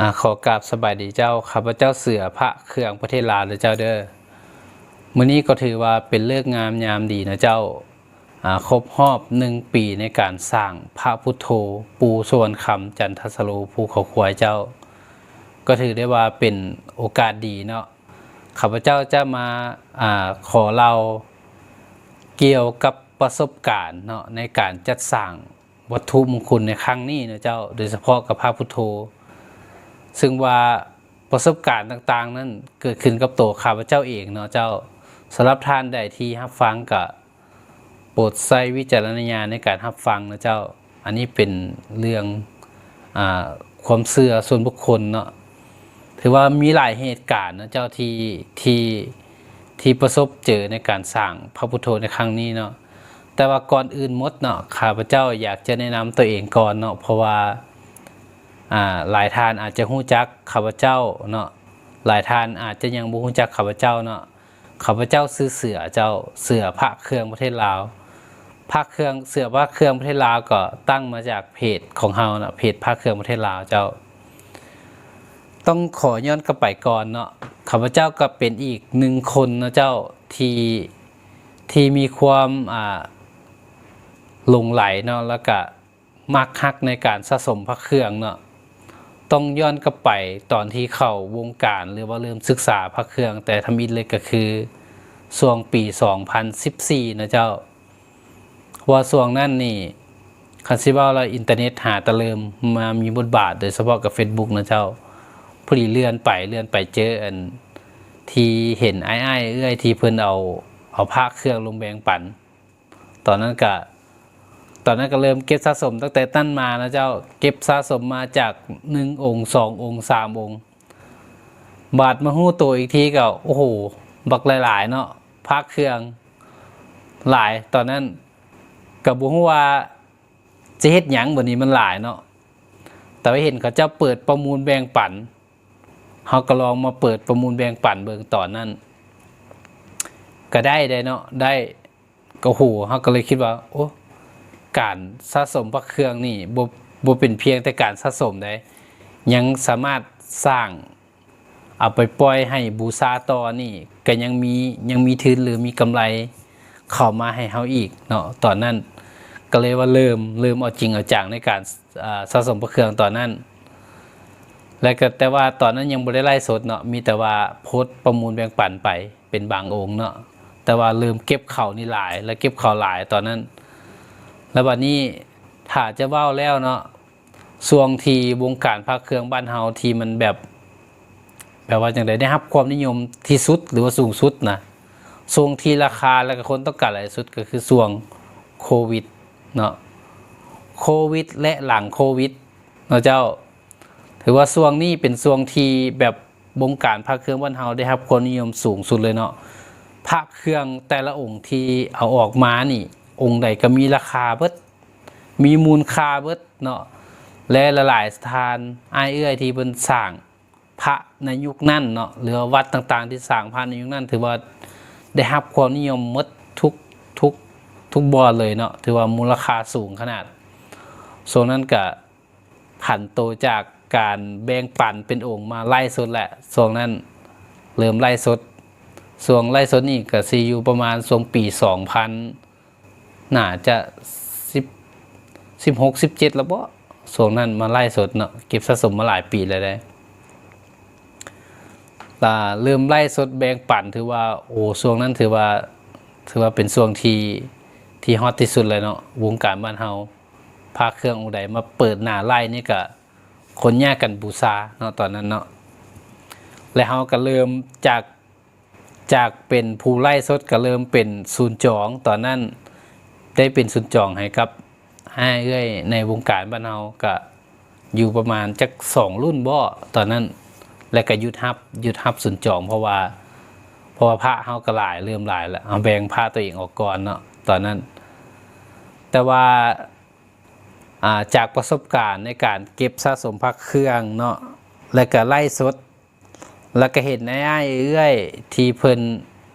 ອາ ຂໍກາບສະບາຍດີເຈົ້າ, ຂ້າພະເຈົ້າເສືອພະເຄື່ອງປະເທດລາວເດີເຈົ້າເດີ. ມື້ນີ້ກໍຖືວ່າເປັນເລີກງາມຍາມດີນະເຈົ້າ, ອາ ຄົບຮອບໜຶ່ງປີໃນການສ້າງພະພຸດໂທ ປູ່ສະຫວັນຄຳ ຈັນທະສະໂລ ພູເຂົາຄວາຍເຈົ້າ, ກໍຖືໄດ້ວ່າເປັນໂອກາດດີເນາະ. ຂ້າພະເຈົ້າຈະມາ ອາ ຂໍເລົ່າກ່ຽວກັບປະສົບການເນາະ ໃນການຈັດສ້າງວັດຖຸມຸງຄຸນໃນຄັ້ງນີ້ນະເຈົ້າ, ໂດຍສະເພາະກັບພະພຸດໂທ, ເຊິ່ງວ່າປະສົບການຕ່າງໆນັ້ນເກີດຂຶ້ນກັບໂຕຂ້າພະເຈົ້າເອງເນາະເຈົ້າ. ສຳລັບທ່ານໃດທີ່ຮັບຟັງກະ ໂປດໃຊ້ວິຈາລະນະຍານໃນການຮັບຟັງນະເຈົ້າ. ອັນນີ້ເປັນເລື່ອງ ອາ ຄວາມເຊື່ອສ່ວນບຸກຄົນເນາະ. ຖືວ່າມີຫຼາຍເຫດການນະເຈົ້າ ທີ່ ທີ່ ທີ່ປະສົບເຈີໃນການສ້າງພະພຸດໂທໃນຄັ້ງນີ້ເນາະ. ແຕ່ວ່າກ່ອນອື່ນໝົດເນາະ, ຂ້າພະເຈົ້າຢາກຈະແນະນຳຕົວເອງກ່ອນເນາະ, ເພາະວ່າ ອາ ຫຼາຍທ່ານອາດຈະຮູ້ຈັກຂ້າພະເຈົ້າເນາະ, ຫຼາຍທ່ານອາດຈະຍັງບໍ່ຮູ້ຈັກຂ້າພະເຈົ້າເນາະ. ຂ້າພະເຈົ້າຊື່ເສືອເຈົ້າ, ເສືອພະເຄື່ອງປະເທດລາວ. ພະເຄື່ອງ ເສືອພະເຄື່ອງປະເທດລາວກໍຕັ້ງມາຈາກເພຈຂອງເຮົາເນາະ, ເພຈພະເຄື່ອງປະເທດລາວເຈົ້າ. ຕ້ອງຂໍຍ້ອນກັບໄປກ່ອນເນາະ, ຂ້າພະເຈົ້າກໍເປັນອີກໜຶ່ງຄົນເນາະເຈົ້າ ທີ່ ທີ່ມີຄວາມ ອາ ຫຼົງໄຫຼເນາະ, ແລ້ວກະ ມັກຮັກໃນການສະສົມພະເຄື່ອງເນາະ. ຕ້ອງຍ້ອນກັບໄປຕອນທີ່ເຂົ້າວົງການ ຫຼືວ່າເລີ່ມສຶກສາພະເຄື່ອງແຕ່ທຳອິດເລີຍ ກໍຄືຊ່ວງປີສອງພັນສິບສີ່ນະເຈົ້າ. ເພາະວ່າຊ່ວງນັ້ນນີ້ ຄັນຊິເວົ້າແລ້ວ ອິນເຕີເນັດຫາແຕ່ເລີ່ມມາມີບົດບາດ, ໂດຍສະເພາະກັບເຟສບຸກນະເຈົ້າ. ພໍດີເລື່ອນໄປ ເລື່ອນໄປເຈີອັນທີ່ເຫັນອ້າຍໆເອື້ອຍໆ ທີ່ເພິ່ນເອົາ ເອົາພະເຄື່ອງລົງແບ່ງປັນ. ຕອນນັ້ນກະ ຕອນນັ້ນກະເລີ່ມເກັບສະສົມຕັ້ງແຕ່ນັ້ນມານະເຈົ້າ, ເກັບສະສົມມາຈາກໜຶ່ງອົງ ສອງອົງ ສາມອົງ. ບາດມາຮູ້ໂຕອີກທີກະ ໂອ້ໂຫ ບັກຫຼາຍໆເນາະ, ພະເຄື່ອງຫຼາຍ. ຕອນນັ້ນກະບໍ່ຮູ້ວ່າຈະເຮັດຫຍັງ, ບາດນີ້ມັນຫຼາຍເນາະ. ແຕ່ວ່າເຫັນເຂົາເຈົ້າເປີດປະມູນແບ່ງປັນ, ເຮົາກໍລອງມາເປີດປະມູນແບ່ງປັນເບິ່ງຕອນນັ້ນ. ກໍໄດ້ເດ້ເນາະ, ໄດ້ ກໍ ໂອ້ໂຫ ເຮົາກໍເລີຍຄິດວ່າ ໂອ້ ການສະສົມພະເຄື່ອງນີ້ ບໍ່ ບໍ່ເປັນພຽງແຕ່ການສະສົມໃດ, ຍັງສາມາດສ້າງເອົາໄປປ່ອຍໃຫ້ບູຊາຕໍ່ນີ້ ກໍຍັງມີ ຍັງມີທຶນ ຫຼື ມີກຳໄລເຂົ້າມາໃຫ້ເຮົາອີກເນາະ. ຕອນນັ້ນກໍເລີຍວ່າເລີ່ມ ເລີ່ມເອົາຈິງເອົາຈັງໃນການ ອາ ສະສົມພະເຄື່ອງຕອນນັ້ນ. ແລ້ວກໍ ແຕ່ວ່າຕອນນັ້ນຍັງບໍ່ໄດ້ໄລຟ໌ສົດເນາະ, ມີແຕ່ວ່າໂພສປະມູນແບ່ງປັນໄປເປັນບາງອົງເນາະ, ແຕ່ວ່າເລີ່ມເກັບເຂົ້ານີ້ຫຼາຍ ແລະ ເກັບເຂົ້າຫຼາຍຕອນນັ້ນ. ແລ້ວບັດນີ້ຖ້າຈະເວົ້າແລ້ວເນາະ, ຊ່ວງທີ່ວົງການພະເຄື່ອງບ້ານເຮົາທີ່ມັນແບບ ແບບວ່າຈັ່ງໃດ ໄດ້ຮັບຄວາມນິຍົມທີ່ສຸດ ຫຼືວ່າສູງສຸດນະ, ຊ່ວງທີ່ລາຄາ ແລະ ກໍຄົນຕ້ອງການຫຼາຍທີ່ສຸດ ກໍຄືຊ່ວງໂຄວິດເນາະ, ໂຄວິດ ແລະ ຫຼັງໂຄວິດເນາະເຈົ້າ. ຖືວ່າຊ່ວງນີ້ເປັນຊ່ວງທີ່ແບບວົງການພະເຄື່ອງບ້ານເຮົາໄດ້ຮັບຄວາມນິຍົມສູງສຸດເລີຍເນາະ. ພະເຄື່ອງແຕ່ລະອົງທີ່ເອົາອອກມານີ້ ອົງໃດກໍມີລາຄາເບິດ ມີມູນຄ່າເບິດເນາະ, ແລະ ຫຼາຍໆທ່ານອ້າຍເອື້ອຍທີ່ເພິ່ນສ້າງ ພະໃນຍຸກນັ້ນເນາະ ຫຼືວ່າວັດຕ່າງໆທີ່ສ້າງພະໃນຍຸກນັ້ນ ຖືວ່າໄດ້ຮັບຄວາມນິຍົມໝົດທຸກ ທຸກ ທຸກບ່ອນເລີຍເນາະ, ຖືວ່າມູນລະຄ່າສູງຂະໜາດ. ຊ່ວງນັ້ນກະຜັນໂຕຈາກການແບ່ງປັນເປັນອົງມາໄລຟ໌ສົດແຫຼະ, ຊ່ວງນັ້ນເລີ່ມໄລຟ໌ສົດ, ຊ່ວງໄລຟ໌ສົດນີ້ກະຊິຢູ່ປະມານຊ່ວງປີສອງພັນ ໜ້າຈະສິບ ສິບຫົກ ສິບເຈັດແລ້ວບໍ, ຊ່ວງນັ້ນມາໄລຟ໌ສົດເນາະ, ເກັບສະສົມມາຫຼາຍປີແລ້ວເດ້. ລະເລີ່ມໄລຟ໌ສົດແບ່ງປັນ ຖືວ່າ ໂອ້ ຊ່ວງນັ້ນຖືວ່າ ຖືວ່າເປັນຊ່ວງທີ່ ທີ່ຮອດທີ່ສຸດເລີຍເນາະ, ວົງການບ້ານເຮົາ ພະເຄື່ອງອົງໃດມາເປີດໜ້າໄລຟ໌ນີ້ກະຄົນແຫ່ກັນບູຊາເນາະ ຕອນນັ້ນເນາະ. ແລະ ເຮົາກະເລີ່ມຈາກ ຈາກເປັນຜູ້ໄລຟ໌ສົດກະເລີ່ມເປັນສູນຈອງ, ຕອນນັ້ນໄດ້ເປັນສູນຈອງໃຫ້ກັບອ້າຍເອື້ອຍໃນວົງການບ້ານເຮົາ, ກະຢູ່ປະມານຈັກສອງລຸ້ນບໍ ຕອນນັ້ນ, ແລ້ວກະຢຸດຮັບ ຢຸດຮັບສູນຈອງ ເພາະວ່າ ເພາະວ່າພະເຮົາກະຫຼາຍ ເລີ່ມຫຼາຍແລ້ວ, ເຮົາແບ່ງພະຕົວເອງອອກກ່ອນເນາະ ຕອນນັ້ນ. ແຕ່ວ່າ ອາ ຈາກປະສົບການໃນການເກັບສະສົມພະເຄື່ອງເນາະ ແລ້ວກະໄລຟ໌ສົດ ແລ້ວກະເຫັນອ້າຍເອື້ອຍທີ່ເພິ່ນ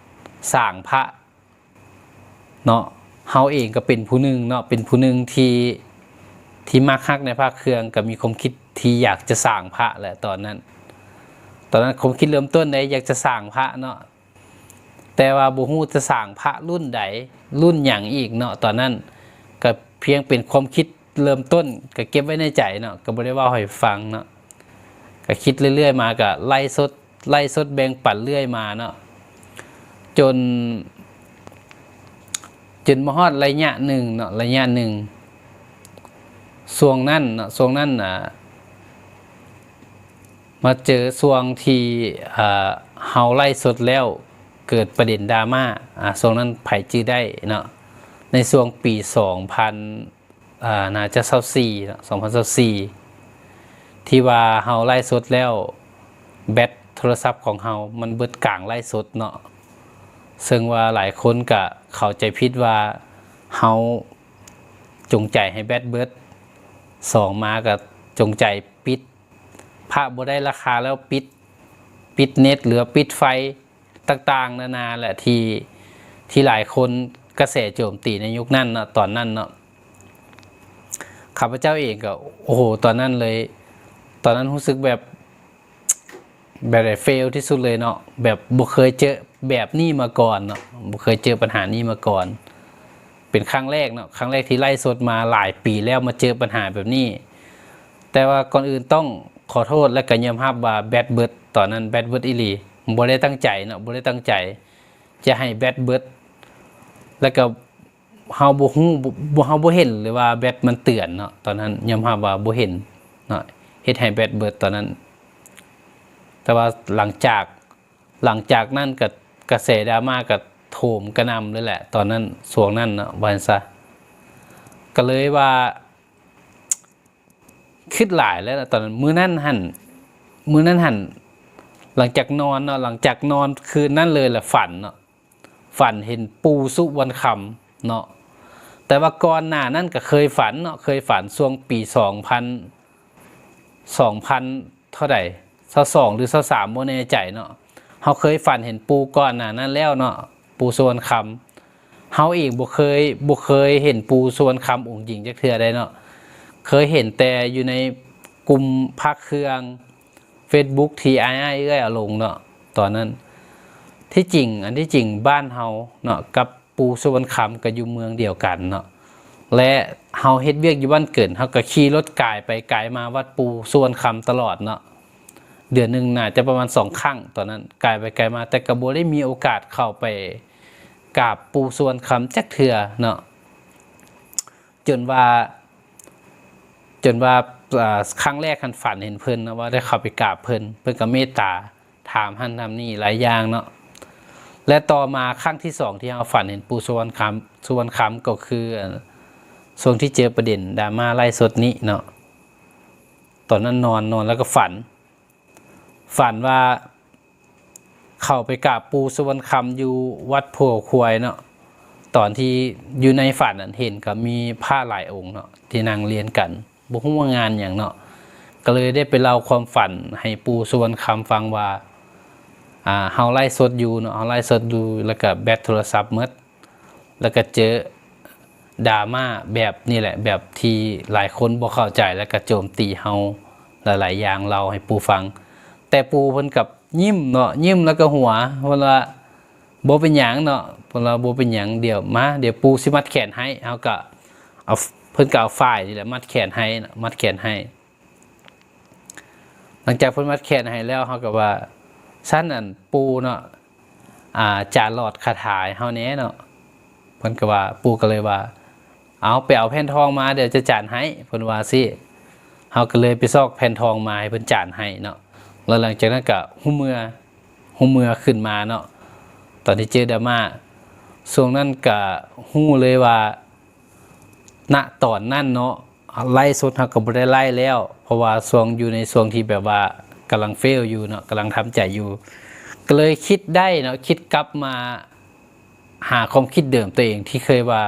ສ້າງພະເນາະ, ເຮົາເອງກະເປັນຜູ້ໜຶ່ງເນາະ ເປັນຜູ້ໜຶ່ງທີ່ ທີ່ມັກຮັກໃນພະເຄື່ອງ, ກະມີຄວາມຄິດ ທີ່ຢາກຈະສ້າງພະແຫຼະຕອນນັ້ນ. ຕອນນັ້ນຄວາມຄິດເລີ່ມຕົ້ນເດ້ ຢາກຈະສ້າງພະເນາະ ແຕ່ວ່າບໍ່ຮູ້ຈະສ້າງພະລຸ້ນໃດ ລຸ້ນຫຍັງອີກເນາະ. ຕອນນັ້ນກໍພຽງເປັນຄວາມຄິດເລີ່ມຕົ້ນ ກໍເກັບໄວ້ໃນໃຈເນາະ ກໍບໍ່ໄດ້ເວົ້າໃຫ້ຟັງເນາະ. ກໍຄິດເລື້ອຍໆມາ ກໍໄລຟ໌ສົດ ໄລຟ໌ສົດແບ່ງປັນເລື້ອຍມາເນາະ ຈົນ ຈົນມາຮອດໄລຍະໜຶ່ງເນາະ ໄລຍະໜຶ່ງ ຊ່ວງນັ້ນເນາະ ຊ່ວງນັ້ນ ອ່າ ມາເຈີຊ່ວງທີ່ ອ່າ ເຮົາໄລຟ໌ສົດແລ້ວເກີດປະເດັນດຣາມາ ອ່າ ຊ່ວງນັ້ນໃຜຈື່ໄດ້ເນາະ ໃນຊ່ວງປີສອງພັນ ອ່າ ໜ້າຈະຊາວສີ່ເນາະ ສອງພັນຊາວສີ່ ທີ່ວ່າເຮົາໄລຟ໌ສົດແລ້ວ ແບັດໂທລະສັບຂອງເຮົາມັນເບິດກາງໄລຟ໌ສົດເນາະ. ເຊິ່ງວ່າຫຼາຍຄົນກະເຂົ້າໃຈຜິດວ່າເຮົາຈົງໃຈໃຫ້ແບັດເບິດ, ສອງມາກະຈົງໃຈປິດ ພະບໍ່ໄດ້ລາຄາແລ້ວປິດ ປິດເນັດ ຫຼືວ່າປິດໄຟ ຕ່າງໆນານາແຫຼະ ທີ່ ທີ່ຫຼາຍຄົນກະແສໂຈມຕີໃນຍຸກນັ້ນເນາະ ຕອນນັ້ນເນາະ. ຂ້າພະເຈົ້າເອງກໍ ໂອ້ໂຫ ຕອນນັ້ນເລີຍ ຕອນນັ້ນຮູ້ສຶກແບບ ແບບເຟວທີ່ສຸດເລີຍເນາະ ແບບບໍ່ເຄີຍເຈີແບບນີ້ມາກ່ອນເນາະ ບໍ່ເຄີຍເຈີບັນຫານີ້ມາກ່ອນ ເປັນຄັ້ງແລກເນາະ ຄັ້ງແລກທີ່ໄລຟ໌ສົດມາຫຼາຍປີແລ້ວ ມາເຈີບັນຫາແບບນີ້. ແຕ່ວ່າກ່ອນອື່ນຕ້ອງຂໍໂທດ ແລະກໍຍອມຮັບວ່າແບັດເບິດ ຕອນນັ້ນແບັດເບິດອີ່ຫຼີ ບໍ່ໄດ້ຕັ້ງໃຈເນາະ ບໍ່ໄດ້ຕັ້ງໃຈຈະໃຫ້ແບັດເບິດ ແລະກໍເຮົາບໍ່ຮູ້ ບໍ່ ເຮົາບໍ່ເຫັນເລີຍວ່າແບັດມັນເຕືອນເນາະ ຕອນນັ້ນຍອມຮັບວ່າບໍ່ເຫັນເນາະ ເຮັດໃຫ້ແບັດເບິດຕອນນັ້ນ. ແຕ່ວ່າຫຼັງຈາກ ຫຼັງຈາກນັ້ນກໍກະແສດຣາມາກໍໂຖມກະໜ່ຳເລີຍແຫຼະ ຕອນນັ້ນ ຊ່ວງນັ້ນເນາະ ວ່າຊັ້ນຊະ ກໍເລີຍວ່າ ຄິດຫຼາຍແລ້ວນະຕອນນັ້ນ. ມື້ນັ້ນຫັ້ນ ມື້ນັ້ນຫັ້ນ ຫຼັງຈາກນອນເນາະ ຫຼັງຈາກນອນຄືນນັ້ນເລີຍລະຝັນເນາະ ຝັນເຫັນປູ່ສຸວັນຄຳເນາະ. ແຕ່ວ່າກ່ອນໜ້ານັ້ນກໍເຄີຍຝັນເນາະ ເຄີຍຝັນຊ່ວງປີສອງພັນ ສອງພັນເທົ່າໃດ ຊາວສອງ ຫຼື ຊາວສາມ ບໍ່ແນ່ໃຈເນາະ ເຮົາເຄີຍຝັນເຫັນປູ່ກ່ອນໜ້ານັ້ນແລ້ວເນາະ ປູ່ສຸວັນຄຳ. ເຮົາເອງບໍ່ເຄີຍ ບໍ່ເຄີຍເຫັນປູ່ສຸວັນຄຳອົງຈິງຈັກເທື່ອໃດເນາະ ເຄີຍເຫັນແຕ່ຢູ່ໃນກຸ່ມພະເຄື່ອງເຟສບຸກທີ່ອ້າຍໆເອື້ອຍເອົາລົງເນາະ ຕອນນັ້ນ. ທີ່ຈິງ ອັນທີ່ຈິງບ້ານເຮົາເນາະ ກັບ ປູ່ສຸວັນຄຳກໍຢູ່ເມືອງດຽວກັນເນາະ ແລະ ເຮົາເຮັດວຽກຢູ່ບ້ານເກີນ ເຮົາກໍຂີ່ລົດກາຍໄປກາຍມາວັດປູ່ສຸວັນຄຳຕະຫຼອດເນາະ ເດືອນໜຶ່ງໜ້າຈະປະມານສອງຄັ້ງ ຕອນນັ້ນກາຍໄປກາຍມາ ແຕ່ກໍບໍ່ໄດ້ມີໂອກາດເຂົ້າໄປກາບປູ່ສຸວັນຄຳຈັກເທື່ອເນາະ. ຈົນວ່າ ຈົນວ່າ ອ່າ ຄັ້ງແລກຫັ້ນຝັນເຫັນເພິ່ນເນາະ ວ່າໄດ້ເຂົ້າໄປກາບເພິ່ນ ເພິ່ນກໍເມດຕາ ຖາມຫັ້ນຖາມນີ້ຫຼາຍຢ່າງເນາະ. ແລະ ຕໍ່ມາຄັ້ງທີສອງທີ່ເຮົາຝັນເຫັນປູ່ສຸວັນຄຳ ສຸວັນຄຳ ກໍຄື ອ່າ ຊ່ວງທີ່ເຈີປະເດັນດຣາມາໄລຟ໌ສົດນີ້ເນາະ ຕອນນັ້ນນອນ ນອນແລ້ວກໍຝັນ ຝັນວ່າເຂົ້າໄປກາບປູ່ສຸວັນຄຳຢູ່ວັດພູເຂົາຄວາຍເນາະ. ຕອນທີ່ຢູ່ໃນຝັນນັ້ນເຫັນກໍມີພະຫຼາຍອົງເນາະ ທີ່ນັ່ງລຽນກັນ ບໍ່ຮູ້ວ່າງານຫຍັງເນາະ ກໍເລີຍໄດ້ໄປເລົ່າຄວາມຝັນໃຫ້ປູ່ສຸວັນຄຳຟັງວ່າ ອ່າ ເຮົາໄລຟ໌ສົດຢູ່ເນາະ ເຮົາໄລຟ໌ສົດຢູ່ ແລ້ວກໍແບັດໂທລະສັບໝົດ ແລ້ວກໍເຈີດຣາມາແບບນີ້ແຫຼະ ແບບທີ່ຫຼາຍຄົນບໍ່ເຂົ້າໃຈ ແລ້ວກໍໂຈມຕີເຮົາຫຼາຍໆຢ່າງ ເລົ່າໃຫ້ປູ່ຟັງ. ແຕ່ປູ່ເພິ່ນກໍຍິ້ມເນາະ ຍິ້ມແລ້ວກໍຫົວ ເພິ່ນວ່າ ບໍ່ເປັນຫຍັງເນາະ ເພິ່ນວ່າ ບໍ່ເປັນຫຍັງ ດຽວມາ ດຽວປູ່ຊິມັດແຂນໃຫ້. ເຮົາກໍເອົາ ເພິ່ນກໍເອົາຝ້າຍນີ້ແຫຼະມັດແຂນໃຫ້ເນາະ ມັດແຂນໃຫ້. ຫຼັງຈາກເພິ່ນມັດແຂນໃຫ້ແລ້ວ ເຮົາກໍວ່າ ຊັ້ນ ອັນ ປູ່ເນາະ ອ່າ ຈານຫຼອດຄາຖາໃຫ້ເຮົາແດ່ເນາະ. ເພິ່ນກໍວ່າ ປູ່ກໍເລີຍວ່າ ເອົາ ໄປເອົາແຜ່ນທອງມາ ດຽວຈະຈານໃຫ້ ເພິ່ນວ່າຊີ້. ເຮົາກໍເລີຍໄປຊອກແຜ່ນທອງມາໃຫ້ເພິ່ນຈານໃຫ້ເນາະ ແລ້ວຫຼັງຈາກນັ້ນກໍຮູ້ເມືອ ຮູ້ເມືອຂຶ້ນມາເນາະ ຕອນທີ່ເຈີດຣາມາ. ຊ່ວງນັ້ນກໍຮູ້ເລີຍວ່າ ນະຕອນນັ້ນເນາະ ໄລຟ໌ສົດເຮົາກໍບໍ່ໄດ້ໄລແລ້ວ ເພາະວ່າຊ່ວງ ຢູ່ໃນຊ່ວງທີ່ແບບວ່າກຳລັງເຟວຢູ່ເນາະ ກຳລັງທຳໃຈຢູ່ ກໍເລີຍຄິດໄດ້ເນາະ ຄິດກັບມາຫາຄວາມຄິດເດີມຕົວເອງທີ່ເຄີຍວ່າ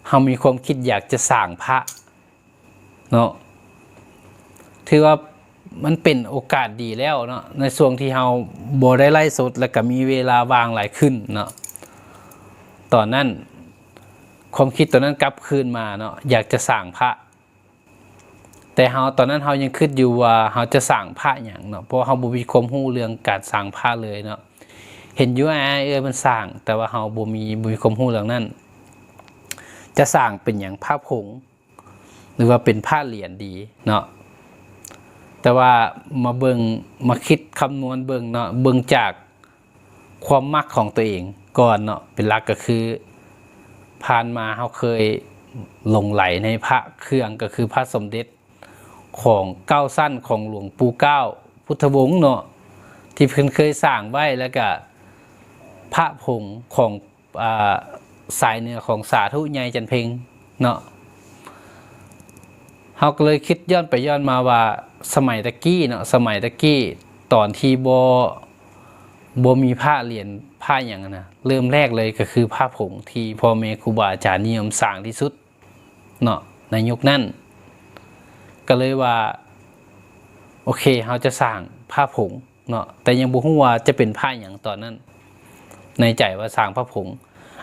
ເຮົາມີຄວາມຄິດຢາກຈະສ້າງພະເນາະ ຖືວ່າມັນເປັນໂອກາດດີແລ້ວເນາະ ໃນຊ່ວງທີ່ເຮົາບໍ່ໄດ້ໄລຟ໌ສົດ ແລ້ວກໍມີເວລາວ່າງຫຼາຍຂຶ້ນເນາະ. ຕອນນັ້ນ ຄວາມຄິດຕອນນັ້ນກັບຄືນມາເນາະ ຢາກຈະສ້າງພະ ແຕ່ເຮົາ ຕອນນັ້ນເຮົາຍັງຄິດຢູ່ວ່າເຮົາຈະສ້າງພະຫຍັງເນາະ ເພາະເຮົາບໍ່ມີຄວາມຮູ້ເລື່ອງການສ້າງພະເລີຍເນາະ. ເຫັນຢູ່ອ້າຍເອື້ອຍເພິ່ນສ້າງ ແຕ່ວ່າເຮົາບໍ່ມີ ບໍ່ມີຄວາມຮູ້ເລື່ອງນັ້ນ ຈະສ້າງເປັນຫຍັງ ພະຜົງ ຫຼືວ່າເປັນພະຫຼຽນດີເນາະ. ແຕ່ວ່າມາເບິ່ງ ມາຄິດຄຳນວນເບິ່ງເນາະ ເບິ່ງຈາກຄວາມມັກຂອງຕົວເອງກ່ອນເນາະ ເປັນຫຼັກກໍຄື ຜ່ານມາເຮົາເຄີຍຫຼົງໄຫຼໃນພະເຄື່ອງ ກໍຄືພະສົມເດັດຂອງເກົ້າຊັ້ນຂອງຫຼວງປູ່ກ້າວພຸດທະວົງເນາະ ທີ່ເພິ່ນເຄີຍສ້າງໄວ້ ແລ້ວກະພະຜົງຂອງ ອ່າ ສາຍເໜືອຂອງສາທຸໃຫຍ່ຈັນເພັງເນາະ. ເຮົາກໍເລີຍຄິດຍ້ອນໄປຍ້ອນມາວ່າ ສະໄໝຕະກີ້ເນາະ ສະໄໝຕະກີ້ ຕອນທີ່ບໍ່ ບໍ່ມີພະຫຼຽນ ພະຫຍັງຫັ້ນນະ ເລີ່ມແລກເລີຍກໍຄືພະຜົງ ທີ່ພໍ່ແມ່ຄູບາອາຈານນິຍົມສ້າງທີ່ສຸດເນາະ ໃນຍຸກນັ້ນ. ກໍເລີຍວ່າ ໂອເຄ ເຮົາຈະສ້າງພະຜົງ ເນາະ ແຕ່ຍັງບໍ່ຮູ້ວ່າຈະເປັນພະຫຍັງຕອນນັ້ນ ໃນໃຈວ່າສ້າງພະຜົງ.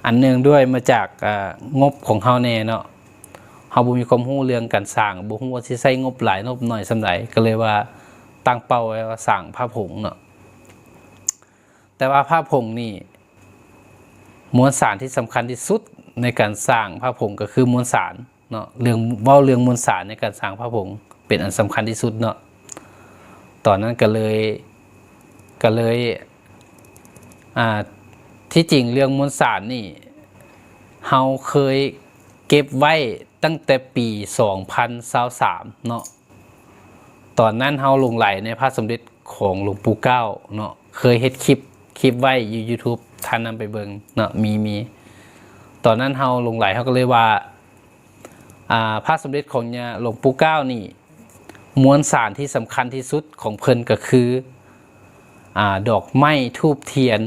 ອັນເນື່ອງດ້ວຍມາຈາກ ອ່າ ງົບຂອງເຮົາແດ່ເນາະ ເຮົາບໍ່ມີຄວາມຮູ້ເລື່ອງການສ້າງ ບໍ່ຮູ້ວ່າຊິໃຊ້ງົບຫຼາຍງົບໜ້ອຍສ່ຳໃດ ກໍເລີຍວ່າຕັ້ງເປົ້າໄວ້ວ່າສ້າງພະຜົງເນາະ. ແຕ່ວ່າພະຜົງນີ້ ມວນສານທີ່ສຳຄັນທີ່ສຸດໃນການສ້າງພະຜົງກໍຄືມວນສານ ເນາະ ເລື່ອງ ເວົ້າເລື່ອງມວນສານໃນການສ້າງພະຜົງເປັນອັນສຳຄັນທີ່ສຸດເນາະ. ຕອນນັ້ນກໍເລີຍ ກໍເລີຍ ອ່າ ທີ່ຈິງເລື່ອງມວນສານນີ້ ເຮົາເຄີຍເກັບໄວ້ຕັ້ງແຕ່ປີສອງພັນຊາວສາມເນາະ. ຕອນນັ້ນເຮົາຫຼົງໄຫຼໃນພະສົມເດັດຂອງຫຼວງປູ່ກ້າວເນາະ ເຄີຍເຮັດຄລິບ ຄລິບໄວ້ຢູ່ຢູທູບ ທ່ານນຳໄປເບິ່ງເນາະ ມີ ມີ. ຕອນນັ້ນເຮົາຫຼົງໄຫຼ ເຮົາກໍເລີຍວ່າ ອ່າ ພະສົມເດັດຂອງຍາ ຫຼວງປູ່ກ້າວນີ້ ມວນສານທີ່ສຳຄັນທີ່ສຸດຂອງເພິ່ນກໍຄື ອ່າ ດອກໄມ້ທູບທຽນ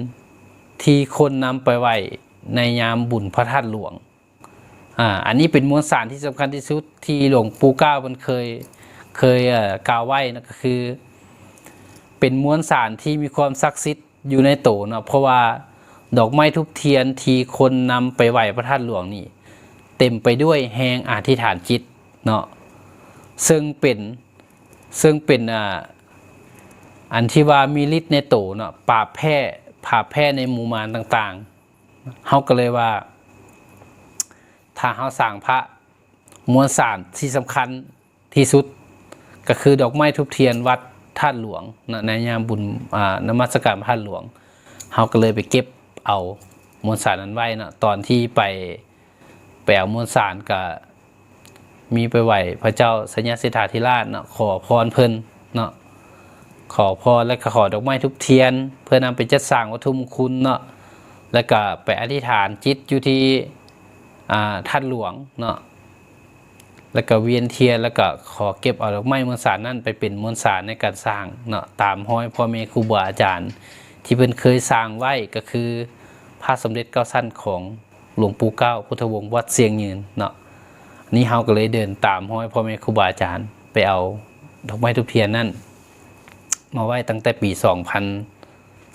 ທີ່ຄົນນຳໄປໄຫວ້ໃນຍາມບຸນພະທາດຫຼວງ. ອ່າ ອັນນີ້ເປັນມວນສານທີ່ສຳຄັນທີ່ສຸດທີ່ຫຼວງປູ່ກ້າວເພິ່ນເຄີຍ ເຄີຍ ເອີ ກ່າວໄວ້ນະ ກໍຄືເປັນມວນສານທີ່ມີຄວາມສັກສິດ ຢູ່ໃນໂຕເນາະ ເພາະວ່າດອກໄມ້ທູບທຽນທີ່ຄົນນຳໄປໄຫວ້ພະທາດຫຼວງນີ້ ເຕັມໄປດ້ວຍແຮງອະທິຖານຈິດເນາະ ເຊິ່ງເປັນ ເຊິ່ງເປັນ ອ່າ ອັນທີ່ວ່າມີລິດໃນໂຕເນາະ ປາບແພ້ ປາບແພ້ໃນໝູ່ມານຕ່າງໆ. ເຮົາກໍເລີຍວ່າ ຖ້າເຮົາສ້າງພະ ມວນສານທີ່ສຳຄັນ ທີ່ສຸດ ກໍຄືດອກໄມ້ທູບທຽນວັດທາດຫຼວງເນາະ ໃນຍາມບຸນ ອ່າ ນະມັດສະການພະທາດຫຼວງ ເຮົາກໍເລີຍໄປເກັບເອົາມວນສານນັ້ນໄວ້ເນາະ. ຕອນທີ່ໄປ ໄປເອົາມວນສານ ກໍມີໄປໄຫວ້ພະເຈົ້າໄຊຍະເສດຖາທິລາດເນາະ ຂໍພອນເພິ່ນເນາະ ຂໍພອນ ແລ້ວກໍຂໍດອກໄມ້ທູບທຽນ ເພື່ອນຳໄປຈັດສ້າງວັດຖຸມົງຄຸນເນາະ ແລ້ວກໍໄປອະທິຖານຈິດຢູ່ທີ່ ອ່າ ທາດຫຼວງເນາະ. ແລ້ວກໍວຽນທຽນ ແລ້ວກໍຂໍເກັບເອົາດອກໄມ້ມວນສານນັ້ນໄປເປັນມວນສານໃນການສ້າງເນາະ ຕາມຮອຍພໍ່ແມ່ຄູບາອາຈານທີ່ເພິ່ນເຄີຍສ້າງໄວ້ ກໍຄືພະສົມເດັດເກົ້າຊັ້ນຂອງຫຼວງປູ່ກ້າວພຸດທະວົງວັດຊຽງຍືນເນາະ. ນີ້ເຮົາກໍເລີຍເດີນຕາມຮອຍພໍ່ແມ່ຄູບາອາຈານ ໄປເອົາດອກໄມ້ທູບທຽນນັ້ນມາໄວ້ຕັ້ງແຕ່ປີສອງພັນ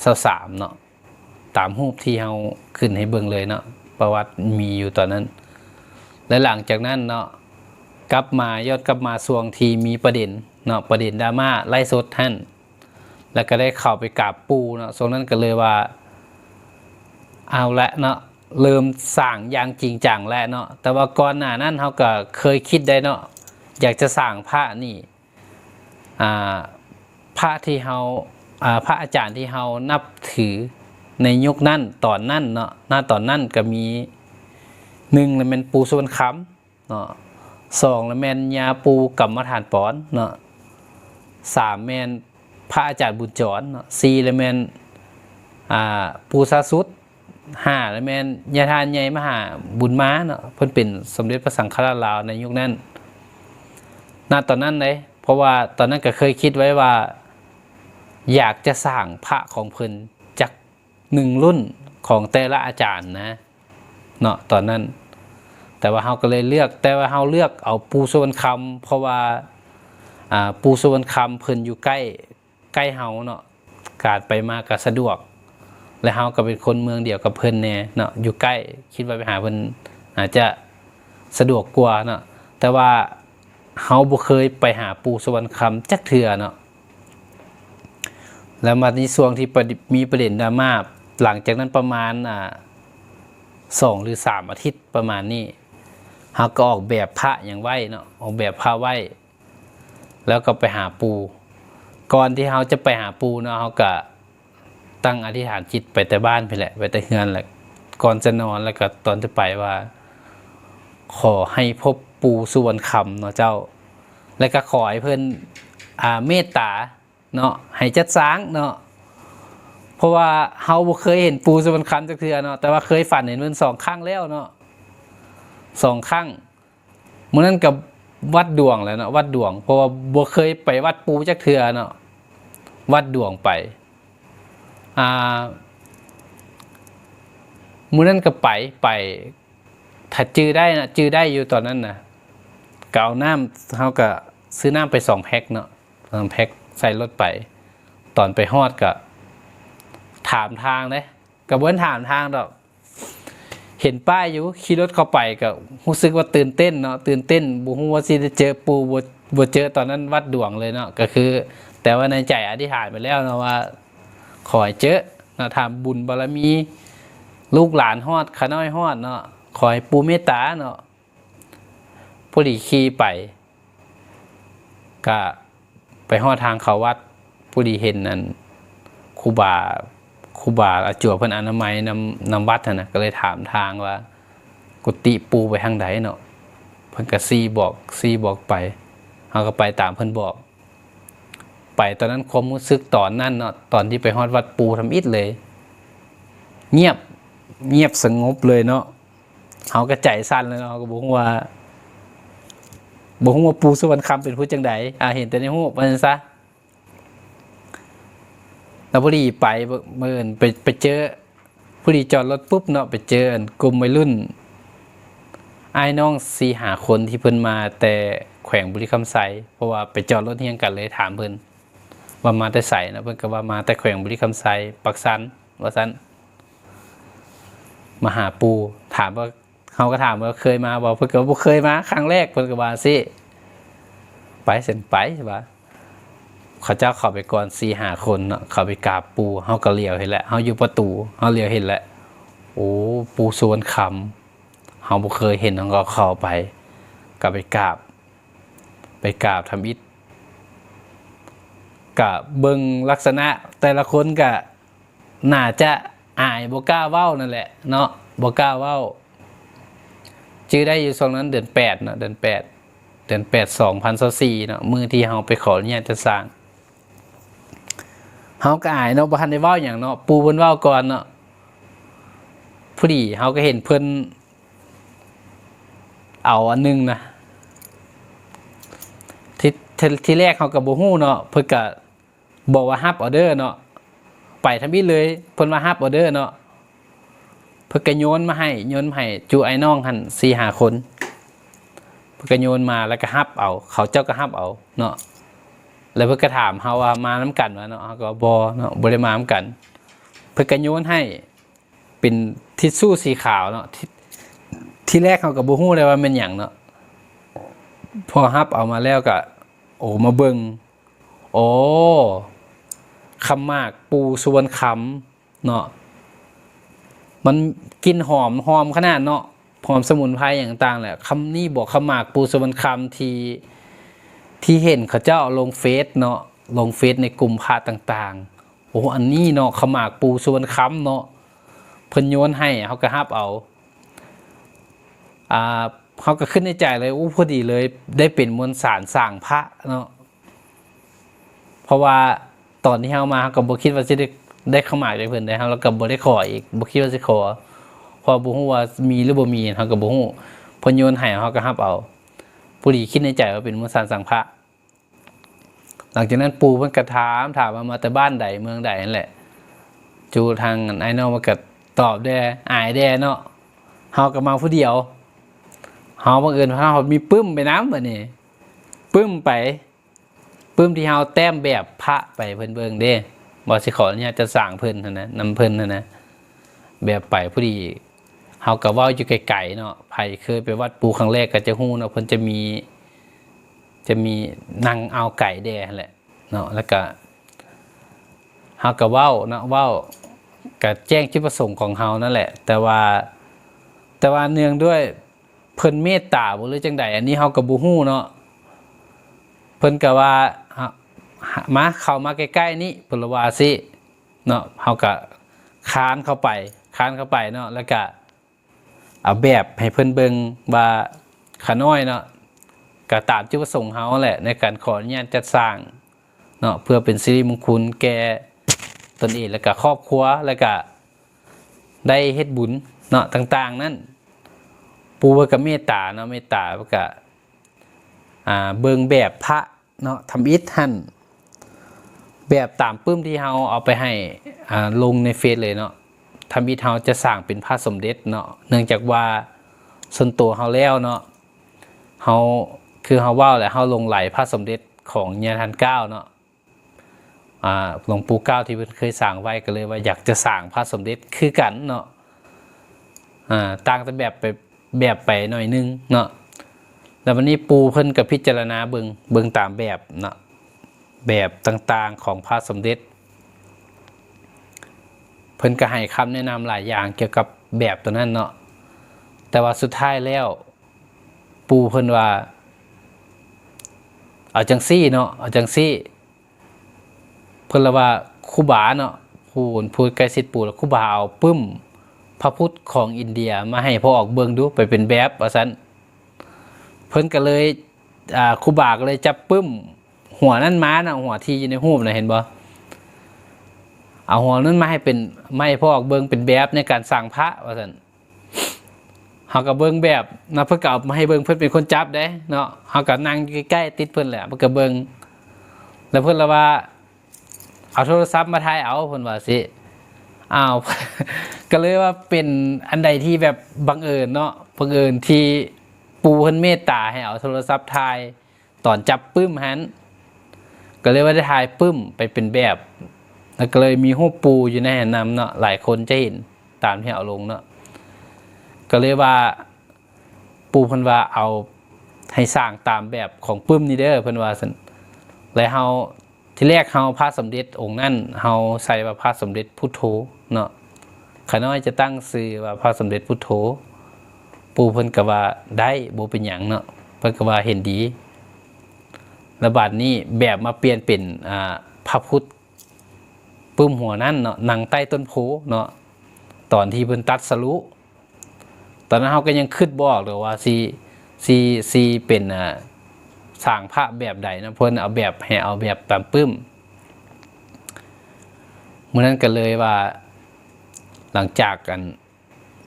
ຊາວສາມເນາະ. ຕາມຮູບທີ່ເຮົາຂຶ້ນໃຫ້ເບິ່ງເລີຍເນາະ ປະຫວັດມີຢູ່ຕອນນັ້ນ. ແລະ ຫຼັງຈາກນັ້ນເນາະ ກັບມາ ຍ້ອນກັບມາຊ່ວງທີ່ມີປະເດັນເນາະ ປະເດັນດຣາມາໄລຟ໌ສົດຫັ້ນ ແລ້ວກໍໄດ້ເຂົ້າໄປກາບປູ່ເນາະ ຊ່ວງນັ້ນກໍເລີຍວ່າ ເອົາລະເນາະ ເລີ່ມສ້າງຢ່າງຈິງຈັງແລ້ວເນາະ. ແຕ່ວ່າກ່ອນໜ້ານັ້ນເຮົາກໍເຄີຍຄິດໄດ້ເນາະ ຢາກຈະສ້າງພະນີ້ ອ່າ ພະທີ່ເຮົາ ອ່າ ພະອາຈານທີ່ເຮົານັບຖືໃນຍຸກນັ້ນ ຕອນນັ້ນເນາະ ນະຕອນນັ້ນກໍມີ ໜຶ່ງລະແມ່ນປູ່ສຸວັນຄຳເນາະ, ສອງລະແມ່ນຍາປູ່ກຳມະຖານປອນເນາະ, ສາມແມ່ນພະອາຈານບຸນຈອນເນາະ, ສີ່ລະແມ່ນ ອ່າ ປູ່ຊາສຸດ, ຫ້າລະແມ່ນຍາທ່ານໃຫຍ່ມະຫາບຸນມາເນາະ ເພິ່ນເປັນສົມເດັດພະສັງຄະລາດລາວໃນຍຸກນັ້ນ ນະຕອນນັ້ນເດ້. ເພາະວ່າຕອນນັ້ນກໍເຄີຍຄິດໄວ້ວ່າ ຢາກຈະສ້າງພະຂອງເພິ່ນຈັກໜຶ່ງລຸ້ນຂອງແຕ່ລະອາຈານນະເນາະ ຕອນນັ້ນ. ແຕ່ວ່າເຮົາກໍເລີຍເລືອກ ແຕ່ວ່າເຮົາເລືອກເອົາປູ່ສຸວັນຄຳ ເພາະວ່າ ອ່າ ປູ່ສຸວັນຄຳເພິ່ນຢູ່ໃກ້ ໃກ້ເຮົາເນາະ ການໄປມາກໍສະດວກ ແລະ ເຮົາກໍເປັນຄົນເມືອງດຽວກັບເພິ່ນແດ່ເນາະ ຢູ່ໃກ້ ຄິດວ່າໄປຫາເພິ່ນອາດຈະສະດວກກວ່າເນາະ. ແຕ່ວ່າ ເຮົາບໍ່ເຄີຍໄປຫາປູ່ສະຫວັນຄຳຈັກເທື່ອເນາະ. ແລ້ວມາໃນຊ່ວງທີ່ປະ ມີປະເດັນດຣາມາ ຫຼັງຈາກນັ້ນປະມານ ອ່າ ສອງ ຫຼື ສາມອາທິດປະມານນີ້ ເຮົາກໍອອກແບບພະຫຍັງໄວ້ເນາະ, ອອກແບບພະໄວ້ ແລ້ວກໍໄປຫາປູ່. ກ່ອນທີ່ເຮົາຈະໄປຫາປູ່ເນາະ ເຮົາກໍຕັ້ງອະທິຖານຈິດໄປແຕ່ບ້ານພີ້ແຫຼະ, ໄປແຕ່ເຮືອນແຫຼະ, ກ່ອນຈະນອນ ແລ້ວກໍຕອນຈະໄປວ່າ ຂໍໃຫ້ພົບປູ່ສຸວັນຄຳເນາະເຈົ້າ, ແລ້ວກໍຂໍໃຫ້ເພິ່ນ ອ່າ ເມດຕາເນາະ, ໃຫ້ຈັດສ້າງເນາະ, ເພາະວ່າເຮົາບໍ່ເຄີຍເຫັນປູ່ສຸວັນຄຳຈັກເທື່ອເນາະ, ແຕ່ວ່າເຄີຍຝັນເຫັນເພິ່ນສອງຄັ້ງແລ້ວເນາະ, ສອງຄັ້ງ. ມື້ນັ້ນກໍວັດດວງແຫຼະເນາະ, ວັດດວງ ເພາະວ່າບໍ່ເຄີຍໄປວັດປູ່ຈັກເທື່ອເນາະ, ວັດດວງໄປ. ອ່າ ມື້ນັ້ນກໍໄປ ໄປ ຖ້າຈື່ໄດ້ນະ, ຈື່ໄດ້ຢູ່ຕອນນັ້ນນະ, ກໍເອົານ້ຳ, ເຮົາກໍຊື້ນ້ຳໄປສອງແພັກເນາະ, ສອງແພັກໃສ່ລົດໄປ. ຕອນໄປຮອດກໍຖາມທາງເດ້, ກໍບໍ່ທັນຖາມທາງດອກ, ເຫັນປ້າຍຢູ່, ຂີ່ລົດເຂົ້າໄປກໍຮູ້ສຶກວ່າຕື່ນເຕັ້ນເນາະ, ຕື່ນເຕັ້ນ, ບໍ່ຮູ້ວ່າຊິໄດ້ເຈີປູ່ ບໍ່ ບໍ່ເຈີ. ຕອນນັ້ນວັດດວງເລີຍເນາະ, ກໍຄື ແຕ່ວ່າໃນໃຈອະທິຖານໄປແລ້ວເນາະວ່າ ຂໍໃຫ້ເຈີເນາະ, ຖ້າບຸນບາລະມີລູກຫຼານຮອດ, ຂະນ້ອຍຮອດເນາະ, ຂໍໃຫ້ປູ່ເມດຕາເນາະ. ພໍດີຂີ່ໄປ ກະໄປຮອດທາງເຂົ້າວັດ, ພໍດີເຫັນອັນຄູບາ, ຄູບາອາຈົວເພິ່ນອະນາໄມນຳ, ນຳວັດຫັ້ນນະ, ກໍເລີຍຖາມທາງວ່າ ກຸຕິປູ່ໄປທາງໃດເນາະ, ເພິ່ນກໍຊີ້ບອກ, ຊີ້ບອກໄປ, ເຮົາກໍໄປຕາມເພິ່ນບອກ. ໄປຕອນນັ້ນ ຄວາມຮູ້ສຶກຕອນນັ້ນເນາະ, ຕອນທີ່ໄປຮອດວັດປູ່ທຳອິດເລີຍ ງຽບ, ງຽບສະຫງົບເລີຍເນາະ. ເຮົາກໍໃຈສັ່ນແລ້ວເນາະ, ເຮົາກໍບໍ່ຮູ້ວ່າ, ບໍ່ຮູ້ວ່າປູ່ສຸວັນຄຳເປັນຜູ້ຈັ່ງໃດ, ອ່າ ເຫັນແຕ່ໃນຮູບວ່າຊັ້ນຊະ. ແລ້ວພໍດີໄປ ບັງເອີນໄປ, ໄປເຈີ, ພໍດີຈອດລົດປຸບເນາະ, ໄປເຈີອັນກຸ່ມໄວລຸ້ນ ອ້າຍນ້ອງສີ່ຫ້າຄົນທີ່ເພິ່ນມາແຕ່ແຂວງບໍລິຄຳໄຊ, ເພາະວ່າໄປຈອດລົດຮຽງກັນເລີຍ, ຖາມເພິ່ນວ່າມາແຕ່ໃສເນາະ, ເພິ່ນກໍວ່າມາແຕ່ແຂວງບໍລິຄຳໄຊ, ປາກຊັນ ວ່າຊັ້ນ. ມາຫາປູ່, ຖາມວ່າ, ເຮົາກໍຖາມວ່າເຄີຍມາບໍ່? ເພິ່ນກໍວ່າບໍ່ເຄີຍມາ, ຄັ້ງແລກ, ເພິ່ນກໍວ່າຊີ້. ໄປຊັ້ນໄປ, ວ່າເຂົາເຈົ້າເຂົ້າໄປກ່ອນສີ່ຫ້າຄົນເນາະ, ເຂົ້າໄປກາບປູ່, ເຮົາກໍຫຼຽວເຫັນແລ້ວ, ເຮົາຢູ່ປະຕູ, ເຮົາຫຼຽວເຫັນແລ້ວ, ໂອ້ ປູ່ສຸວັນຄຳ, ເຮົາບໍ່ເຄີຍເຫັນ, ເຮົາກໍເຂົ້າໄປ, ກໍໄປກາບ, ໄປກາບທຳອິດ. ກະເບິ່ງລັກສະນະແຕ່ລະຄົນກະໜ້າຈະອາຍ ບໍ່ກ້າເວົ້ານັ້ນແຫຼະເນາະ, ບໍ່ກ້າເວົ້າ. ຈື່ໄດ້ຢູ່ຊ່ວງນັ້ນເດືອນແປດເນາະ, ເດືອນແປດ, ເດືອນແປດ ສອງພັນຊາວສີ່ເນາະ, ມື້ທີ່ເຮົາໄປຂໍອະນຸຍາດຈັດສ້າງ. ເຮົາກະອາຍເນາະ, ບໍ່ທັນໄດ້ເວົ້າຫຍັງເນາະ, ປູ່ເພິ່ນເວົ້າກ່ອນເນາະ. ພໍດີເຮົາກໍເຫັນເພິ່ນເອົາອັນໜຶ່ງນະ, ທີ ທີ ທີແລກເຮົາກໍບໍ່ຮູ້ເນາະ, ເພິ່ນກະ ບອກວ່າຮັບອໍເດີເນາະ, ໄປທຳອິດເລີຍ, ເພິ່ນວ່າຮັບອໍເດີເນາະ, ເພິ່ນກະໂຍນມາໃຫ້, ໂຍນມາໃຫ້ຈຸອ້າຍນ້ອງຫັ້ນສີ່ຫ້າຄົນ, ເພິ່ນກະໂຍນມາ ແລ້ວກະຮັບເອົາ, ເຂົາເຈົ້າກະຮັບເອົາເນາະ. ແລ້ວເພິ່ນກະຖາມເຮົາວ່າມານຳກັນບໍ່ເນາະ, ເຮົາກະວ່າບໍ່ເນາະ, ບໍ່ໄດ້ມານຳກັນ. ເພິ່ນກະໂຍນໃຫ້ ເປັນທິດຊູສີຂາວເນາະ, ທີ ທີແລກເຮົາກໍບໍ່ຮູ້ເລີຍວ່າແມ່ນຫຍັງເນາະ, ພໍຮັບເອົາມາແລ້ວກໍ ໂອ້ ມາເບິ່ງ, ໂອ້ ຂາວໝາກປູ່ສຸວັນຄຳເນາະ, ມັນກິ່ນຫອມ ຫອມຂະໜາດເນາະ, ຫອມສະໝຸນໄພຫຍັງຕ່າງແຫຼະ. ຄຳນີ້ບໍ ຂາວໝາກປູ່ສຸວັນຄຳ ທີ່ ທີ່ເຫັນເຂົາເຈົ້າເອົາລົງເຟສເນາະ, ລົງເຟສໃນກຸ່ມພະຕ່າງໆ. ໂອ້ ອັນນີ້ເນາະ ຂາວໝາກປູ່ສຸວັນຄຳເນາະ, ເພິ່ນໂຍນໃຫ້ ເຮົາກໍຮັບເອົາ. ອ່າ ເຮົາກໍຄິດໃນໃຈເລີຍ, ໂອ້ ພໍດີເລີຍ ໄດ້ເປັນມວນສານສ້າງພະເນາະ, ເພາະວ່າຕອນທີ່ເຮົາມາ ເຮົາກໍບໍ່ຄິດວ່າຊິໄດ້ ໄດ້ຂາວໝາກຈາກເພິ່ນເດ້, ເຮົາ ເຮົາກໍບໍ່ໄດ້ຂໍອີກ, ບໍ່ຄິດວ່າຊິຂໍ, ເພາະບໍ່ຮູ້ວ່າມີຫຼືບໍ່ມີ ເຮົາກໍບໍ່ຮູ້, ເພິ່ນໂຍນໃຫ້ ເຮົາກໍຮັບເອົາ. ພໍດີຄິດໃນໃຈວ່າເປັນມວນສານສ້າງພະ. ຫຼັງຈາກນັ້ນ ປູ່ເພິ່ນກໍຖາມ, ຖາມວ່າມາແຕ່ບ້ານໃດເມືອງໃດຫັ້ນແຫຼະ. ຈຸທາງອັນອ້າຍນ້ອງມັນກໍຕອບແດ່, ອາຍແດ່ເນາະ, ເຮົາກໍມາຜູ້ດຽວ, ເຮົາບັງເອີນເຮົາມີປຶ້ມໄປນຳ. ບາດນີ້ປຶ້ມໄປ, ປຶ້ມທີ່ເຮົາແຕ້ມແບບພະໄປເພິ່ນເບິ່ງເດ້, ວ່າຊິຂໍອະນຸຍາດຈັດສ້າງເພິ່ນຫັ້ນນະ, ນຳເພິ່ນຫັ້ນນະ. ແບບໄປພໍດີ ເຮົາກໍເວົ້າຢູ່ໄກໆເນາະ, ໃຜເຄີຍໄປວັດປູ່ຄັ້ງແລກກໍຈະຮູ້ເນາະ, ເພິ່ນຈະມີ ຈະມີນັ່ງເອົາໄກ່ແດ່ຫັ້ນແຫຼະເນາະ. ແລ້ວກະເຮົາກະເວົ້າເນາະ ເວົ້າ ກະແຈ້ງຈຸດປະສົງຂອງເຮົານັ້ນແຫຼະ. ແຕ່ວ່າ ແຕ່ວ່າເນື່ອງດ້ວຍເພິ່ນເມດຕາບໍ່ ຫຼືຈັ່ງໃດ ອັນນີ້ເຮົາກະບໍ່ຮູ້ເນາະ. ເພິ່ນກະວ່າ ອາ ມາ ເຂົ້າມາໃກ້ໆນີ້ ເພິ່ນລະວ່າຊີ້ເນາະ. ເຮົາກະຄານເຂົ້າໄປ ຄານເຂົ້າໄປເນາະ ແລ້ວກະ ເອົາແບບໃຫ້ເພິ່ນເບິ່ງວ່າ ຂະນ້ອຍເນາະ ກະຕາມຈຸດປະສົງເຮົາແຫຼະ ໃນການຂໍອະນຸຍາດຈັດສ້າງເນາະ ເພື່ອເປັນສິລິມົງຄຸນແກ່ຕົນເອງ ແລ້ວກະຄອບຄົວ ແລ້ວກະໄດ້ເຮັດບຸນເນາະ ຕ່າງໆນັ້ນ. ປູ່ເພິ່ນກະເມດຕາເນາະ ເມດຕາ ເພິ່ນກະ ອ່າ ເບິ່ງແບບພະເນາະ ທຳອິດຫັ້ນ ແບບຕາມປຶ້ມທີ່ເຮົາເອົາໄປໃຫ້ ອ່າ ລົງໃນເຟສເລີຍເນາະ. ທຳອິດເຮົາຈະສ້າງເປັນພະສົມເດັດເນາະ ເນື່ອງຈາກວ່າສ່ວນໂຕເຮົາແລ້ວເນາະ ເຮົາ ຄືເຮົາເວົ້າແຫຼະ ເຮົາຫຼົງໄຫຼພະສົມເດັດຂອງຍາທ່ານກ້າວເນາະ ອ່າ ຫຼວງປູ່ກ້າວທີ່ເພິ່ນເຄີຍສ້າງໄວ້ ກະເລີຍວ່າຢາກຈະສ້າງພະສົມເດັດຄືກັນເນາະ ອ່າ ຕ່າງແຕ່ແບບໄປ ແບບໄປໜ້ອຍໜຶ່ງເນາະ. ແລ້ວບາດນີ້ປູ່ເພິ່ນກະພິຈາລະນາເບິ່ງ ເບິ່ງຕາມແບບເນາະ ແບບຕ່າງໆຂອງພະສົມເດັດ ເພິ່ນກະໃຫ້ຄຳແນະນຳຫຼາຍຢ່າງກ່ຽວກັບແບບໂຕນັ້ນເນາະ. ແຕ່ວ່າສຸດທ້າຍແລ້ວ ປູ່ເພິ່ນວ່າ ເອົາຈັ່ງຊີ້ເນາະ ເອົາຈັ່ງຊີ້ ເພິ່ນລະວ່າຄູບາເນາະ ຜູ້ ຜູ້ໃກ້ຊິດປູ່ລະ ຄູບາເອົາປຶ້ມພະພຸດຂອງອິນເດຍມາໃຫ້ພໍ່ອອກເບິ່ງດູ ໄປເປັນແບບວ່າຊັ້ນ. ເພິ່ນກະເລີຍ ອ່າ ຄູບາກະເລີຍຈັບປຶ້ມຫົວນັ້ນມາເນາະ ຫົວທີ່ຢູ່ໃນຮູບນະ ເຫັນບໍ່ ເອົາຫົວນັ້ນມາໃຫ້ເປັນ ມາໃຫ້ພໍ່ອອກເບິ່ງເປັນແບບໃນການສ້າງພະວ່າຊັ້ນ. ເຮົາກະເບິ່ງແບບນະ ເພິ່ນກະເອົາມາໃຫ້ເບິ່ງ ເພິ່ນເປັນຄົນຈັບເດ້ເນາະ ເຮົາກະນັ່ງຢູ່ໃກ້ໆຕິດເພິ່ນແຫຼະ ເພິ່ນກະເບິ່ງ ແລ້ວເພິ່ນລະວ່າ ເອົາໂທລະສັບມາຖ່າຍເອົາ ເພິ່ນວ່າຊີ້. ອ້າວ ກະເລີຍວ່າເປັນອັນໃດທີ່ແບບບັງເອີນເນາະ ບັງເອີນທີ່ປູ່ເພິ່ນເມດຕາໃຫ້ເອົາໂທລະສັບຖ່າຍ ຕອນຈັບປຶ້ມຫັ້ນ ກະເລີຍວ່າໄດ້ຖ່າຍປຶ້ມໄປເປັນແບບ ແລ້ວກະເລີຍມີຮູບປູ່ຢູ່ໃນຫັ້ນນຳເນາະ ຫຼາຍຄົນຈະເຫັນຕາມທີ່ເອົາລົງເນາະ. ກະເລີຍວ່າ ປູ່ເພິ່ນວ່າເອົາໃຫ້ສ້າງຕາມແບບຂອງປຶ້ມນີ້ເດີ ເພິ່ນວ່າຊັ້ນ. ແລະເຮົາ ທີແລກເຮົາພະສົມເດັດອົງນັ້ນ ເຮົາໃສ່ວ່າພະສົມເດັດພຸດໂທເນາະ ຂະນ້ອຍຈະຕັ້ງຊື່ວ່າພະສົມເດັດພຸດໂທ. ປູ່ເພິ່ນກະວ່າໄດ້ ບໍ່ເປັນຫຍັງເນາະ ເພິ່ນກະວ່າເຫັນດີ. ລະບາດນີ້ແບບມາປ່ຽນເປັນ ອ່າ ພະພຸດປຶ້ມຫົວນັ້ນເນາະ ນັ່ງໃຕ້ຕົ້ນໂພເນາະ ຕອນທີ່ເພິ່ນຕັດສະລຸ. ຕອນນັ້ນເຮົາກະຍັງຄຶດບໍ່ອອກເລີຍວ່າຊິ ຊິ ຊິເປັນ ອ່າ ສ້າງພະແບບໃດເນາະ ເພິ່ນເອົາແບບ ໃຫ້ເອົາແບບຕາມປຶ້ມ. ມື້ນັ້ນກະເລີຍວ່າ ຫຼັງຈາກ ອັນ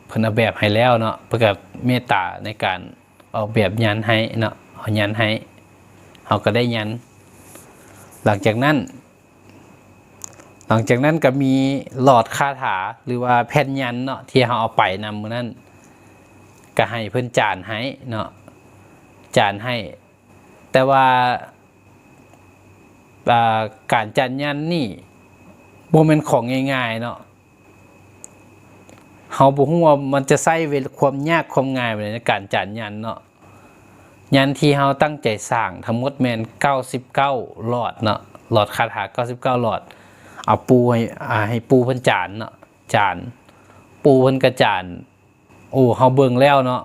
ເພິ່ນເອົາແບບໃຫ້ແລ້ວເນາະ ເພິ່ນກະເມດຕາໃນການອອກແບບຍັນໃຫ້ເນາະ ເອົາຍັນໃຫ້ ເຮົາກະໄດ້ຍັນ. ຫຼັງຈາກນັ້ນ ຫຼັງຈາກນັ້ນກະມີຫຼອດຄາຖາ ຫຼືວ່າແຜ່ນຍັນເນາະ ທີ່ເຮົາເອົາໄປນຳມື້ນັ້ນ ກະໃຫ້ເພິ່ນຈານໃຫ້ເນາະ ຈານໃຫ້. ແຕ່ວ່າ ອ່າ ການຈານຍັນນີ້ບໍ່ແມ່ນຂອງງ່າຍໆເນາະ ເຮົາບໍ່ຮູ້ວ່າມັນຈະໃຊ້ເວລາ ຄວາມຍາກຄວາມງ່າຍປານໃດໃນການຈານຍັນເນາະ. ຍັນທີ່ເຮົາຕັ້ງໃຈສ້າງທັງໝົດແມ່ນເກົ້າສິບເກົ້າຫຼອດເນາະ ຫຼອດຄາຖາເກົ້າສິບເກົ້າຫຼອດ ເອົາປູ່ໃຫ້ ອ່າ ໃຫ້ປູ່ເພິ່ນຈານເນາະ ຈານ ປູ່ເພິ່ນກະຈານ. ໂອ້ ເຮົາເບິ່ງແລ້ວເນາະ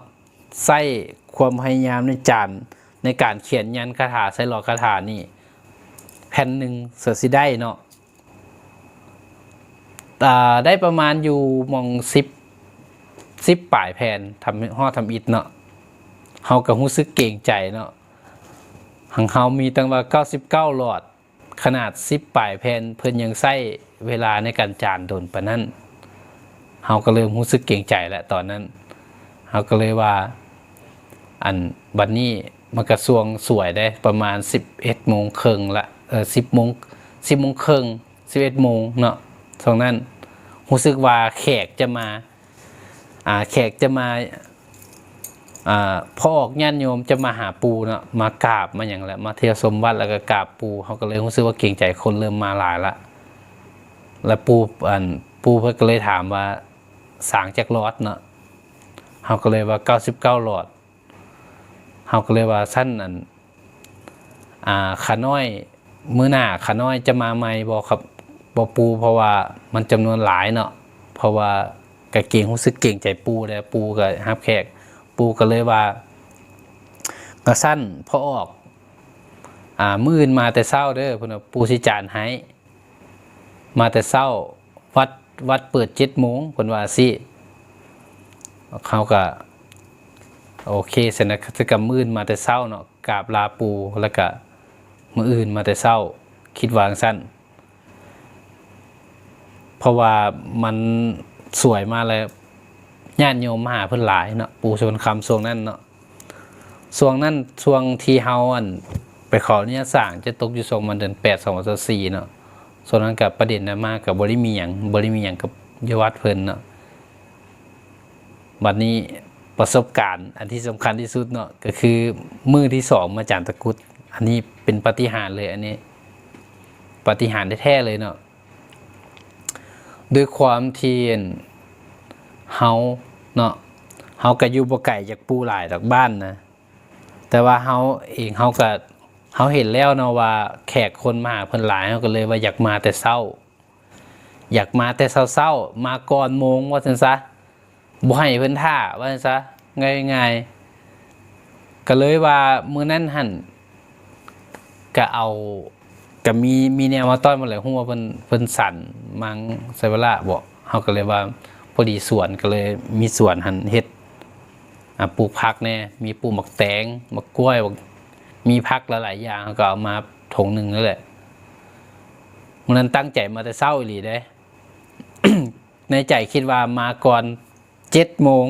ໃຊ້ຄວາມພະຍາຍາມໃນຈານ ໃນການຂຽນຍັນຄາຖາໃສ່ຫຼອດຄາຖານີ້ ແຜ່ນໜຶ່ງເສືອຊິໄດ້ເນາະ ອ່າ ໄດ້ປະມານຢູ່ໝ່ອງສິບ ສິບປາຍແຜ່ນ ທຳ ຮອດທຳອິດເນາະ. ເຮົາກະຮູ້ສຶກເກງໃຈເນາະ ຂອງເຮົາມີຕັ້ງວ່າເກົ້າສິບເກົ້າຫຼອດ ຂະໜາດສິບປາຍແຜ່ນ ເພິ່ນຍັງໃຊ້ເວລາໃນການຈານດົນປານນັ້ນ ເຮົາກະເລີ່ມຮູ້ສຶກເກງໃຈແລ້ວຕອນນັ້ນ. ເຮົາກະເລີຍວ່າ ອັນ ບັດນີ້ມັນກະຊ່ວງສວຍເດ້ ປະມານສິບເອັດໂມງເຄິ່ງລະ ເອີ ສິບໂມງ ສິບໂມງເຄິ່ງ ສິບເອັດໂມງເນາະ. ຊ່ວງນັ້ນຮູ້ສຶກວ່າແຂກຈະມາ ອ່າ ແຂກຈະມາ ອ່າ ພໍ່ອອກ ຍາດໂຍມຈະມາຫາປູ່ເນາະ ມາກາບມາຫຍັງແຫຼະ ມາທ່ຽວຊົມວັດ ແລ້ວກະກາບປູ່. ເຮົາກະເລີຍຮູ້ສຶກວ່າເກງໃຈ ຄົນເລີ່ມມາຫຼາຍລະ ແລະ ປູ່ ອັນ ປູ່ເພິ່ນກະເລີຍຖາມວ່າ ສ້າງຈັກຫຼອດເນາະ ເຮົາກະເລີຍວ່າເກົ້າສິບເກົ້າຫຼອດ. ເຮົາກະເລີຍວ່າ ຊັ້ນ ອັນ ອ່າ ຂ້ານ້ອຍ ມື້ໜ້າຂ້ານ້ອຍຈະມາໃໝ່ບໍ່ຄັບ ບໍ່ປູ່ ເພາະວ່າມັນຈຳນວນຫຼາຍເນາະ ເພາະວ່າກະເກງ ຮູ້ສຶກເກງໃຈປູ່ແຫຼະ ປູ່ກະຮັບແຂກ ປູ່ກະເລີຍວ່າ ກະຊັ້ນພໍ່ອອກ ອ່າ ມື້ອື່ນມາແຕ່ເຊົ້າເດີ ເພິ່ນວ່າ ປູ່ຊິຈານໃຫ້ ມາແຕ່ເຊົ້າ ວັດ ວັດເປີດເຈັດໂມງ ເພິ່ນວ່າຊີ້ ເຮົາກະ ໂອເຄ ຊັ້ນນະ ຄືກັບມື້ອື່ນມາແຕ່ເຊົ້າເນາະ ກາບລາປູ່ ແລ້ວກະມື້ອື່ນມາແຕ່ເຊົ້າ ຄິດວ່າຈັ່ງຊັ້ນ ເພາະວ່າມັນສວຍມາແລ້ວ ຍາດໂຍມມາຫາເພິ່ນຫຼາຍເນາະ ປູ່ສະຫວັນຄຳ ຊ່ວງນັ້ນເນາະ ຊ່ວງນັ້ນ ຊ່ວງທີ່ເຮົາ ອັນ ໄປຂໍອະນຸຍາດສ້າງ ຈະຕົກຢູ່ຊ່ວງປະມານເດືອນແປດ ສອງພັນຊາວສີ່ເນາະ ຊ່ວງນັ້ນກະປະເດັນນັ້ນມາກະບໍ່ໄດ້ມີຫຍັງ ບໍ່ໄດ້ມີຫຍັງກັບຢູ່ວັດເພິ່ນເນາະ ບັດນີ້ປະສົບການອັນທີ່ສຳຄັນທີ່ສຸດເນາະ ກະຄືມື້ທີສອງມາຈານຕະກຸດ ອັນນີ້ເປັນປາຕິຫານເລີຍ ອັນນີ້ປາຕິຫານແທ້ໆເລີຍເນາະ ດ້ວຍຄວາມທີ່ ອັນ ເຮົາເນາະ ເຮົາກະຢູ່ບໍ່ໄກຈາກປູ່ຫຼາຍດອກ ບ້ານນະ ແຕ່ວ່າເຮົາເອງ ເຮົາກະ ເຮົາເຫັນແລ້ວເນາະວ່າແຂກຄົນມາຫາເພິ່ນຫຼາຍ ເຮົາກະເລີຍວ່າຢາກມາແຕ່ເຊົ້າ ຢາກມາແຕ່ເຊົ້າໆ ມາກ່ອນໂມງວ່າຊັ້ນຊະ ບໍ່ໃຫ້ເພິ່ນຖ້າວ່າຊັ້ນຊະ ງ່າຍໆ ກະເລີຍວ່າມື້ນັ້ນຫັ້ນ ກະເອົາ ກະມີ ມີແນວມາຕ້ອນເພິ່ນແຫຼະ ຮູ້ວ່າເພິ່ນ ເພິ່ນສັນມັງ ໃຊ້ເວລາເບາະ ເຮົາກະເລີຍວ່າ ພໍດີສວນ ກະເລີຍມີສວນຫັ້ນເຮັດ ອ່າ ປູກຜັກແດ່ ມີປູກໝາກແຕງ ໝາກກ້ວຍ ໝາກ ມີຜັກຫຼາຍໆຢ່າງ ເຮົາກະເອົາມາຖົງໜຶ່ງນັ້ນແຫຼະ ມື້ນັ້ນຕັ້ງໃຈມາແຕ່ເຊົ້າອີ່ຫຼີເດ້ ໃນໃຈຄິດວ່າມາກ່ອນເຈັດໂມງ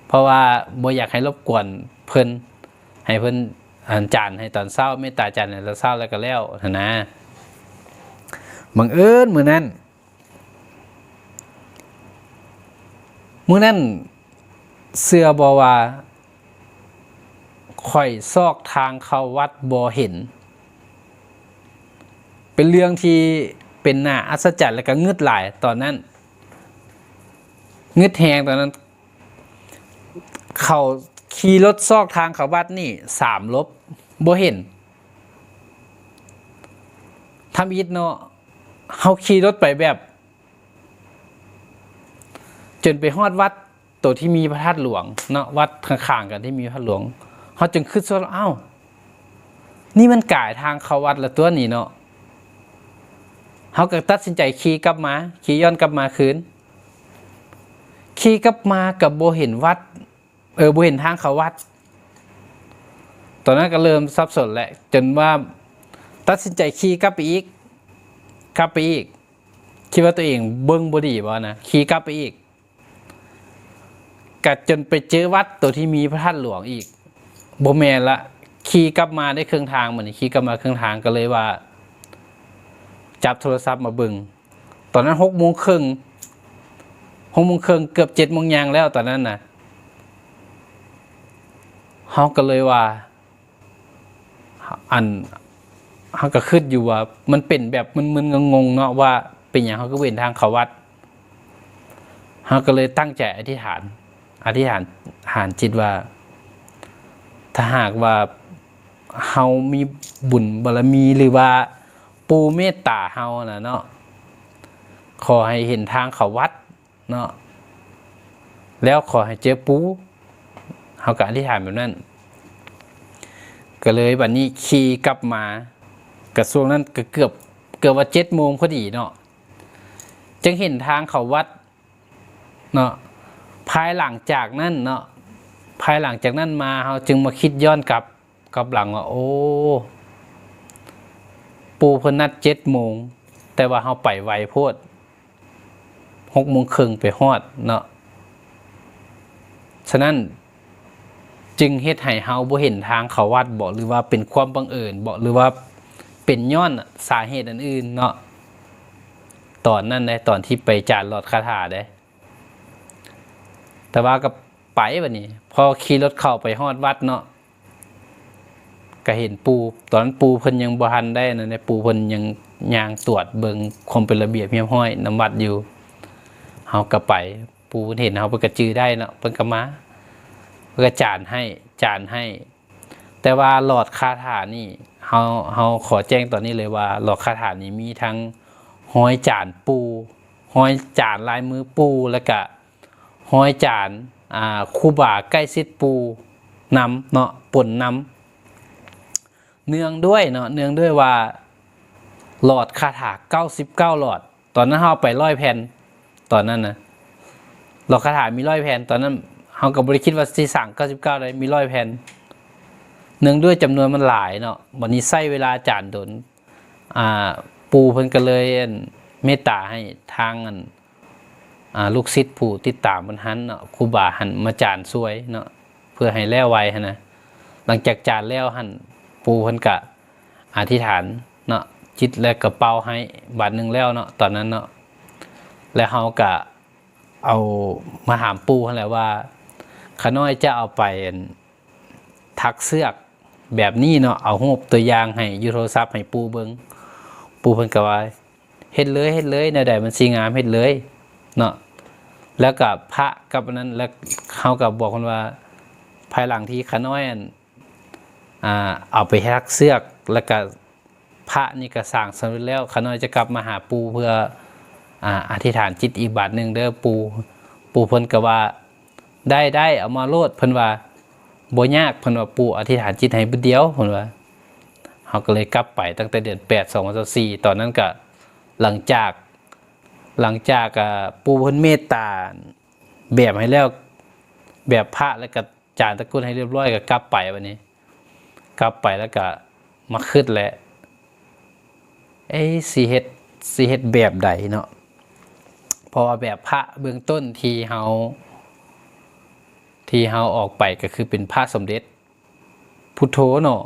ເພາະວ່າບໍ່ຢາກໃຫ້ລົບກວນເພິ່ນ ໃຫ້ເພິ່ນ ອັນ ຈານໃຫ້ຕອນເຊົ້າ ເມດຕາຈານໃຫ້ຕອນເຊົ້າແລ້ວກະແລ້ວຫັ້ນນະ ບັງເອີນມື້ນັ້ນ ມື້ນັ້ນເຊື່ອບໍ່ວ່າ ຂ້ອຍຊອກທາງເຂົ້າວັດບໍ່ເຫັນ ເປັນເລື່ອງທີ່ເປັນໜ້າອັດສະຈັນ ແລ້ວກະງຶດຫຼາຍຕອນນັ້ນ ງຶດແຮງຕອນນັ້ນ ເຂົາຂີ່ລົດຊອກທາງເຂົ້າວັດນີ້ສາມລົບ ບໍ່ເຫັນ ທຳອິດເນາະ ເຮົາຂີ່ລົດໄປແບບ ຈົນໄປຮອດວັດໂຕທີ່ມີພະທາດຫຼວງເນາະ ວັດຂ້າງໆກັນທີ່ມີພະທາດຫຼວງ ເຮົາຈຶ່ງຄິດຊວນ ອ້າວ ນີ້ມັນກາຍທາງເຂົ້າວັດລະຕົວະນີ້ເນາະ ເຮົາກະຕັດສິນໃຈຂີ່ກັບມາ ຂີ່ຍ້ອນກັບມາຄືນ ຂີ່ກັບມາກະບໍ່ເຫັນວັດ ເອີ ບໍ່ເຫັນທາງເຂົ້າວັດ ຕອນນັ້ນກະເລີ່ມສັບສົນແຫຼະ ຈົນວ່າຕັດສິນໃຈຂີ່ກັບໄປອີກ ກັບໄປອີກ ຄິດວ່າໂຕເອງເບິ່ງບໍ່ດີບໍ່ນະ ຂີ່ກັບໄປອີກ ກະຈົນໄປເຈີວັດໂຕທີ່ມີພະທາດຫຼວງອີກ ບໍ່ແມ່ນລະ ຂີ່ກັບມາໄດ້ເຄິ່ງທາງ ບາດນີ້ຂີ່ກັບມາເຄິ່ງທາງ ກະເລີຍວ່າ ຈັບໂທລະສັບມາເບິ່ງ ຕອນນັ້ນຫົກໂມງເຄິ່ງ ຫົກໂມງເຄິ່ງ ເກືອບເຈັດໂມງຍ່າງແລ້ວຕອນນັ້ນນະ ເຮົາກະເລີຍວ່າ ອັນ ເຮົາກະຄຶດຢູ່ວ່າ ມັນເປັນແບບມຶນໆ ງົງໆ ເນາະ ວ່າເປັນຫຍັງເຮົາຄືບໍ່ເຫັນທາງເຂົ້າວັດ ເຮົາກະເລີຍຕັ້ງໃຈອະທິຖານ ອະທິຖານ ຖານຈິດວ່າ ຖ້າຫາກວ່າເຮົາມີບຸນບາລະມີ ຫຼືວ່າ ປູ່ເມດຕາເຮົາຫັ້ນນະເນາະ ຂໍໃຫ້ເຫັນທາງເຂົ້າວັດເນາະ ແລ້ວຂໍໃຫ້ເຈີປູ່ ເຮົາກະອະທິຖານແບບນັ້ນ ກະເລີຍບາດນີ້ຂີ່ກັບມາ ກະຊ່ວງນັ້ນກະເກືອບ ເກືອບວ່າເຈັດໂມງພໍດີເນາະ ຈຶ່ງເຫັນທາງເຂົ້າວັດເນາະ ພາຍຫຼັງຈາກນັ້ນເນາະ ພາຍຫຼັງຈາກນັ້ນມາ ເຮົາຈຶ່ງມາຄິດຍ້ອນກັບ ກັບຫຼັງວ່າ ໂອ້ ປູ່ເພິ່ນນັດເຈັດໂມງ ແຕ່ວ່າເຮົາໄປໄວໂພດ ຫົກໂມງເຄິ່ງໄປຮອດເນາະ ສະນັ້ນ ຈຶ່ງເຮັດໃຫ້ເຮົາບໍ່ເຫັນທາງເຂົ້າວັດເບາະ ຫຼືວ່າເປັນຄວາມບັງເອີນເບາະ ຫຼືວ່າເປັນຍ້ອນສາເຫດອັນອື່ນເນາະ ຕອນນັ້ນເດ້ ຕອນທີ່ໄປຈານຫຼອດຄາຖາເດ້ ແຕ່ວ່າກະໄປບາດນີ້ ພໍຂີ່ລົດເຂົ້າໄປຮອດວັດເນາະ ກະເຫັນປູ່ ຕອນນັ້ນປູ່ເພິ່ນຍັງບໍ່ທັນໄດ້ນັ້ນເດ້ ປູ່ເພິ່ນຍັງຍ່າງຕວດເບິ່ງຄວາມເປັນລະບຽບຮຽບຮ້ອຍນຳວັດຢູ່ ເຮົາກະໄປ ປູ່ເພິ່ນເຫັນເຮົາ ເພິ່ນກະຈື່ໄດ້ເນາະ ເພິ່ນກະມາ ເພິ່ນກະຈານໃຫ້ ຈານໃຫ້ ແຕ່ວ່າຫຼອດຄາຖານີ້ ເຮົາ ເຮົາຂໍແຈ້ງຕອນນີ້ເລີຍວ່າ ຫຼອດຄາຖານີ້ມີທັງຮອຍຈານປູ່, ຮອຍຈານລາຍມືປູ່ ແລ້ວກະຮອຍຈານ ອ່າ ຄູບາໃກ້ຊິດປູ່ນຳເນາະ ປົນນຳ. ເນື່ອງດ້ວຍເນາະ ເນື່ອງດ້ວຍວ່າຫຼອດຄາຖາເກົ້າສິບເກົ້າຫຼອດ ຕອນນັ້ນເຮົາເອົາໄປຮ້ອຍແຜ່ນ ຕອນນັ້ນນະ ຫຼອດຄາຖາມີຮ້ອຍແຜ່ນ ຕອນນັ້ນເຮົາກໍບໍ່ໄດ້ຄິດວ່າຊິສ້າງເກົ້າສິບເກົ້າໄດ້ ມີຮ້ອຍແຜ່ນ ເນື່ອງດ້ວຍຈຳນວນມັນຫຼາຍເນາະ. ບັດນີ້ໃຊ້ເວລາອາຈານດົນ ອ່າ ປູ່ເພິ່ນກໍເລີຍ ອັນ ເມດຕາໃຫ້ທາງ ອັນ ອ່າ ລູກສິດຜູ້ຕິດຕາມເພິ່ນຫັ້ນເນາະ ຄູບາຫັ້ນມາຈານຊ່ວຍເນາະ ເພື່ອໃຫ້ແລ້ວໄວຫັ້ນນະ. ຫຼັງຈາກຈານແລ້ວຫັ້ນ ປູ່ເພິ່ນກະອະທິຖານເນາະ ຈິດ ແລ້ວກະເປົ່າໃຫ້ບາດໜຶ່ງແລ້ວເນາະ ຕອນນັ້ນເນາະ ແລ້ວເຮົາກະເອົາມາຖາມປູ່ຫັ້ນແຫຼະວ່າ ຂ້ານ້ອຍຈະເອົາໄປ ອັນ ຖັກເຊືອກແບບນີ້ເນາະ ເອົາຮູບຕົວຢ່າງໃຫ້ຢູ່ໂທລະສັບໃຫ້ປູ່ເບິ່ງ ປູ່ເພິ່ນກໍວ່າ ເຮັດເລີຍ ເຮັດເລີຍ ແນວໃດມັນຊິງາມ ເຮັດເລີຍເນາະ. ແລ້ວກໍພະກັບອັນນັ້ນ ແລ້ວເຮົາກໍບອກເພິ່ນວ່າ ພາຍຫຼັງທີ່ຂ້ານ້ອຍ ອັນ ອ່າ ເອົາໄປຖັກເຊືອກ ແລ້ວກໍພະນີ້ກໍສ້າງສຳເລັດແລ້ວ ຂ້ານ້ອຍຈະກັບມາຫາປູ່ເພື່ອ ອ່າ ອະທິຖານຈິດອີກບາດໜຶ່ງເດີປູ່. ປູ່ເພິ່ນກໍວ່າ ໄດ້ ໄດ້ ເອົາມາໂລດ ເພິ່ນວ່າ ບໍ່ຍາກ ເພິ່ນວ່າ ປູ່ອະທິຖານຈິດໃຫ້ບາດດຽວ ເພິ່ນວ່າ. ເຮົາກໍເລີຍກັບໄປຕັ້ງແຕ່ເດືອນແປດ ສອງພັນຊາວສີ່ ຕອນນັ້ນກະ ຫຼັງຈາກ ຫຼັງຈາກ ອ່າ ປູ່ເພິ່ນເມດຕາແບບໃຫ້ແລ້ວ ແບບພະ ແລ້ວກະຈານຕະກຸດໃຫ້ຮຽບຮ້ອຍ ກະກັບໄປບັດນີ້ ກັບໄປແລ້ວກະມາຄຶດແຫຼະ ເອີ ຊິເຮັດ ຊິເຮັດແບບໃດເນາະ ເພາະວ່າແບບພະເບື້ອງຕົ້ນທີ່ເຮົາ ທີ່ເຮົາອອກໄປກໍຄືເປັນພະສົມເດັດພຸດໂທເນາະ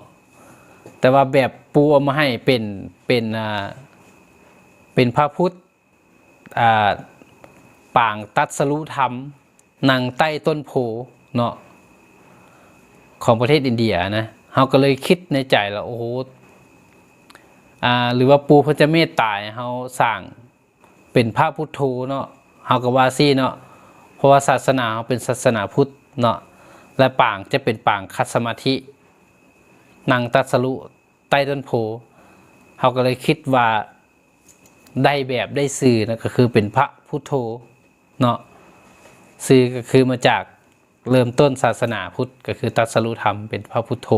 ແຕ່ວ່າແບບປູ່ເອົາມາໃຫ້ເປັນ ເປັນ ອ່າ ເປັນພະພຸດ ອ່າ ປາງຕັດສະລຸທຳ ນັ່ງໃຕ້ຕົ້ນໂພເນາະ ຂອງປະເທດອິນເດຍນະ. ເຮົາກໍເລີຍຄິດໃນໃຈລະ ໂອ້ໂຫ ອ່າ ຫຼືວ່າປູ່ເພິ່ນຈະເມດຕາໃຫ້ເຮົາສ້າງເປັນພະພຸດໂທເນາະ ເຮົາກໍວ່າຊີ້ເນາະ ເພາະວ່າສາສະໜາເຮົາເປັນສາສະໜາພຸດເນາະ ແລະ ປາງຈະເປັນປາງຄັດສະມາທິ ນັ່ງຕັດສະລຸໃຕ້ຕົ້ນໂພ. ເຮົາກໍເລີຍຄິດວ່າ ໄດ້ແບບໄດ້ຊື່ນະ ກໍຄືເປັນພະພຸດໂທເນາະ ຊື່ກໍຄືມາຈາກເລີ່ມຕົ້ນສາສະໜາພຸດ ກໍຄືຕັດສະລຸທຳເປັນພະພຸດໂທ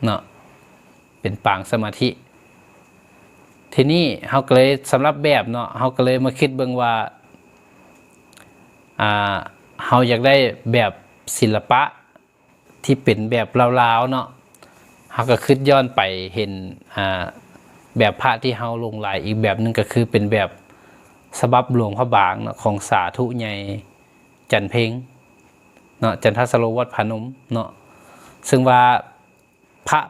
ເນາະ ເປັນປາງສະມາທິ. ທີນີ້ເຮົາກໍເລີຍ ສຳລັບແບບເນາະ ເຮົາກໍເລີຍມາຄິດເບິ່ງວ່າ ອ່າ ເຮົາຢາກໄດ້ແບບສິລະປະ ທີ່ເປັນແບບລາວໆເນາະ ເຮົາກໍຄິດຍ້ອນໄປເຫັນ ອ່າ ແບບພະທີ່ເຮົາຫຼົງໄຫຼອີກແບບໜຶ່ງ ກໍຄືເປັນແບບສະບັບຫຼວງພະບາງເນາະ ຂອງສາທຸໃຫຍ່ຈັນເພັງເນາະ ຈັນທະສະໂລ ວັດຜານົມເນາະ ເຊິ່ງວ່າພະ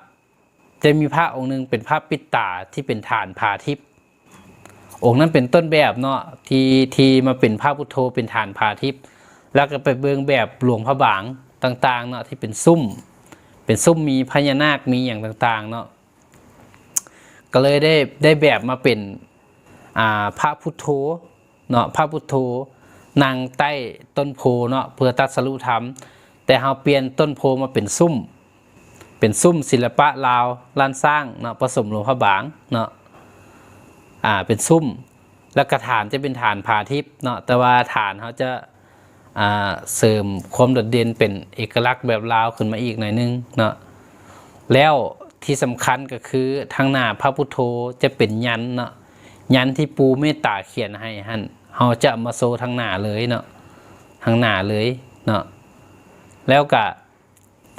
ຈະມີພະອົງໜຶ່ງເປັນພະປິດຕາທີ່ເປັນຖານຜາທິບ ອົງນັ້ນເປັນຕົ້ນແບບເນາະ ທີ່ ທີ່ມາເປັນພະພຸດໂທເປັນຖານຜາທິບ ແລ້ວກໍໄປເບິ່ງແບບຫຼວງພະບາງຕ່າງໆເນາະ ທີ່ເປັນຊຸ້ມ ເປັນຊຸ້ມມີພະຍານາກມີຫຍັງຕ່າງໆເນາະ ກໍເລີຍໄດ້ ໄດ້ແບບມາເປັນ ອ່າ ພະພຸດໂທ ເນາະ ພະພຸດໂທນັ່ງໃຕ້ຕົ້ນໂພເນາະ ເພື່ອຕັດສະລຸທຳ ແຕ່ເຮົາປ່ຽນຕົ້ນໂພມາເປັນຊຸ້ມ ເປັນຊຸ້ມສິລະປະລາວລ້ານຊ້າງເນາະ ປະສົມຫຼວງພະບາງເນາະ ອ່າ ເປັນຊຸ້ມ ແລ້ວກະຖານຈະເປັນຖານຜາທິບເນາະ ແຕ່ວ່າຖານເຮົາຈະ ອ່າ ເສີມຄວາມໂດດເດັ່ນເປັນເອກະລັກແບບລາວຂຶ້ນມາອີກໜ້ອຍໜຶ່ງເນາະ ແລ້ວທີ່ສຳຄັນກໍຄືທາງໜ້າພະພຸດໂທຈະເປັນຍັນເນາະ ຍັນທີ່ປູ່ເມດຕາຂຽນໃຫ້ຫັ້ນ ເຮົາຈະເອົາມາໂຊທາງໜ້າເລີຍເນາະ ທາງໜ້າເລີຍເນາະ ແລ້ວກະ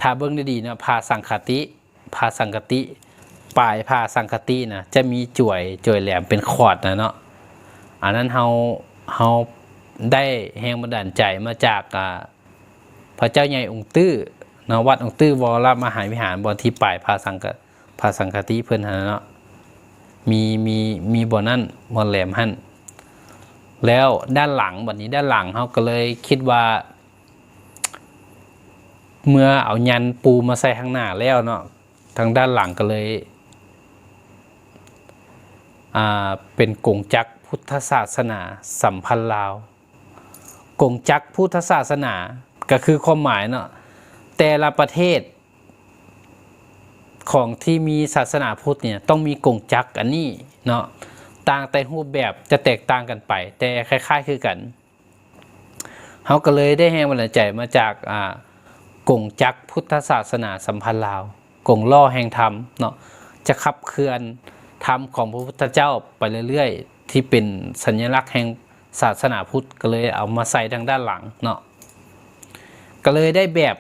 ຖ້າເບິ່ງດີໆເນາະ ພາສັງຄະຕິ ພາສັງຄະຕິ ປາຍພາສັງຄະຕິນະ ຈະມີຈວຍ ຈວຍແຫຼມເປັນຂອດນະເນາະ ອັນນັ້ນເຮົາ ເຮົາໄດ້ແຮງບັນດານໃຈມາຈາກ ອ່າ ພະເຈົ້າໃຫຍ່ອົງຕື້ເນາະ ວັດອົງຕື້ ວໍລະມະຫາວິຫານ ບ່ອນທີ່ປາຍພາສັງຄະ ພາສັງຄະຕິເພິ່ນຫັ້ນນະເນາະ ມີ ມີ ມີບ່ອນນັ້ນ ບ່ອນແຫຼມຫັ້ນ ແລ້ວດ້ານຫຼັງ ບັດນີ້ດ້ານຫຼັງເຮົາກໍເລີຍຄິດວ່າ ເມື່ອເອົາຍັນປູມາໃສ່ທາງໜ້າແລ້ວເນາະ ທາງດ້ານຫຼັງກໍເລີຍ ອ່າ ເປັນກົງຈັກພຸດທະສາສະໜາສຳພັນລາວ. ກົງຈັກພຸດທະສາສະໜາ ກໍຄືຄວາມໝາຍເນາະ ແຕ່ລະປະເທດ ຂອງທີ່ມີສາສະໜາພຸດນີ້ຕ້ອງມີກົງຈັກອັນນີ້ເນາະ, ຕ່າງແຕ່ຮູບແບບຈະແຕກຕ່າງກັນໄປ ແຕ່ຄ້າຍໆຄືກັນ. ເຮົາກໍເລີຍໄດ້ແຮງບັນດານໃຈມາຈາກ ອ່າ ກົງຈັກພຸດທະສາສະໜາສຳພັນລາວ, ກົງລໍ້ແຫ່ງທຳເນາະ, ຈະຂັບເຄື່ອນທຳຂອງພະພຸດທະເຈົ້າໄປເລື້ອຍໆ ທີ່ເປັນສັນຍະລັກແຫ່ງສາສະໜາພຸດ, ກໍເລີຍເອົາມາໃສ່ທາງດ້ານຫຼັງເນາະ, ກໍເລີຍໄດ້ແບບ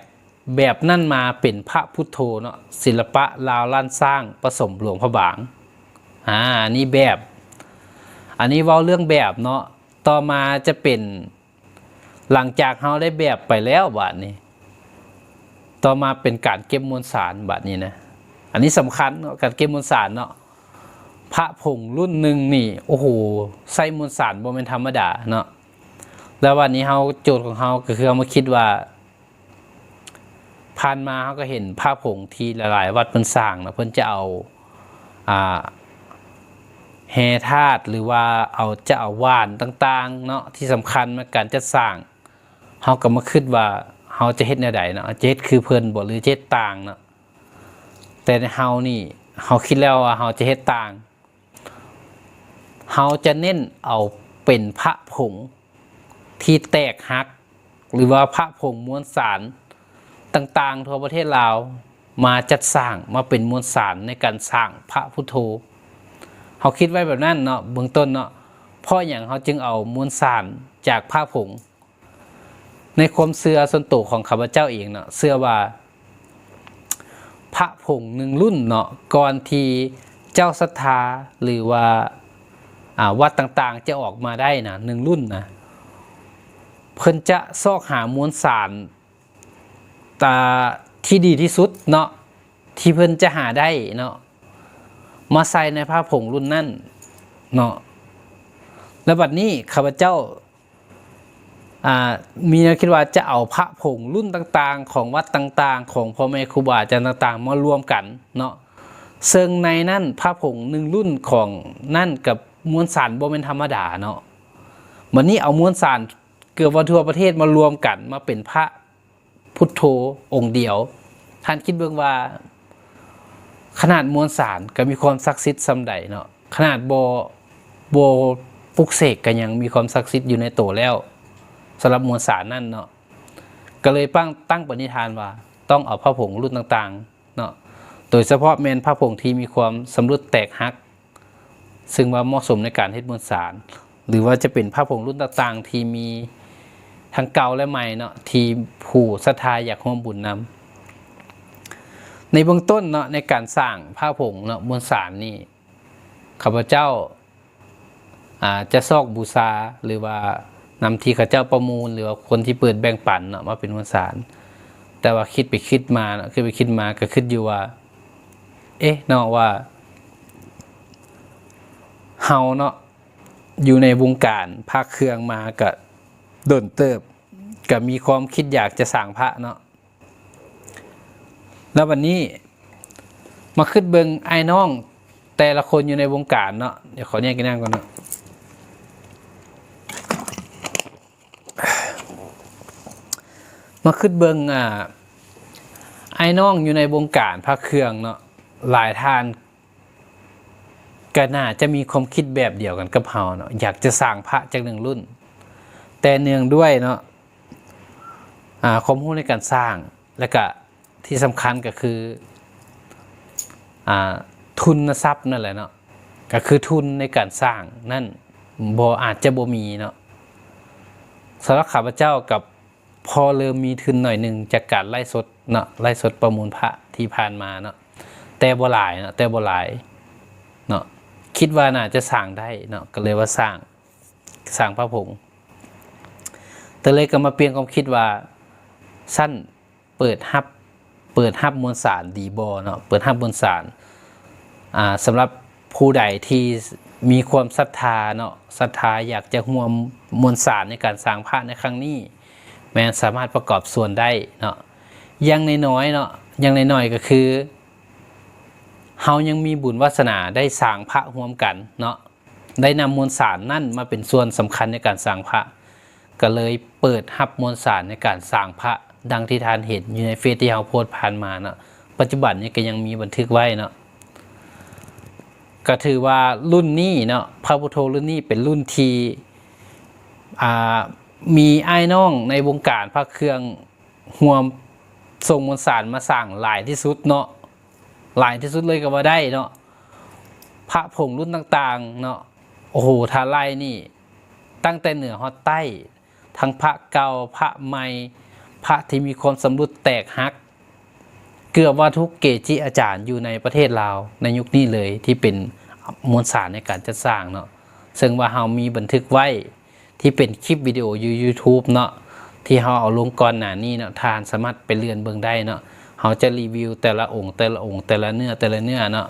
ແບບນັ້ນມາເປັນພະພຸດໂທເນາະ, ສິລະປະລາວລ້ານຊ້າງປະສົມຫຼວງພະບາງ. ອາ ອັນນີ້ແບບ, ອັນນີ້ເວົ້າເລື່ອງແບບເນາະ. ຕໍ່ມາຈະເປັນ ຫຼັງຈາກເຮົາໄດ້ແບບໄປແລ້ວບາດນີ້, ຕໍ່ມາເປັນການເກັບມວນສານບາດນີ້ນະ. ອັນນີ້ສຳຄັນເນາະ, ການເກັບມວນສານເນາະ. ພະຜົງລຸ້ນໜຶ່ງນີ້ ໂອ້ໂຫ ໃຊ້ມວນສານບໍ່ແມ່ນທຳມະດາເນາະ. ແລ້ວບາດນີ້ເຮົາ ໂຈດຂອງເຮົາກໍຄືເຮົາມາຄິດວ່າ ຜ່ານມາເຮົາກໍເຫັນພະຜົງທີ່ຫຼາຍໆວັດເພິ່ນສ້າງເນາະ, ເພິ່ນຈະເອົາ ອ່າ ແຮ່ທາດ ຫຼືວ່າເອົາ ຈະເອົາຫວ່ານຕ່າງໆເນາະ ທີ່ສຳຄັນໃນການຈັດສ້າງ. ເຮົາກໍມາຄິດວ່າເຮົາຈະເຮັດແນວໃດເນາະ, ຈະເຮັດຄືເພິ່ນບໍ່ ຫຼືຈະເຮັດຕ່າງເນາະ. ແຕ່ໃນເຮົານີ້ ເຮົາຄິດແລ້ວວ່າເຮົາຈະເຮັດຕ່າງ. ເຮົາຈະເນັ້ນເອົາເປັນພະຜົງທີ່ແຕກຫັກ ຫຼືວ່າພະຜົງມວນສານຕ່າງໆທົ່ວປະເທດລາວ ມາຈັດສ້າງມາເປັນມວນສານໃນການສ້າງພະພຸດໂທ. ເຮົາຄິດໄວ້ແບບນັ້ນເນາະ ເບື້ອງຕົ້ນເນາະ. ເພາະຫຍັງເຮົາຈຶ່ງເອົາມວນສານຈາກພະຜົງ? ໃນຄວາມເຊື່ອສ່ວນໂຕຂອງຂ້າພະເຈົ້າເອງເນາະ, ເຊື່ອວ່າພະຜົງໜຶ່ງລຸ້ນເນາະ ກ່ອນທີ່ເຈົ້າສັດທາ ຫຼືວ່າ ອ່າ ວັດຕ່າງໆຈະອອກມາໄດ້ນະ ໜຶ່ງລຸ້ນນະ, ເພິ່ນຈະຊອກຫາມວນສານ ຕາ ທີ່ດີທີ່ສຸດເນາະ ທີ່ເພິ່ນຈະຫາໄດ້ເນາະ ມາໃສ່ໃນພະຜົງລຸ້ນນັ້ນເນາະ. ແລ້ວບັດນີ້ຂ້າພະເຈົ້າ ອ່າ ມີແນວຄິດວ່າຈະເອົາພະຜົງລຸ້ນຕ່າງໆ ຂອງວັດຕ່າງໆ ຂອງພໍ່ແມ່ຄູບາອາຈານຕ່າງໆ ມາລວມກັນເນາະ, ເຊິ່ງໃນນັ້ນພະຜົງໜຶ່ງລຸ້ນຂອງນັ້ນກັບມວນສານບໍ່ແມ່ນທຳມະດາເນາະ. ບັດນີ້ເອົາມວນສານເກືອບວ່າທົ່ວປະເທດມາລວມກັນ ມາເປັນພະ ພຸດໂທອົງດຽວ. ທ່ານຄິດເບິ່ງວ່າ ຂະໜາດມວນສານກໍມີຄວາມສັກສິດສ່ຳໃດເນາະ, ຂະໜາດບໍ່ ບໍ່ປຸກເສກກໍຍັງມີຄວາມສັກສິດຢູ່ໃນໂຕແລ້ວ ສຳລັບມວນສານນັ້ນເນາະ. ກໍເລີຍຕັ້ງ ຕັ້ງປະນິທານວ່າຕ້ອງເອົາພະຜົງລຸ້ນຕ່າງໆເນາະ, ໂດຍສະເພາະແມ່ນພະຜົງທີ່ມີຄວາມຊຳລຸດແຕກຫັກ ເຊິ່ງວ່າເໝາະສົມໃນການເຮັດມວນສານ ຫຼືວ່າຈະເປັນພະຜົງລຸ້ນຕ່າງໆທີ່ມີທັງເກົ່າ ແລະ ໃໝ່ເນາະ ທີ່ຜູ້ສັດທາຢາກຮ່ວມບຸນນຳ. ໃນເບື້ອງຕົ້ນເນາະ ໃນການສ້າງພະຜົງເນາະ ມວນສານນີ້ ຂ້າພະເຈົ້າ ອາ ຈະຊອກບູຊາ ຫຼືວ່ານຳທີ່ເຂົາເຈົ້າປະມູນ ຫຼືວ່າຄົນທີ່ເປີດແບ່ງປັນເນາະ ມາເປັນມວນສານ. ແຕ່ວ່າຄິດໄປຄິດມາເນາະ ຄິດໄປຄິດມາກໍຄິດຢູ່ວ່າ ເອະ ເນາະ ວ່າເຮົາເນາະ ຢູ່ໃນວົງການພະເຄື່ອງມາກະດົນເຕີບ ກະມີຄວາມຄິດຢາກຈະສ້າງພະເນາະ. ແລ້ວບັດນີ້ມາຄິດເບິ່ງອ້າຍນ້ອງແຕ່ລະຄົນຢູ່ໃນວົງການເນາະ, ດຽວຂໍແຍກກິນນ້ຳກ່ອນເນາະ. ມາຄິດເບິ່ງ ອ່າ ອ້າຍນ້ອງຢູ່ໃນວົງການພະເຄື່ອງເນາະ, ຫຼາຍທ່ານ ກໍໜ້າຈະມີຄວາມຄິດແບບດຽວກັນກັບເຮົາເນາະ, ຢາກຈະສ້າງພະຈັກໜຶ່ງລຸ້ນ. ແຕ່ເນື່ອງດ້ວຍເນາະ ອາ ຄວາມຮູ້ໃນການສ້າງ ແລະກະທີ່ສຳຄັນກໍຄື ອາ ທຶນນະຊັບນັ້ນແຫຼະເນາະ, ກໍຄືທຶນໃນການສ້າງນັ້ນບໍ່ ອາດຈະບໍ່ມີເນາະ. ສຳລັບຂ້າພະເຈົ້າກັບ ພໍເລີ່ມມີທຶນໜ້ອຍໜຶ່ງຈາກການໄລຟ໌ສົດເນາະ, ໄລຟ໌ສົດປະມູນພະທີ່ຜ່ານມາເນາະ, ແຕ່ບໍ່ຫຼາຍເນາະ, ແຕ່ບໍ່ຫຼາຍເນາະ, ຄິດວ່າໜ້າຈະສ້າງໄດ້ເນາະ, ກໍເລີຍວ່າສ້າງ, ສ້າງພະຜົງ. ແຕ່ເລີຍກໍມາປ່ຽນຄວາມຄິດວ່າ ຊັ້ນເປີດຮັບ, ເປີດຮັບມວນສານດີບໍ່ເນາະ, ເປີດຮັບມວນສານ ອ່າ ສຳລັບຜູ້ໃດທີ່ມີຄວາມສັດທາເນາະ, ສັດທາຢາກຈະຮ່ວມມວນສານໃນການສ້າງພະໃນຄັ້ງນີ້ ແມ່ນສາມາດປະກອບສ່ວນໄດ້ເນາະ. ຢ່າງໜ້ອຍໆເນາະ, ຢ່າງໜ້ອຍໆກໍຄື ເຮົາຍັງມີບຸນວາສະໜາໄດ້ສ້າງພະຮ່ວມກັນເນາະ, ໄດ້ນຳມວນສານນັ້ນມາເປັນສ່ວນສຳຄັນໃນການສ້າງພະ, ກໍເລີຍເປີດຮັບມວນສານໃນການສ້າງພະ ດັ່ງທີ່ທ່ານເຫັນຢູ່ໃນເຟສທີ່ເຮົາໂພສຜ່ານມາເນາະ, ປັດຈຸບັນນີ້ກໍຍັງມີບັນທຶກໄວ້ເນາະ. ກໍຖືວ່າລຸ້ນນີ້ເນາະ ພະພຸດໂທລຸ້ນນີ້ເປັນລຸ້ນທີ່ ອ່າ ມີອ້າຍນ້ອງໃນວົງການພະເຄື່ອງຮ່ວມສົ່ງມວນສານມາສ້າງຫຼາຍທີ່ສຸດເນາະ ຫຼາຍທີ່ສຸດເລີຍກໍວ່າໄດ້ເນາະ. ພະຜົງລຸ້ນຕ່າງໆເນາະ ໂອ້ໂຫ ຖ້າໄລ່ນີ້ ຕັ້ງແຕ່ເໜືອຮອດໃຕ້ ທັງພະເກົ່າ ພະໃໝ່ ພະທີ່ມີຄວາມຊຳລຸດແຕກຫັກ ເກືອບວ່າທຸກເກຈິອາຈານຢູ່ໃນປະເທດລາວໃນຍຸກນີ້ເລີຍ ທີ່ເປັນມວນສານໃນການຈັດສ້າງເນາະ ເຊິ່ງວ່າເຮົາມີບັນທຶກໄວ້ ທີ່ເປັນຄລິບວິດີໂອຢູ່ຢູທູບເນາະ ທີ່ເຮົາເອົາລົງກ່ອນໜ້ານີ້ເນາະ. ທ່ານສາມາດໄປເລື່ອນເບິ່ງໄດ້ເນາະ. ເຮົາຈະຣີວິວແຕ່ລະອົງ ແຕ່ລະອົງ ແຕ່ລະເນື້ອ ແຕ່ລະເນື້ອເນາະ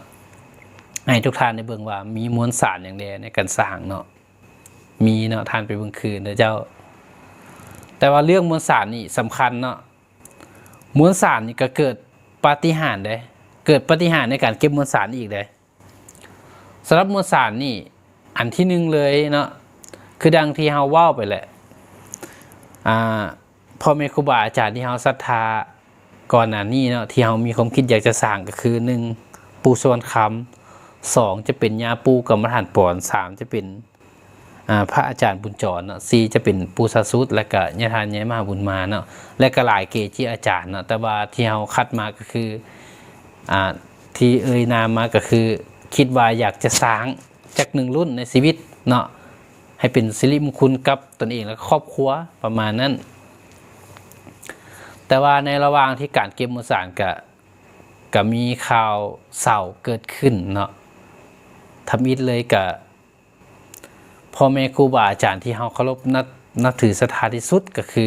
ໃຫ້ທຸກທ່ານໄດ້ເບິ່ງວ່າມີມວນສານຫຍັງແດ່ໃນການສ້າງເນາະ. ມີເນາະ ທ່ານໄປເບິ່ງຄືນເດີເຈົ້າ. ແຕ່ວ່າເລື່ອງມວນສານນີ້ສຳຄັນເນາະ. ມວນສານນີ້ກໍເກີດປາຕິຫານເດ້ ເກີດປາຕິຫານໃນການເກັບມວນສານອີກເດ້. ສຳລັບມວນສານນີ້ ອັນທີໜຶ່ງເລີຍເນາະ ຄືດັ່ງທີ່ເຮົາເວົ້າໄປແຫຼະ ອ່າ ພໍ່ແມ່ຄູບາອາຈານທີ່ເຮົາສັດທາກ່ອນໜ້ານີ້ເນາະ ທີ່ເຮົາມີຄວາມຄິດຢາກຈະສ້າງກໍຄື ໜຶ່ງ ປູ່ສຸວັນຄຳ, ສອງ ຈະເປັນຍາປູ່ກຳມະຖານປອນ, ສາມ ຈະເປັນ ອ່າ ພະອາຈານບຸນຈອນເນາະ, ສີ່ ຈະເປັນປູ່ຊາສຸດ ແລະກະຍາທ່ານໃຫຍ່ມະຫາບຸນມາເນາະ ແລະກະຫຼາຍເກຈິອາຈານເນາະ. ແຕ່ວ່າທີ່ເຮົາຄັດມາກໍຄື ອ່າ ທີ່ເອີ່ຍນາມມາກໍຄື ຄິດວ່າຢາກຈະສ້າງຈັກໜຶ່ງລຸ້ນໃນຊີວິດເນາະ ໃຫ້ເປັນສິລິມຸງຄຸນກັບຕົນເອງ ແລະ ຄອບຄົວ ປະມານນັ້ນ. ແຕ່ວ່າໃນລະຫວ່າງທີ່ການເກັບມວນສານ ກະ ກະມີຂ່າວເສົ້າເກີດຂຶ້ນເນາະ. ທຳອິດເລີຍ ກະ ພໍ່ແມ່ຄູບາອາຈານທີ່ເຮົາເຄົາລົບນັບ ນັບຖືສັດທາທີ່ສຸດ ກໍຄື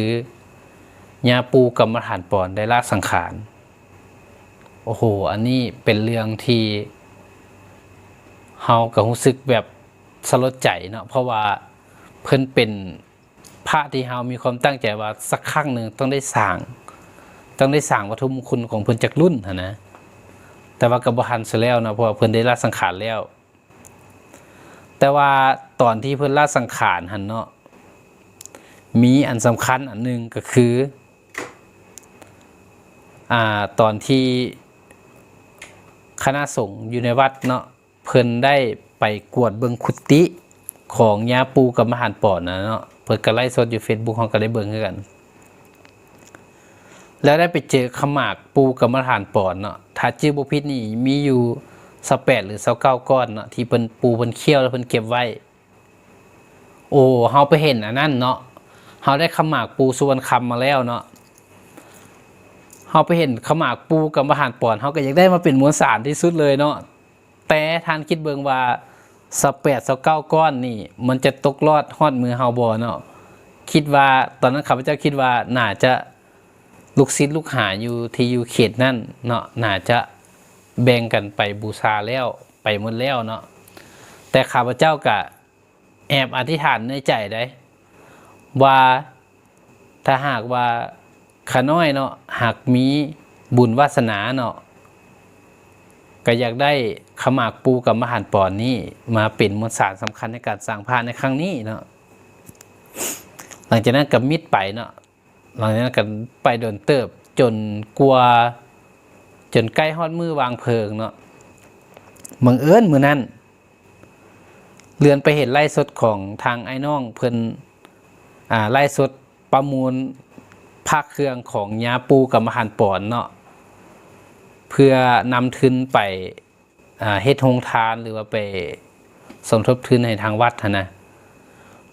ຍາປູ່ກຳມະຖານປອນໄດ້ລະສັງຂານ. ໂອ້ໂຫ ອັນນີ້ເປັນເລື່ອງທີ່ເຮົາກໍຮູ້ສຶກແບບສະຫຼົດໃຈເນາະ ເພາະວ່າເພິ່ນເປັນພະທີ່ເຮົາມີຄວາມຕັ້ງໃຈວ່າສັກຄັ້ງໜຶ່ງຕ້ອງໄດ້ສ້າງ ຕ້ອງໄດ້ສ້າງວັດຖຸມຸງຄຸນຂອງເພິ່ນຈັກລຸ້ນຫັ້ນນະ. ແຕ່ວ່າກໍບໍ່ທັນຊະແລ້ວເນາະ ເພາະວ່າເພິ່ນໄດ້ລະສັງຂານແລ້ວ. ແຕ່ວ່າຕອນທີ່ເພິ່ນລະສັງຂານຫັ້ນເນາະ ມີອັນສຳຄັນອັນໜຶ່ງກໍຄື ອ່າ ຕອນທີ່ຄະນະສົງຢູ່ໃນວັດເນາະ ເພິ່ນໄດ້ໄປກວດເບິ່ງກຸຕິຂອງຍາປູ່ກຳມະຖານປອນນະເນາະ ເພິ່ນກໍໄລຟ໌ສົດຢູ່ເຟສບຸກ ເຮົາກໍໄດ້ເບິ່ງຄືກັນ. ແລ້ວໄດ້ໄປເຈີຂະໝາກປູ່ກຳມະຖານປອນເນາະ ຖ້າຈື່ບໍ່ຜິດນີ້ມີຢູ່ຊາວແປດ ຫຼື ຊາວເກົ້າກ້ອນເນາະ ທີ່ເພິ່ນ ປູ່ເພິ່ນຄ້ຽວແລ້ວເພິ່ນເກັບໄວ້. ໂອ້ ເຮົາໄປເຫັນອັນນັ້ນເນາະ ເຮົາໄດ້ຂະໝາກປູ່ສຸວັນຄຳມາແລ້ວເນາະ ເຮົາໄປເຫັນຂະໝາກປູ່ກຳມະຖານປອນ ເຮົາກໍຢາກໄດ້ມາເປັນມວນສານທີ່ສຸດເລີຍເນາະ. ແຕ່ທ່ານຄິດເບິ່ງວ່າຊາວແປດ ຊາວເກົ້າກ້ອນນີ້ ມັນຈະຕົກລອດຮອດມືເຮົາບໍ່ເນາະ? ຄິດວ່າ ຕອນນັ້ນຂ້າພະເຈົ້າຄິດວ່າໜ້າຈະ ລູກສິດລູກຫາຢູ່ທີ່ຢູ່ເຂດນັ້ນເນາະ ໜ້າຈະແບ່ງກັນໄປບູຊາແລ້ວ ໄປໝົດແລ້ວເນາະ. ແຕ່ຂ້າພະເຈົ້າກະແອບອະທິຖານໃນໃຈໃດ໋ ວ່າ ຖ້າຫາກວ່າຂ້ານ້ອຍເນາະ ຫາກມີບຸນວາສະໜາເນາະ ກໍຢາກໄດ້ຂະໝາກປູ່ກຳມະຖານປອນນີ້ມາເປັນມວນສານສຳຄັນໃນການສ້າງພະໃນຄັ້ງນີ້ເນາະ. ຫຼັງຈາກນັ້ນກໍມິດໄປເນາະ ຫຼັງຈາກນັ້ນກໍໄປດົນເຕີບ ຈົນກວ່າ ຈົນໃກ້ຮອດມື້ວາງເພີງເນາະ. ບັງເອີນມື້ນັ້ນ ເລື່ອນໄປເຫັນໄລຟ໌ສົດຂອງທາງອ້າຍນ້ອງເພິ່ນ ອ່າ ໄລຟ໌ສົດປະມູນພະເຄື່ອງຂອງຍາປູ່ກຳມະຖານປອນເນາະ ເພື່ອນຳທຶນໄປ ອ່າ ເຮັດໂຮງທານ ຫຼືວ່າໄປສົມທົບທຶນໃຫ້ທາງວັດຫັ້ນນະ.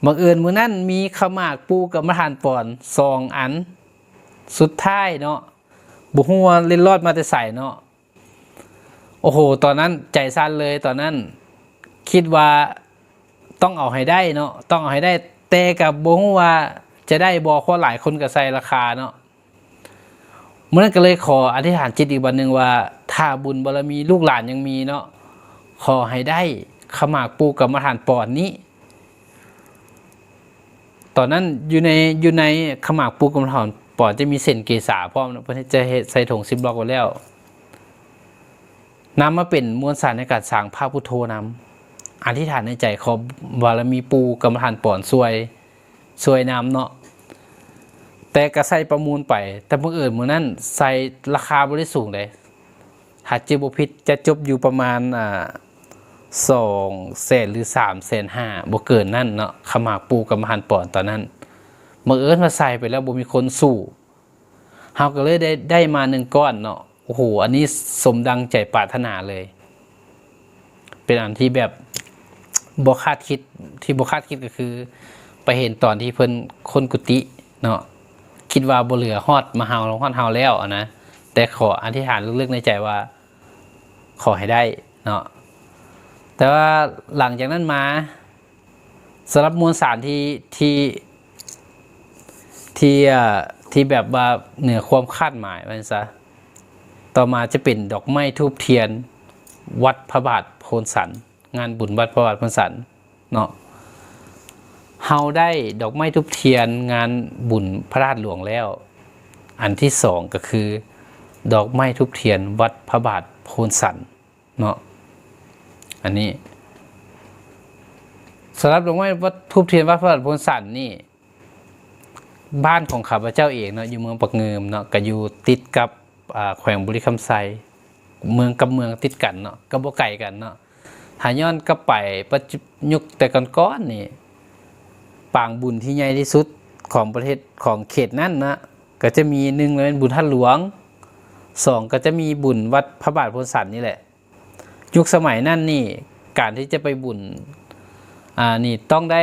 ບັງເອີນມື້ນັ້ນມີຂະໝາກປູ່ກຳມະຖານປອນສອງອັນສຸດທ້າຍເນາະ ບໍ່ຮູ້ວ່າເລັດລອດມາແຕ່ໃສເນາະ. ໂອ້ໂຫ ຕອນນັ້ນໃຈສັ່ນເລີຍ ຕອນນັ້ນຄິດວ່າຕ້ອງເອົາໃຫ້ໄດ້ເນາະ ຕ້ອງເອົາໃຫ້ໄດ້ ແຕ່ກໍບໍ່ຮູ້ວ່າຈະໄດ້ບໍ່ ເພາະຫຼາຍຄົນກໍໃສ່ລາຄາເນາະ. ມື້ນັ້ນກໍເລີຍຂໍອະທິຖານຈິດອີກບາດໜຶ່ງວ່າ ຖ້າບຸນບາລະມີລູກຫຼານຍັງມີເນາະ ຂໍໃຫ້ໄດ້ຂະໝາກປູ່ກຳມະຖານປອນນີ້. ຕອນນັ້ນຢູ່ໃນ ຢູ່ໃນຂະໝາກປູ່ກຳມະຖານປອນຈະມີເສັ້ນເກສາພ້ອມເນາະ ເພິ່ນຈະເຮັດໃສ່ຖົງຊິບລັອກໄວ້ແລ້ວ ນຳມາເປັນມວນສານໃນການສ້າງພະພຸດໂທນຳ. ອະທິຖານໃນໃຈຂໍບາລະມີປູ່ກຳມະຖານປອນຊ່ວຍ ຊ່ວຍນຳເນາະ ແຕ່ກໍໃສ່ປະມູນໄປ ແຕ່ບັງເອີນມື້ນັ້ນໃສ່ລາຄາບໍ່ໄດ້ສູງເດ້ ຖ້າຈື່ບໍ່ຜິດຈະຈົບຢູ່ປະມານ ອ່າ ສອງແສນ ຫຼື ສາມແສນຫ້າ ບໍ່ເກີນນັ້ນເນາະ ຄຳຫາກປູກຳມະພັນປອນຕອນນັ້ນ. ບັງເອີນວ່າໃສ່ໄປແລ້ວບໍ່ມີຄົນສູ້ ເຮົາກໍເລີຍໄດ້ ໄດ້ມາໜຶ່ງກ້ອນເນາະ. ໂອ້ໂຫ ອັນນີ້ສົມດັ່ງໃຈປາດຖະໜາເລີຍ. ເປັນອັນທີ່ແບບບໍ່ຄາດຄິດ ທີ່ບໍ່ຄາດຄິດກໍຄື ໄປເຫັນຕອນທີ່ເພິ່ນຄົ້ນກຸຕິເນາະ ຄິດວ່າບໍ່ເຫຼືອຮອດມາເຮົາ ຮອດເຮົາແລ້ວຫັ້ນນະ ແຕ່ຂໍອະທິຖານເລິກໆໃນໃຈວ່າ ຂໍໃຫ້ໄດ້ເນາະ. ແຕ່ວ່າຫຼັງຈາກນັ້ນມາ ສຳລັບມວນສານທີ່ ທີ່ ທີ່ ເອີ ທີ່ແບບວ່າເໜືອຄວາມຄາດໝາຍວ່າຊັ້ນຊະ ຕໍ່ມາຈະເປັນດອກໄມ້ທູບທຽນວັດພະບາດໂພນສັນ ງານບຸນວັດພະບາດໂພນສັນເນາະ. ເຮົາໄດ້ດອກໄມ້ທູບທຽນງານບຸນພະທາດຫຼວງແລ້ວ ອັນທີສອງກໍຄື ດອກໄມ້ທູບທຽນວັດພະບາດໂພນສັນເນາະ. ອັນນີ້ ສຳລັບດອກໄມ້ວັດ ທູບທຽນວັດພະບາດໂພນສັນນີ້ ບ້ານຂອງຂ້າພະເຈົ້າເອງເນາະ ຢູ່ເມືອງປາກງື່ມເນາະ ກໍຢູ່ຕິດກັບ ອ່າ ແຂວງບໍລິຄຳໄຊ ເມືອງກັບເມືອງຕິດກັນເນາະ ກໍບໍ່ໄກກັນເນາະ. ຖ້າຍ້ອນກັບໄປປັດຈຸ ຍຸກແຕ່ກ່ອນໆນີ້ ປາງບຸນທີ່ໃຫຍ່ທີ່ສຸດຂອງປະເທດ ຂອງເຂດນັ້ນນະ ກໍຈະມີ ໜຶ່ງແມ່ນບຸນທາດຫຼວງ ສອງກໍຈະມີບຸນວັດພະບາດໂພນສັນນີ້ແຫຼະ. ຍຸກສະໄໝນັ້ນນີ້ ການທີ່ຈະໄປບຸນ ອ່າ ນີ້ຕ້ອງໄດ້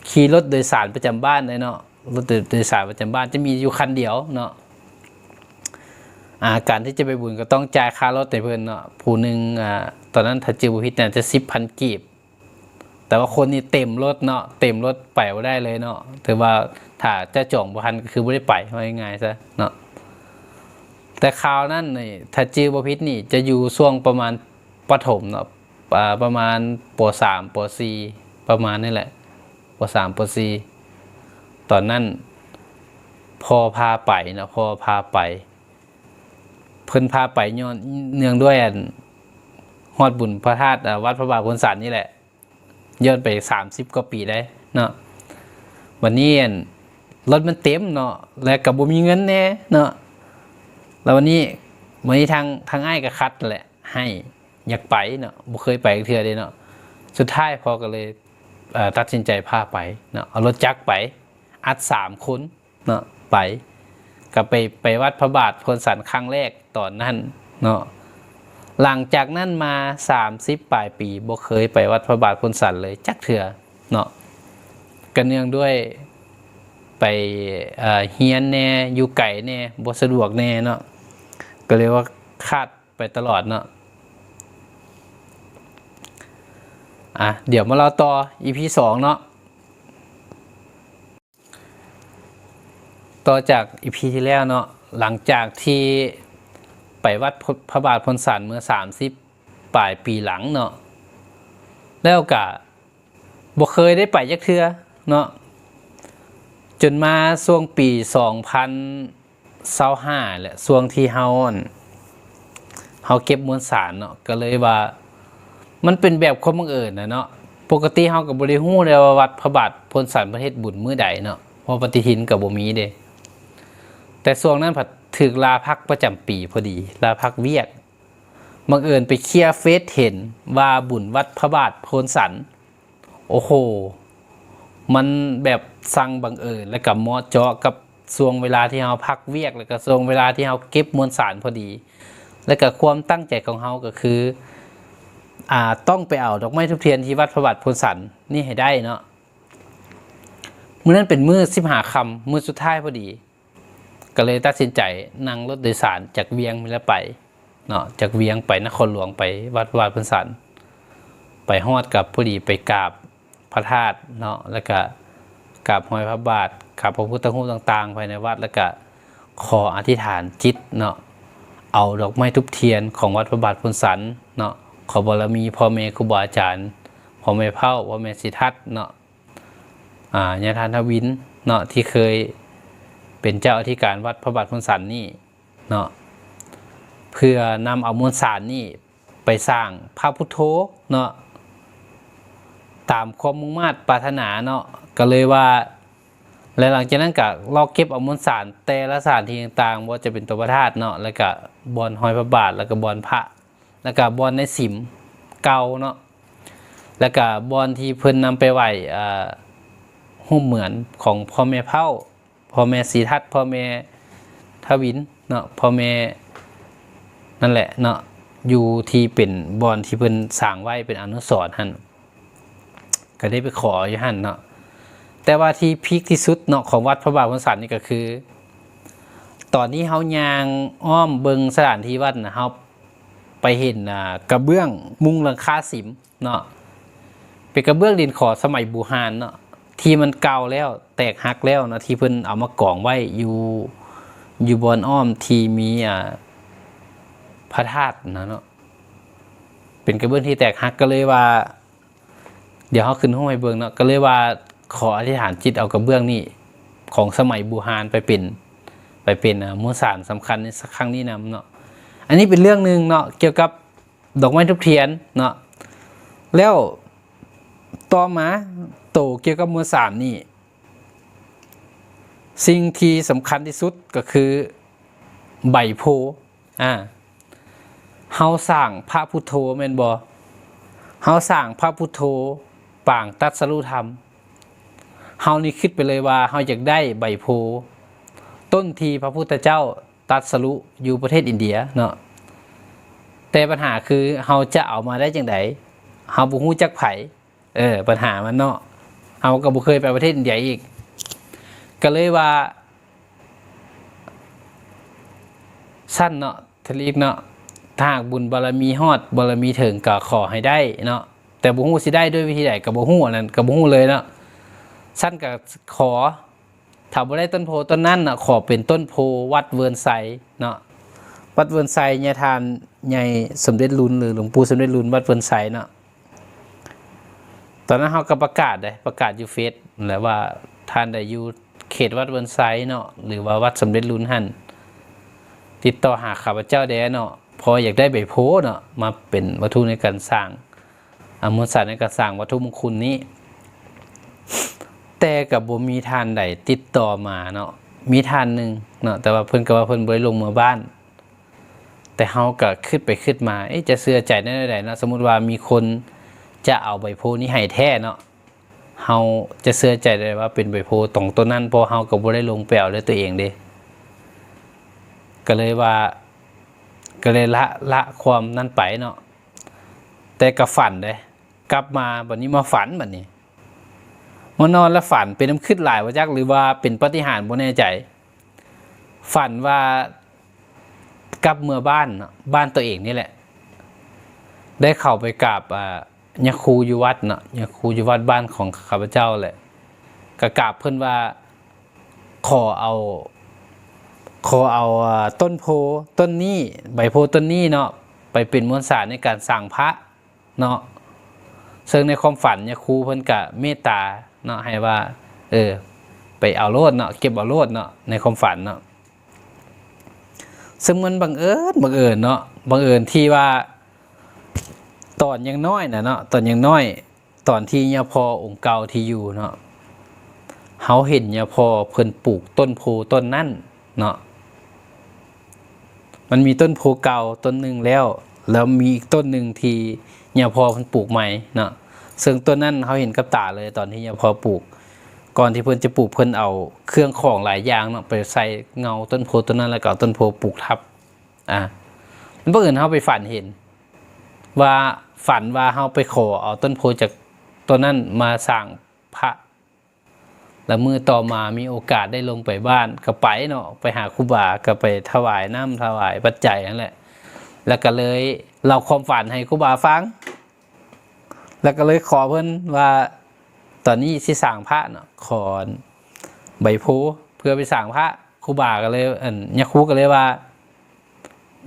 ຂີ່ລົດໂດຍສານປະຈຳບ້ານເດ້ເນາະ ລົດໂດຍ ໂດຍສານປະຈຳບ້ານຈະມີຢູ່ຄັນດຽວເນາະ. ອ່າ ການທີ່ຈະໄປບຸນກໍຕ້ອງຈ່າຍຄ່າລົດໃຫ້ເພິ່ນເນາະ ຜູ້ໜຶ່ງ ອ່າ ຕອນນັ້ນຖ້າຈື່ບໍ່ຜິດໜ້າຈະສິບພັນກີບ ແຕ່ວ່າຄົນນີ້ເຕັມລົດເນາະ ເຕັມລົດໄປບໍ່ໄດ້ເລີຍເນາະ. ຖືວ່າຖ້າເຈົ້າຈອງບໍ່ທັນກໍຄືບໍ່ໄດ້ໄປ ເວົ້າງ່າຍໆຊະເນາະ. ແຕ່ຄາວນັ້ນນີ້ ຖ້າຈື່ບໍ່ຜິດນີ້ ຈະຢູ່ຊ່ວງປະມານປະຖົມເນາະ ອ່າ ປະມານ ປໍສາມ ປໍສີ່ ປະມານນີ້ແຫຼະ ປໍສາມ ປໍສີ່ ຕອນນັ້ນພໍ່ພາໄປເນາະ ພໍ່ພາໄປ ເພິ່ນພາໄປຍ້ອນເນື່ອງດ້ວຍ ອັນ ຮອດບຸນພະທາດ ອ່າ ວັດພະບາດໂພນສັນນີ້ແຫຼະ ຍ້ອນໄປສາມສິບກວ່າປີໄດ້ເນາະ. ບັດນີ້ ອັນ ລົດມັນເຕັມເນາະ ແລະກໍບໍ່ມີເງິນແດ່ເນາະ. ແລ້ວບັດນີ້ ບັດນີ້ທາງ ທາງອ້າຍກໍຂັດແຫຼະ ໃຫ້ ຢາກໄປເນາະ ບໍ່ເຄີຍໄປຈັກເທື່ອເດ້ເນາະ. ສຸດທ້າຍພໍ່ກໍເລີຍ ເອີ ຕັດສິນໃຈພາໄປເນາະ ເອົາລົດຈັກໄປ ອັດສາມຄົນເນາະ ໄປ ກໍໄປ ໄປວັດພະບາດໂພນສັນຄັ້ງແລກຕອນນັ້ນເນາະ. ຫຼັງຈາກນັ້ນມາສາມສິບປາຍປີ ບໍ່ເຄີຍໄປວັດພະບາດໂພນສັນເລີຍຈັກເທື່ອເນາະ ກໍເນື່ອງດ້ວຍໄປ ເອີ ຮຽນແດ່ ຢູ່ໄກແດ່ ບໍ່ສະດວກແດ່ເນາະ ກໍເລີຍວ່າຂາດ ໄປຕະຫຼອດເນາະ. ອ່ະ ດຽວມາເລົ່າຕໍ່ ອີພີສອງເນາະ. ຕໍ່ຈາກ ອີພີທີ່ແລ້ວເນາະ ຫຼັງຈາກທີ່ໄປວັດພະບາດໂພນສັນເມື່ອສາມສິບປາຍປີຫຼັງເນາະ ແລ້ວກະ ບໍ່ເຄີຍໄດ້ໄປຈັກເທື່ອເນາະ ຈົນມາຊ່ວງປີສອງພັນຊາວຫ້າແຫຼະ ຊ່ວງທີ່ເຮົາ ອັນ ເຮົາເກັບມວນສານເນາະ ກໍເລີຍວ່າ ມັນເປັນແບບຄວາມບັງເອີນນະເນາະ. ປົກກະຕິເຮົາກໍບໍ່ໄດ້ຮູ້ເດ້ວ່າວັດພະບາດໂພນສັນເພິ່ນເຮັດບຸນມື້ໃດເນາະ ເພາະປະຕິທິນກໍບໍ່ມີເດ້ ແຕ່ຊ່ວງນັ້ນພັດຖືກລາພັກປະຈຳປີພໍດີ ລາພັກວຽກ ບັງເອີນໄປເຄຍເຟສເຫັນວ່າບຸນວັດພະບາດໂພນສັນ ໂອ້ໂຫ ມັນແບບຊ່າງບັງເອີນ ແລະກະເໝາະເຈາະກັບຊ່ວງເວລາທີ່ເຮົາພັກວຽກ ແລະກະຊ່ວງເວລາທີ່ເຮົາເກັບມວນສານພໍດີ ແລະກະຄວາມຕັ້ງໃຈຂອງເຮົາກໍຄື ອ່າ ຕ້ອງໄປເອົາດອກໄມ້ທູບທຽນທີ່ວັດພະບາດໂພນສັນນີ້ໃຫ້ໄດ້ເນາະ. ມື້ນັ້ນເປັນມື້ສິບຫ້າຄ່ຳ ມື້ສຸດທ້າຍພໍດີ ກໍເລີຍຕັດສິນໃຈນັ່ງລົດໂດຍສານຈາກວຽງນີ້ແຫຼະໄປເນາະ ຈາກວຽງໄປນະຄອນຫຼວງ ໄປວັດພະບາດໂພນສັນ ໄປຮອດກໍພໍດີໄປກາບພະທາດເນາະ ແລ້ວກະກາບຮອຍພະບາດ ກາບພະພຸດທະຮູບຕ່າງໆພາຍໃນວັດ ແລ້ວກະຂໍອະທິຖານຈິດເນາະ ເອົາດອກໄມ້ທູບທຽນຂອງວັດພະບາດໂພນສັນເນາະ ຂໍບາລະມີພໍ່ແມ່ຄູບາອາຈານ ພໍ່ແມ່ເຜົ່າ ພໍ່ແມ່ສີທັດເນາະ ອ່າ ຍາທ່ານທະວິນເນາະ ທີ່ເຄີຍເປັນເຈົ້າອະທິການວັດພະບາດໂພນສັນນີ້ເນາະ ເພື່ອນຳເອົາມວນສານນີ້ໄປສ້າງພະພຸດໂທເນາະ ຕາມຄວາມມຸ່ງມາດປາດຖະໜາເນາະ ກໍເລີຍວ່າ ແລະ ຫຼັງຈາກນັ້ນກໍລອກເກັບເອົາມວນສານແຕ່ລະສະຖານທີ່ຕ່າງໆ ບໍ່ວ່າຈະເປັນຕົວພະທາດເນາະ ແລ້ວກະ ບ່ອນຫ້ອຍພະບາດ ແລ້ວກໍບ່ອນພະ ແລ້ວກໍບ່ອນໃນສິມເກົ່າເນາະ ແລ້ວກໍບ່ອນທີ່ເພິ່ນນຳໄປໄຫວ້ ເອີ ຮູບເໝືອນຂອງພໍ່ແມ່ເຜົ່າ ພໍ່ແມ່ສີທັດ ພໍ່ແມ່ທະວິນເນາະ ພໍ່ແມ່ ນັ້ນແຫຼະເນາະ ຢູ່ທີ່ເປັນບ່ອນທີ່ເພິ່ນສ້າງໄວ້ເປັນອະນຸສອນຫັ້ນ ກໍໄດ້ໄປຂໍຢູ່ຫັ້ນເນາະ. ແຕ່ວ່າທີ່ພີກທີ່ສຸດເນາະ ຂອງວັດພະບາດໂພນສັນນີ້ກໍຄື ຕອນນີ້ເຮົາຍ່າງອ້ອມເບິ່ງສະຖານທີ່ວັດນະ ເຮົາໄປເຫັນ ອ່າ ກະເບື້ອງມຸງຫຼັງຄາສິມເນາະ ເປັນກະເບື້ອງດິນຂໍສະໄໝບູຮານເນາະ ທີ່ມັນເກົ່າແລ້ວ ແຕກຫັກແລ້ວເນາະ ທີ່ເພິ່ນເອົາມາກອງໄວ້ຢູ່ ຢູ່ບ່ອນອ້ອມທີ່ມີ ອ່າ ພະທາດນະເນາະ ເປັນກະເບື້ອງທີ່ແຕກຫັກ ກໍເລີຍວ່າ ດຽວເຮົາຂຶ້ນຮູບໃຫ້ເບິ່ງເນາະ ກໍເລີຍວ່າຂໍອະທິຖານຈິດເອົາກະເບື້ອງນີ້ຂອງສະໄໝບູຮານໄປເປັນ ໄປເປັນ ອ່າ ມູນສານສຳຄັນໃນຄັ້ງນີ້ນຳເນາະ. ອັນນີ້ເປັນເລື່ອງໜຶ່ງເນາະ ກ່ຽວກັບດອກໄມ້ທູບທຽນເນາະ. ແລ້ວຕໍ່ມາ ໂຕກ່ຽວກັບມົວສາມນີ້ ສິ່ງທີ່ສຳຄັນທີ່ສຸດກໍຄືໃບໂພ. ອາ ເຮົາສ້າງພະພຸດໂທແມ່ນບໍ່? ເຮົາສ້າງພະພຸດໂທປາງຕັດສະລຸທຳ. ເຮົານີ້ຄິດໄປເລີຍວ່າເຮົາຢາກໄດ້ໃບໂພຕົ້ນທີ່ພະພຸດທະເຈົ້າຕັດສະລຸຢູ່ປະເທດອິນເດຍເນາະ. ແຕ່ບັນຫາຄືເຮົາຈະເອົາມາໄດ້ຈັ່ງໃດ? ເຮົາບໍ່ຮູ້ຈັກໃຜ. ເອີ ບັນຫາມັນເນາະ ເຮົາກໍບໍ່ເຄີຍໄປປະເທດອິນເດຍອີກ ກໍເລີຍວ່າຊັ້ນເນາະ ທະລິກເນາະ ຖ້າຫາກບຸນບາລະມີຮອດ ບາລະມີເຖິງ ກໍຂໍໃຫ້ໄດ້ເນາະ. ແຕ່ບໍ່ຮູ້ຊິໄດ້ດ້ວຍວິທີໃດກໍບໍ່ຮູ້ ອັນນັ້ນກໍບໍ່ຮູ້ເລີຍເນາະ. ຊັ້ນກໍຂໍ ຖ້າບໍ່ໄດ້ຕົ້ນໂພຕົ້ນນັ້ນນະ ຂໍເປັນຕົ້ນໂພວັດເວີນໄຊເນາະ. ວັດເວີນໄຊ ຍາທ່ານໃຫຍ່ສົມເດັດລຸນ ຫຼື ຫຼວງປູ່ສົມເດັດລຸນ ວັດເວີນໄຊເນາະ. ຕອນນັ້ນເຮົາກໍປະກາດເດ້ ປະກາດຢູ່ເຟສແຫຼະວ່າ ທ່ານໃດຢູ່ເຂດວັດເວີນໄຊເນາະ ຫຼືວ່າວັດສົມເດັດລຸນຫັ້ນ ຕິດຕໍ່ຫາຂ້າພະເຈົ້າແດ່ເນາະ ເພາະຢາກໄດ້ໃບໂພເນາະ ມາເປັນວັດຖຸໃນການສ້າງ ອາ ມວນສານໃນການສ້າງວັດຖຸມົງຄຸນນີ້ ແຕ່ກໍບໍ່ມີທ່ານໃດຕິດຕໍ່ມາເນາະ. ມີທ່ານໜຶ່ງເນາະ ແຕ່ວ່າເພິ່ນກໍວ່າເພິ່ນບໍ່ໄດ້ລົງເມືອບ້ານ ແຕ່ເຮົາກໍຄິດໄປຄິດມາ ເອະ ຈະເຊື່ອໃຈແນວໃດເນາະ? ສົມມຸດວ່າມີຄົນຈະເອົາໃບໂພນີ້ໃຫ້ແທ້ເນາະ ເຮົາຈະເຊື່ອໃຈໄດ້ວ່າເປັນໃບໂພຕົງຕົ້ນນັ້ນ ເພາະເຮົາກໍບໍ່ໄດ້ລົງໄປເອົາດ້ວຍຕົວເອງເດ້. ກໍເລີຍວ່າ ກໍເລີຍລະ ລະຄວາມນັ້ນໄປເນາະ. ແຕ່ກໍຝັນເດ້ ກັບມາບັດນີ້ມາຝັນ ບັດນີ້ມານອນແລ້ວຝັນ ເປັນນຳຄຶດຫຼາຍບໍ່ຈັກ ຫຼືວ່າເປັນປາຕິຫານບໍ່ແນ່ໃຈ. ຝັນວ່າກັບເມືອບ້ານເນາະ ບ້ານຕົວເອງນີ້ແຫຼະ ໄດ້ເຂົ້າໄປກາບ ອ່າ ຍາຄູຢູ່ວັດເນາະ ຍາຄູຢູ່ວັດບ້ານຂອງຂ້າພະເຈົ້າແຫຼະ ກໍກາບເພິ່ນວ່າ ຂໍເອົາ ຂໍເອົາ ອ່າ ຕົ້ນໂພຕົ້ນນີ້ ໃບໂພຕົ້ນນີ້ເນາະ ໄປເປັນມວນສານໃນການສ້າງພະເນາະ. ເຊິ່ງໃນຄວາມຝັນຍາຄູເພິ່ນກະເມດຕາເນາະ ໃຫ້ວ່າ ເອີ ໄປເອົາໂລດເນາະ ເກັບເອົາໂລດເນາະ ໃນຄວາມຝັນເນາະ. ເຊິ່ງມັນບັງເອີນ ບັງເອີນເນາະ ບັງເອີນທີ່ວ່າ ຕອນຍັງນ້ອຍນະເນາະ ຕອນຍັງນ້ອຍ ຕອນທີ່ຍາພໍ່ອົງເກົ່າທີ່ຢູ່ເນາະ ເຮົາເຫັນຍາພໍ່ເພິ່ນປູກຕົ້ນໂພຕົ້ນນັ້ນເນາະ. ມັນມີຕົ້ນໂພເກົ່າຕົ້ນໜຶ່ງແລ້ວ ແລ້ວມີອີກຕົ້ນໜຶ່ງທີ່ຍາພໍ່ເພິ່ນປູກໃໝ່ເນາະ. ເຊິ່ງຕົ້ນນັ້ນເຮົາເຫັນກັບຕາເລີຍ ຕອນທີ່ຍາພໍ່ປູກ ກ່ອນທີ່ເພິ່ນຈະປູກ ເພິ່ນເອົາເຄື່ອງຂອງຫຼາຍຢ່າງເນາະ ໄປໃສ່ເງົາຕົ້ນໂພຕົ້ນນັ້ນ ແລ້ວກໍເອົາຕົ້ນໂພປູກທັບ. ອາ ບັງເອີນເຮົາໄປຝັນເຫັນ ວ່າ ຝັນວ່າເຮົາໄປຂໍເອົາຕົ້ນໂພຈາກຕົ້ນນັ້ນມາສ້າງພະ ແລ້ວມື້ຕໍ່ມາມີໂອກາດໄດ້ລົງໄປບ້ານ ກໍໄປເນາະ ໄປຫາຄູບາ ກໍໄປຖວາຍນ້ຳຖວາຍປັດໄຈຫັ້ນແຫຼະ ແລ້ວກໍເລີຍເລົ່າຄວາມຝັນໃຫ້ຄູບາຟັງ ແລ້ວກໍເລີຍຂໍເພິ່ນວ່າ ຕອນນີ້ຊິສ້າງພະເນາະ ຂໍໃບໂພເພື່ອໄປສ້າງພະ. ຄູບາກໍເລີຍ ອັນ ຍາຄູກໍເລີຍວ່າ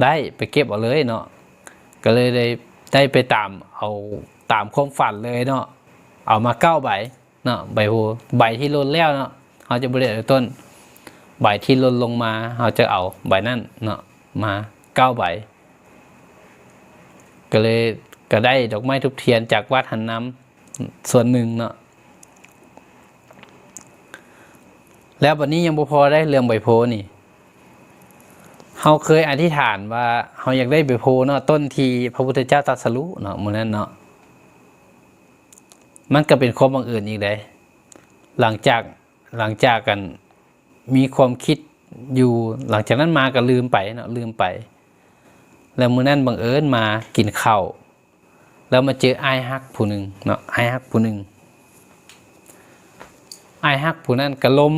ໄດ້ ໄປເກັບເອົາເລີຍເນາະ. ກໍເລີຍໄດ້ ໄດ້ໄປຕາມເອົາ ຕາມຄວາມຝັນເລີຍເນາະ ເອົາມາເກົ້າໃບເນາະ ໃບໂພ ໃບທີ່ຫຼົ່ນແລ້ວເນາະ ເຮົາຈະບໍ່ໄດ້ເອົາຕົ້ນ ໃບທີ່ຫຼົ່ນລົງມາ ເຮົາຈະເອົາໃບນັ້ນເນາະ ມາເກົ້າໃບ. ກໍເລີຍ ກໍໄດ້ດອກໄມ້ທູບທຽນຈາກວັດຫັ້ນນຳສ່ວນໜຶ່ງເນາະ. ແລ້ວບັດນີ້ຍັງບໍ່ພໍໄດ້ ເລື່ອງໃບໂພນີ້ ເຮົາເຄີຍອະທິຖານວ່າເຮົາຢາກໄດ້ໃບໂພເນາະ ຕົ້ນທີ່ພະພຸດທະເຈົ້າຕັດສະຮູ້ເນາະ ມື້ນັ້ນເນາະ ມັນກໍເປັນຄວາມບັງເອີນອີກເດ້. ຫຼັງຈາກ ຫຼັງຈາກ ອັນ ມີຄວາມຄິດຢູ່ ຫຼັງຈາກນັ້ນມາກໍລືມໄປເນາະ ລືມໄປ. ແລ້ວມື້ນັ້ນບັງເອີນມາກິນເຂົ້າ ແລ້ວມາເຈີອ້າຍຮັກຜູ້ໜຶ່ງເນາະ ອ້າຍຮັກຜູ້ໜຶ່ງ ອ້າຍຮັກຜູ້ນັ້ນກໍລົມ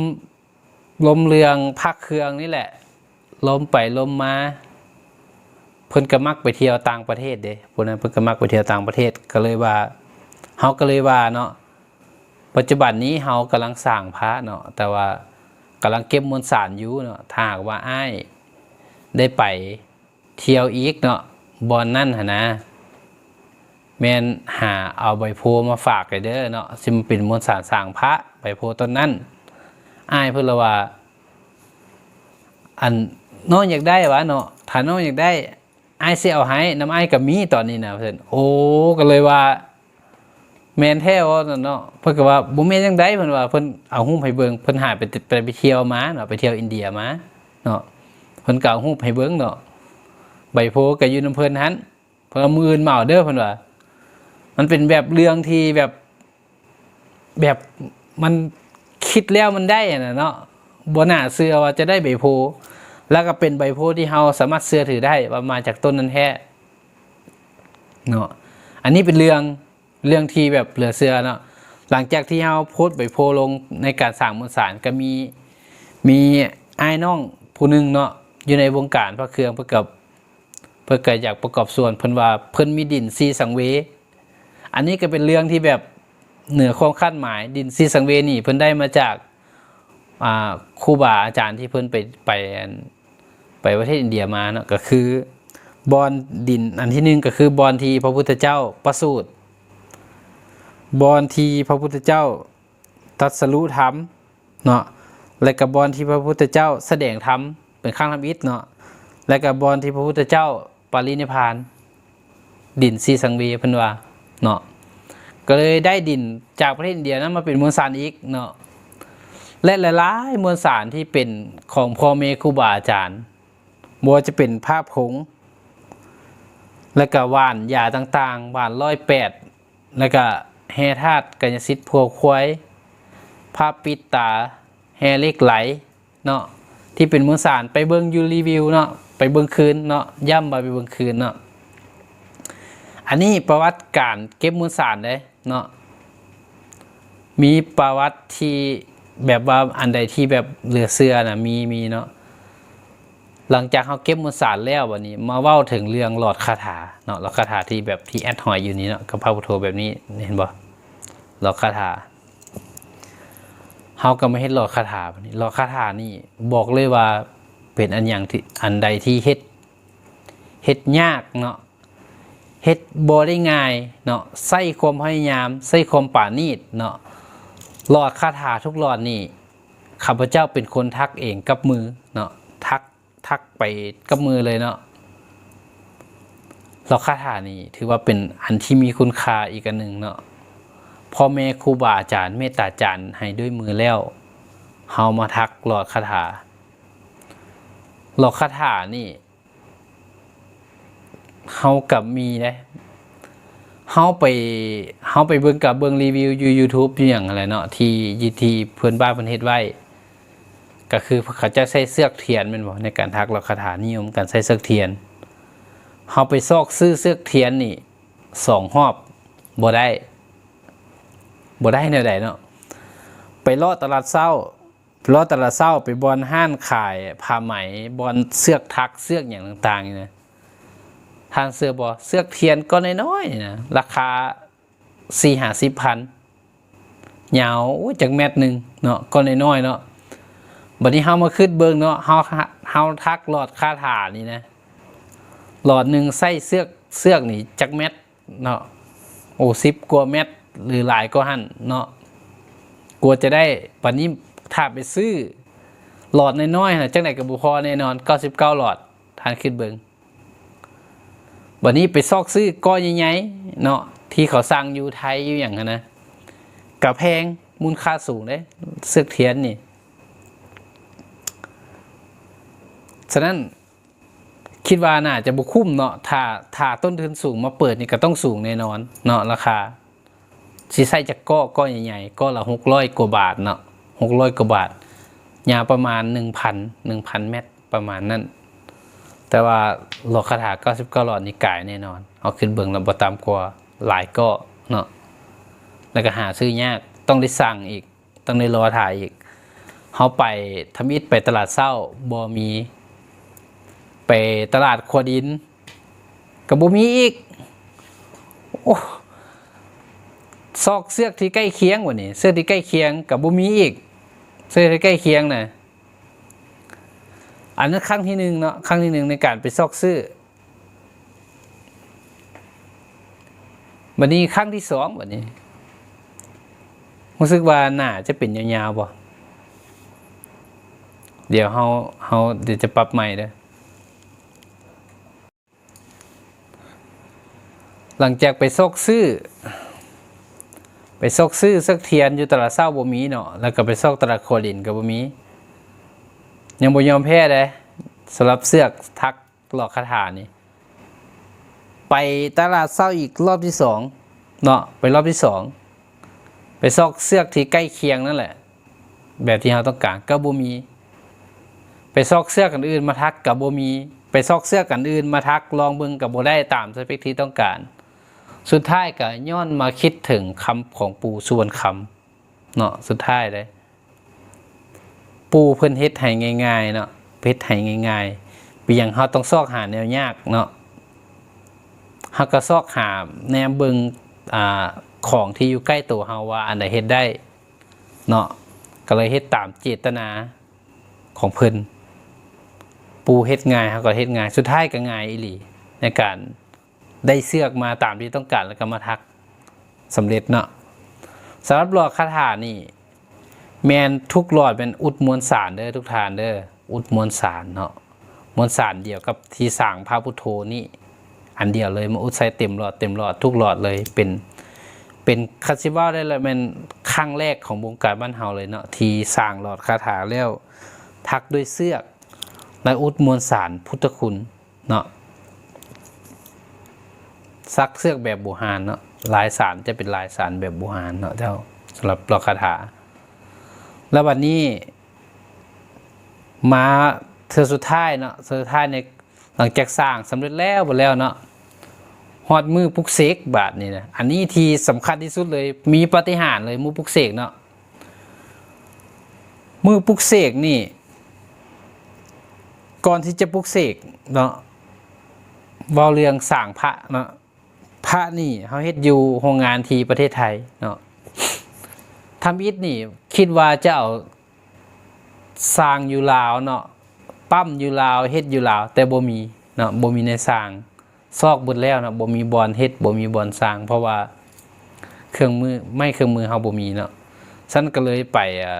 ລົມເລື່ອງພະເຄື່ອງນີ້ແຫຼະ ລົມໄປລົມມາ ເພິ່ນກໍມັກໄປທ່ຽວຕ່າງປະເທດເດ້ ຜູ້ນັ້ນເພິ່ນກໍມັກໄປທ່ຽວຕ່າງປະເທດ ກໍເລີຍວ່າ ເຮົາກໍເລີຍວ່າເນາະ ປັດຈຸບັນນີ້ເຮົາກຳລັງສ້າງພະເນາະ ແຕ່ວ່າກຳລັງເກັບມວນສານຢູ່ເນາະ ຖ້າຫາກວ່າອ້າຍໄດ້ໄປ ທ່ຽວອີກເນາະ ບ່ອນນັ້ນຫັ້ນນະ ແມ່ນຫາເອົາໃບໂພມາຝາກໃຫ້ເດີເນາະ ຊິມາເປັນມວນສານສ້າງພະ ໃບໂພຕົ້ນນັ້ນ. ອ້າຍເພິ່ນລະວ່າ ອັນ ນ້ອງຢາກໄດ້ຫວາເນາະ ຖ້ານ້ອງຢາກໄດ້ ອ້າຍຊິເອົາໃຫ້ ນຳອ້າຍກໍມີຕອນນີ້ນະ ວ່າຊັ້ນ. ໂອ້ ກໍເລີຍວ່າ ແມ່ນແທ້ບໍ່ເນາະ ເພິ່ນກໍວ່າ ບໍ່ແມ່ນຈັ່ງໃດ ເພິ່ນວ່າ ເພິ່ນເອົາຮູບໃຫ້ເບິ່ງ ເພິ່ນຫາໄປ ໄປ ໄປທ່ຽວມາເນາະ ໄປທ່ຽວອິນເດຍມາເນາະ ເພິ່ນກໍເອົາຮູບໃຫ້ເບິ່ງເນາະ ໃບໂພກໍຢູ່ນຳເພິ່ນຫັ້ນ ເພິ່ນວ່າ ມື້ອື່ນມາເອົາເດີ ເພິ່ນວ່າ. ມັນເປັນແບບເລື່ອງທີ່ແບບ ແບບມັນຄິດແລ້ວມັນໄດ້ຫັ້ນນະເນາະ ບໍ່ໜ້າເຊື່ອວ່າຈະໄດ້ໃບໂພ ແລ້ວກໍເປັນໃບໂພທີ່ເຮົາສາມາດເຊື່ອຖືໄດ້ວ່າມາຈາກຕົ້ນນັ້ນແທ້ເນາະ. ອັນນີ້ເປັນເລື່ອງ ເລື່ອງທີ່ແບບເຫຼືອເຊື່ອເນາະ. ຫຼັງຈາກທີ່ເຮົາໂພສໃບໂພລົງໃນການສ້າງມວນສານ ກໍມີ ມີອ້າຍນ້ອງຜູ້ໜຶ່ງເນາະ ຢູ່ໃນວົງການພະເຄື່ອງ ເພິ່ນກໍ ເພິ່ນກໍຢາກປະກອບສ່ວນ ເພິ່ນວ່າເພິ່ນມີດິນສີ່ສັງເວ. ອັນນີ້ກໍເປັນເລື່ອງທີ່ແບບເໜືອຄວາມຄາດໝາຍ ດິນສີ່ສັງເວນີ້ເພິ່ນໄດ້ມາຈາກ ອ່າ ຄູບາອາຈານທີ່ເພິ່ນໄປ ໄປ ອັນ ໄປປະເທດອິນເດຍມາເນາະ ກໍຄືບ່ອນດິນອັນທີໜຶ່ງ ກໍຄືບ່ອນທີ່ພະພຸດທະເຈົ້າປະສູດ ບ່ອນທີ່ພະພຸດທະເຈົ້າຕັດສະຮູ້ທຳເນາະ ແລະກໍບ່ອນທີ່ພະພຸດທະເຈົ້າສະແດງທຳເປັນຄັ້ງທຳອິດເນາະ ແລະກໍບ່ອນທີ່ພະພຸດທະເຈົ້າປະລິນິບພານ ດິນສີ່ສັງເວ ເພິ່ນວ່າເນາະ ກໍເລີຍໄດ້ດິນຈາກປະເທດອິນເດຍນັ້ນມາເປັນມວນສານອີກເນາະ ແລະຫຼາຍໆມວນສານທີ່ເປັນຂອງພໍ່ແມ່ຄູບາອາຈານ ບໍ່ວ່າຈະເປັນພະຜົງ ແລະກະຫວ່ານຢາຕ່າງໆ ຫວ່ານຮ້ອຍແປດ ແລະກະແຮ່ທາດກາຍະສິດພົວຄວາຍ ພະປິດຕາ ແຮ່ເຫຼັກໄຫຼ ເນາະ ທີ່ເປັນມວນສານ ໄປເບິ່ງຢູ່ຣີວິວເນາະ ໄປເບິ່ງຄືນເນາະ ຢ້ຳວ່າໄປເບິ່ງຄືນເນາະ. ອັນນີ້ປະຫວັດການເກັບມວນສານເດ້ເນາະ ມີປະຫວັດທີ່ແບບວ່າອັນໃດທີ່ແບບເຫຼືອເຊື່ອນະ ມີ ມີເນາະ. ຫຼັງຈາກເຮົາເກັບມວນສານແລ້ວ ບັດນີ້ມາເວົ້າເຖິງເລື່ອງຫຼອດຄາຖາເນາະ ຫຼອດຄາຖາທີ່ແບບທີ່ແອັດຫ້ອຍຢູ່ນີ້ເນາະ ກັບພະພຸດໂທແບບນີ້ ເຫັນບໍ່ ຫຼອດຄາຖາ. ເຮົາກໍມາເຮັດຫຼອດຄາຖາ ບັດນີ້ຫຼອດຄາຖານີ້ບອກເລີຍວ່າເປັນອັນຫຍັງທີ່ ອັນໃດທີ່ເຮັດ ເຮັດຍາກເນາະ ເຮັດບໍ່ໄດ້ງ່າຍເນາະ ໃຊ້ຄວາມພະຍາຍາມ ໃຊ້ຄວາມປານີດເນາະ. ຫຼອດຄາຖາທຸກຫຼອດນີ້ ຂ້າພະເຈົ້າເປັນຄົນຖັກເອງກັບມືເນາະ ຖັກ ຖັກໄປກັບມືເລີຍເນາະ. ຫຼອດຄາຖານີ້ຖືວ່າເປັນອັນທີ່ມີຄຸນຄ່າອີກອັນໜຶ່ງເນາະ ພໍ່ແມ່ຄູບາອາຈານເມດຕາຈານໃຫ້ດ້ວຍມືແລ້ວ ເຮົາມາຖັກຫຼອດຄາຖາ. ຫຼອດຄາຖານີ້ ເຮົາກໍມີເດ້ ເຮົາໄປ ເຮົາໄປເບິ່ງ ກໍເບິ່ງຣີວິວຢູ່ຢູທູບຢູ່ຫຍັງຫັ້ນແຫຼະເນາະ ທີ່ ທີ່ເພື່ອນບ້ານເພິ່ນເຮັດໄວ້ ກໍຄືເຂົາເຈົ້າໃຊ້ເຊືອກທຽນແມ່ນບໍ່ ໃນການຖັກຫຼອດຄາຖາ ນິຍົມການໃຊ້ເຊືອກທຽນ. ເຮົາໄປຊອກຊື້ເຊືອກທຽນນີ້ສອງຮອບ ບໍ່ໄດ້ ບໍ່ໄດ້ແນວໃດເນາະ. ໄປເລາະຕະຫຼາດເຊົ້າ ເລາະຕະຫຼາດເຊົ້າ ໄປບ່ອນຮ້ານຂາຍຜ້າໄໝ ບ່ອນເຊືອກຖັກ ເຊືອກຫຍັງຕ່າງໆນີ້ນະ ທ່ານເຊື່ອບໍ່ ເຊືອກທຽນກ້ອນນ້ອຍໆນີ້ນະ ລາຄາສີ່ຫ້າສິບພັນ ຍາວ ໂອ້ຍ ຈັກແມັດໜຶ່ງເນາະ ກ້ອນນ້ອຍໆເນາະ. ບັດນີ້ເຮົາມາຄິດເບິ່ງເນາະ ເຮົາ ເຮົາຖັກຫຼອດຄາຖານີ້ນະ ຫຼອດໜຶ່ງໃຊ້ເຊືອກ ເຊືອກນີ້ຈັກແມັດ ເນາະ ໂອ້ ສິບກວ່າແມັດ ຫຼື ຫຼາຍກວ່າຫັ້ນເນາະ ກວ່າຈະໄດ້. ບັດນີ້ຖ້າໄປຊື້ຫຼອດນ້ອຍໆຫັ້ນນະ ຈັ່ງໃດກໍບໍ່ພໍແນ່ນອນ ເກົ້າສິບເກົ້າຫຼອດ ທ່ານຄິດເບິ່ງ. ບັດນີ້ໄປຊອກຊື້ກ້ອນໃຫຍ່ໆເນາະ ທີ່ເຂົາສັ່ງຢູ່ໄທຢູ່ຫຍັງຫັ້ນນະ ກະແພງ ມູນຄ່າສູງເດ້ ເຊືອກທຽນນີ້. ສະນັ້ນ ຄິດວ່າໜ້າຈະບໍ່ຄຸ້ມເນາະ ຖ້າ ຖ້າຕົ້ນທຶນສູງມາເປີດນີ້ກໍຕ້ອງສູງແນ່ນອນເນາະ ລາຄາ ຊິໃຊ້ຈັກກ້ອ ກ້ອໃຫຍ່ໆ ກ້ອລະຫົກຮ້ອຍກວ່າບາດເນາະ ຫົກຮ້ອຍກວ່າບາດ ຍາວປະມານໜຶ່ງພັນ ໜຶ່ງພັນແມັດ ປະມານນັ້ນ. ແຕ່ວ່າຫຼອດຄາຖາເກົ້າສິບເກົ້າຫຼອດນີ້ກາຍແນ່ນອນ ເຮົາຄິດເບິ່ງແລ້ວບໍ່ຕ່ຳກວ່າຫຼາຍກ້ອເນາະ ແລ້ວກໍຫາຊື້ຍາກ ຕ້ອງໄດ້ສັ່ງອີກ ຕ້ອງໄດ້ລໍຖ້າອີກ. ເຮົາໄປທຳອິດໄປຕະຫຼາດເຊົ້າບໍ່ມີ ໄປຕະຫຼາດຂົວດິນກໍບໍ່ມີອີກ. ໂອ້ ຊອກເຊືອກທີ່ໃກ້ຄຽງ ບັດນີ້ເຊືອກທີ່ໃກ້ຄຽງກໍບໍ່ມີອີກ ເຊືອກທີ່ໃກ້ຄຽງນະ. ອັນນັ້ນຄັ້ງທີໜຶ່ງເນາະ ຄັ້ງທີໜຶ່ງໃນການໄປຊອກຊື້. ບັດນີ້ຄັ້ງທີສອງ ບັດນີ້ ຮູ້ສຶກວ່າໜ້າຈະເປັນຍາວໆບໍ່? ດຽວເຮົາ ເຮົາ ດຽວຈະປັບໃໝ່ເດີ. ຫຼັງຈາກໄປຊອກຊື້ ໄປຊອກຊື້ເຊືອກທຽນຢູ່ຕະຫຼາດເຊົ້າບໍ່ມີເນາະ ແລ້ວກໍໄປຊອກຕະຫຼາດຂົວດິນກໍບໍ່ມີ ຍັງບໍ່ຍອມແພ້ເດ້ ສຳລັບເຊືອກຖັກຫຼອດຄາຖານີ້. ໄປຕະຫຼາດເຊົ້າອີກລອບທີສອງເນາະ ໄປລອບທີສອງ ໄປຊອກເຊືອກທີ່ໃກ້ຄຽງນັ້ນແຫຼະ ແບບທີ່ເຮົາຕ້ອງການກໍບໍ່ມີ. ໄປຊອກເຊືອກອັນອື່ນມາຖັກກໍບໍ່ມີ ໄປຊອກເຊືອກອັນອື່ນມາຖັກລອງເບິ່ງກໍບໍ່ໄດ້ຕາມສະເປັກທີ່ຕ້ອງການ. ສຸດທ້າຍກໍຍ້ອນມາຄິດເຖິງຄຳຂອງປູ່ສຸວັນຄຳເນາະ ສຸດທ້າຍເດ້ ປູ່ເພິ່ນເຮັດໃຫ້ງ່າຍໆເນາະ ເຮັດໃຫ້ງ່າຍໆ. ເປັນຫຍັງເຮົາຕ້ອງຊອກຫາແນວຍາກເນາະ? ເຮົາກໍຊອກຫາແນມເບິ່ງ ອາ ຂອງທີ່ຢູ່ໃກ້ໂຕເຮົາວ່າອັນໃດເຮັດໄດ້ເນາະ ກໍເລີຍເຮັດຕາມເຈດຕະນາຂອງເພິ່ນ. ປູ່ເຮັດງ່າຍ ເຮົາກໍເຮັດງ່າຍ ສຸດທ້າຍກໍງ່າຍອີ່ຫຼີ ໃນການໄດ້ເຊືອກມາຕາມທີ່ຕ້ອງການ ແລ້ວກໍມາຖັກສຳເລັດເນາະ. ສຳລັບຫຼອດຄາຖານີ້ ແມ່ນທຸກຫຼອດແມ່ນອຸດມວນສານເດີທຸກທ່ານເດີ ອຸດມວນສານເນາະ ມວນສານດຽວກັບທີ່ສ້າງພະພຸດໂທນີ້ ອັນດຽວເລີຍ ມາອຸດໃສ່ເຕັມຫຼອດ ເຕັມຫຼອດ ທຸກຫຼອດເລີຍ. ເປັນ ເປັນ ຄັນຊິເວົ້າໄດ້ລະແມ່ນຄັ້ງແລກຂອງວົງການບ້ານເຮົາເລີຍເນາະ ທີ່ສ້າງຫຼອດຄາຖາແລ້ວຖັກດ້ວຍເຊືອກ ແລະ ອຸດມວນສານພຸດທະຄຸນ ເນາະ ສັກເຊືອກແບບບູຮານເນາະ ລາຍສານຈະເປັນລາຍສານແບບບູຮານເນາະເຈົ້າ ສຳລັບຫຼອດຄາຖາ. ແລ້ວບັດນີ້ມາເທື່ອສຸດທ້າຍເນາະ ເທື່ອສຸດທ້າຍໃນ ຫຼັງຈາກສ້າງສຳເລັດແລ້ວ ໝົດແລ້ວເນາະ ຮອດມື້ປຸກເສກບາດນີ້ນະ ອັນນີ້ທີ່ສຳຄັນທີ່ສຸດເລີຍ ມີປາຕິຫານເລີຍ ມື້ປຸກເສກເນາະ. ມື້ປຸກເສກນີ້ ກ່ອນທີ່ຈະປຸກເສກເນາະ ເວົ້າເລື່ອງສ້າງພະເນາະ ພະນີ້ເຮົາເຮັດຢູ່ໂຮງງານທີ່ປະເທດໄທເນາະ. ທຳອິດນີ້ຄິດວ່າຈະເອົາສ້າງຢູ່ລາວເນາະ ປ້ຳຢູ່ລາວ ເຮັດຢູ່ລາວ ແຕ່ບໍ່ມີເນາະ ບໍ່ມີໃນສ້າງ ຊອກເບິດແລ້ວເນາະ ບໍ່ມີບ່ອນເຮັດ ບໍ່ມີບ່ອນສ້າງ ເພາະວ່າເຄື່ອງມື ໄມ້ເຄື່ອງມືເຮົາບໍ່ມີເນາະ. ຊັ້ນກໍເລີຍໄປ ເອີ